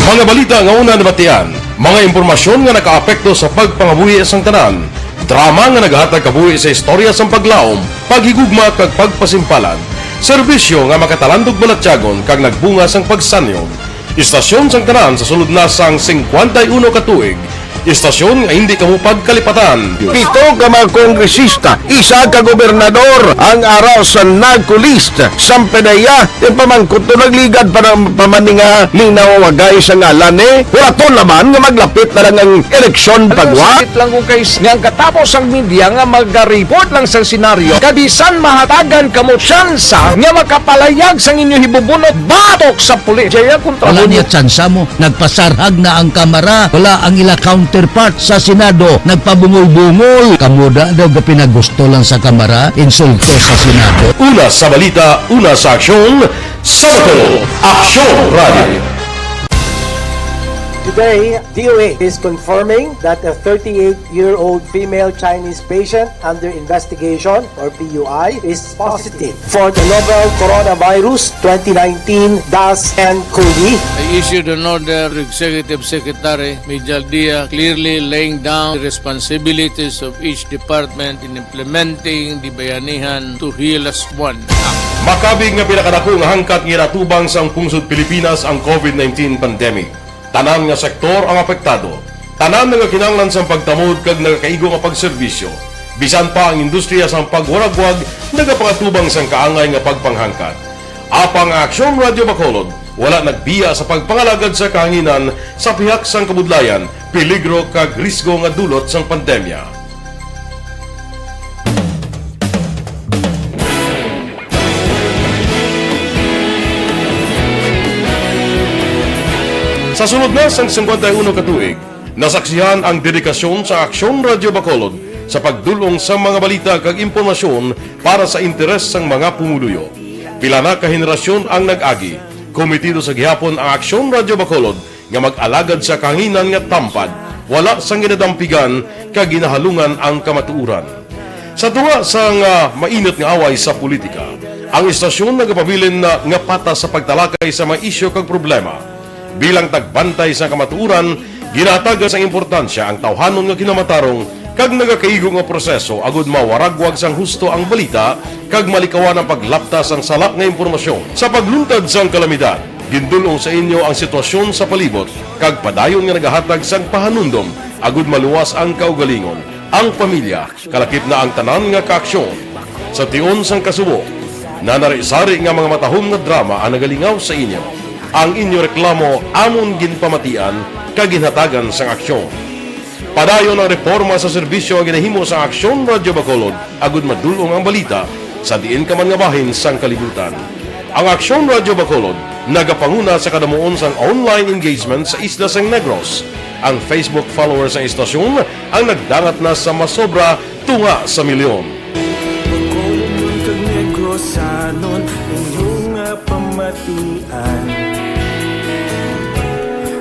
Mga balita nga una nabatian, mga impormasyon nga nakaapekto sa pagpangabuhi sang tanan, drama nga naghatag kabuhi sa istorya sang paglaom, paghigugma kag pagpasimpalan, serbisyo nga makatalandog balatyagon kag nagbunga sang pagsanyon. Istasyon sang tanan sa sulod na sang singkwenta y uno ka tuig. Istasyon nga hindi kamo pagkalipatan. Pito ka mga kongresista, isa ka gobernador, ang ara sa NAGCO list. Sampay na iya, yung pamangkot to nagligad pa ng pamaninga, linawagay sa ngalan, eh. Wala to naman nga maglapit na lang ang eleksyon. Ano, pagwa. Sakit lang kung kais nga ang katapos ang media nga mag-report lang sa senaryo, kabisan mahatagan kamo tsansa nga makapalayag sang inyo hibubunot batok sa pulis. Jaya kontra. Wala niya tsansa mo. Nagpasarhag na ang Kamara. Wala ang ila counterpart sa Senado. Nagpabungol-bungol. Kamo da daw gapinagusto lang sa Kamara, insulto sa Senado. Una sa balita, una sa aksyon, sa Bacolod, Aksyon Radio. Today, D O A is confirming that a thirty-eight-year-old female Chinese patient under investigation, or P U I, is positive for the novel coronavirus twenty nineteen dash ten COVID. I issued an order to Executive Secretary Mijal Dia, clearly laying down the responsibilities of each department in implementing the Bayanihan to Heal As One Act. Makabig nga pinakadako nga hangkat nga ginatubang sang pungsod Pilipinas ang COVID nineteen pandemic. Tanan nga sektor ang apektado. Tanan nga kinahanglan sang pagtamod kag nagakaigo nga pagserbisyo, bisan pa ang industriya sang pagwaragwag nagapangatubang sang kaangay nga pagpanghangkat. Apang ang Aksyon Radio Bacolod wala nagbiya sa pagpangalagad sa kahanginan sa pihak sang kabudlayan, peligro kag risgo nga dulot sang pandemya. Sa sulod na sang singkwenta y uno ka tuig, nasaksihan ang dedikasyon sa Aksyon Radio Bacolod sa pagdul-ong sa mga balita kag impormasyon para sa interes sang mga pumuluyo. Pila na ka henerasyon ang nag-agi. Komitido sa gihapon ang Aksyon Radio Bacolod nga mag-alagad sa kahanginan nga tampad, wala sang ginadampigan kag ginahalungan ang kamatuoran. Sa tunga sang, ah, mainit nga away sa politika, ang istasyon nagapabilin na nga patas sa pagtalakay sa mga isyu kag problema. Bilang tagbantay sa kamatuoran, ginahatagan sang importansya ang tawhanon nga kinamatarong kag nagakaigo nga proseso agud mawaragwag sang husto ang balita kag malikawan ang paglapta sang sala nga impormasyon. Sa pagluntad sang kalamidad, gindul-ong sa inyo ang sitwasyon sa palibot kag padayon nga nagahatag sang pahanumdom agud maluwas ang kaugalingon, ang pamilya, kalakip na ang tanan nga kaaksyon. Sa tion sang kasubo, nanari-sari nga mga matahom nga drama ang nagalingaw sa inyo. Ang inyo reklamo amon ginpamatian kag ginhatagan sang aksyon. Padayon ang reporma sa serbisyo nga ginahimo sang Aksyon Radio Bacolod agud madul-ong ang balita sa diin ka man nga bahin sang kalibutan. Ang Aksyon Radio Bacolod nagapanguna sa kadamuon sang online engagement sa isla sang Negros. Ang Facebook followers sang istasyon ang nagdangat na sa masobra tunga sa milyon. Bacolodnon kag Negrosanon, inyo nga pamatian.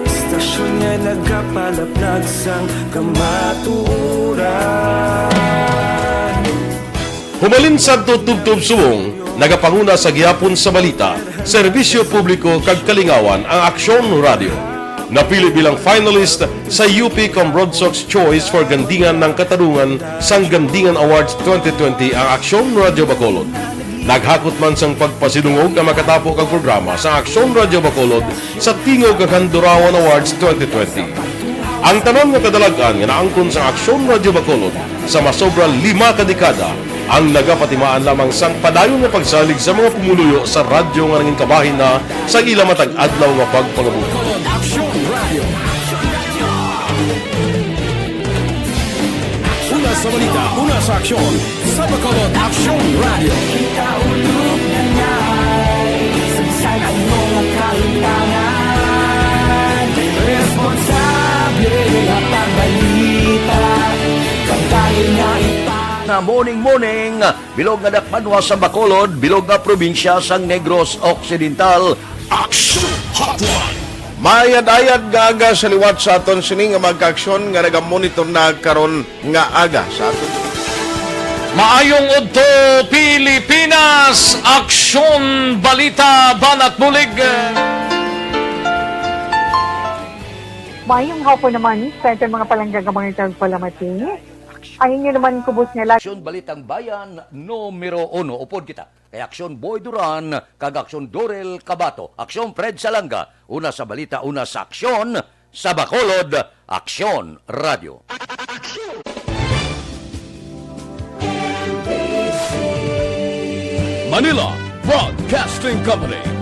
Istasyon nga nagapalaplag sang kamatuoran. Humalin sadto tubtob subong, nagapanguna sa gihapon sa balita, serbisyo publiko kag kalingawan ang Aksyon Radio. Napili bilang finalist sa U P Cambrodsoc's Choice for Gandingan ng Katarungan sang Gandingan Awards twenty twenty ang Aksyon Radio Bacolod. Naghakot man sang pagpasidungog ang makatapo kag programa sa Aksyon Radio Bacolod sa Tingog kag Handurawan Awards twenty twenty. Ang tanan nga kadalag-an nga naangkon sang Aksyon Radio Bacolod sa masobra lima ka dekada ang nagapatimaan lamang sang padayon nga pagsalig sa mga pumuluyo sa radyo nga nangin kabahin na sa ila matag adlaw nga pagpangabuhi. Bacolod Aksyon Radio. Una sa balita, una sa aksyon, sa Bacolod Aksyon Radio. Kita ulog na ngay, sagsag ang mga kalutangan. Responsable at pagbalita, pagdayon nga ipa- Na morning, morning, bilog nga dakbanwa sa Bacolod, bilog nga probinsya sang Negros Occidental. Action Hotline. Maayad-ayad nga aga sa liwat sa aton sini nga mga kaaksyon nga nagamonitor na karon nga aga sa aton. Maayong udto, Pilipinas! Aksyon, balita, banat bulig. Maayong hapon naman sa aton mga palangga nga mga tagpalamati. Ang inyo naman kubos nga lag- Aksyon Balitang Bayan, numero uno. Upod kita kay Aksyon Boy Duran kag Aksyon Dorel Cabato. Aksyon Fred Salanga, una sa balita, una sa aksyon, sa Bacolod, Aksyon Radio. Manila Broadcasting Company.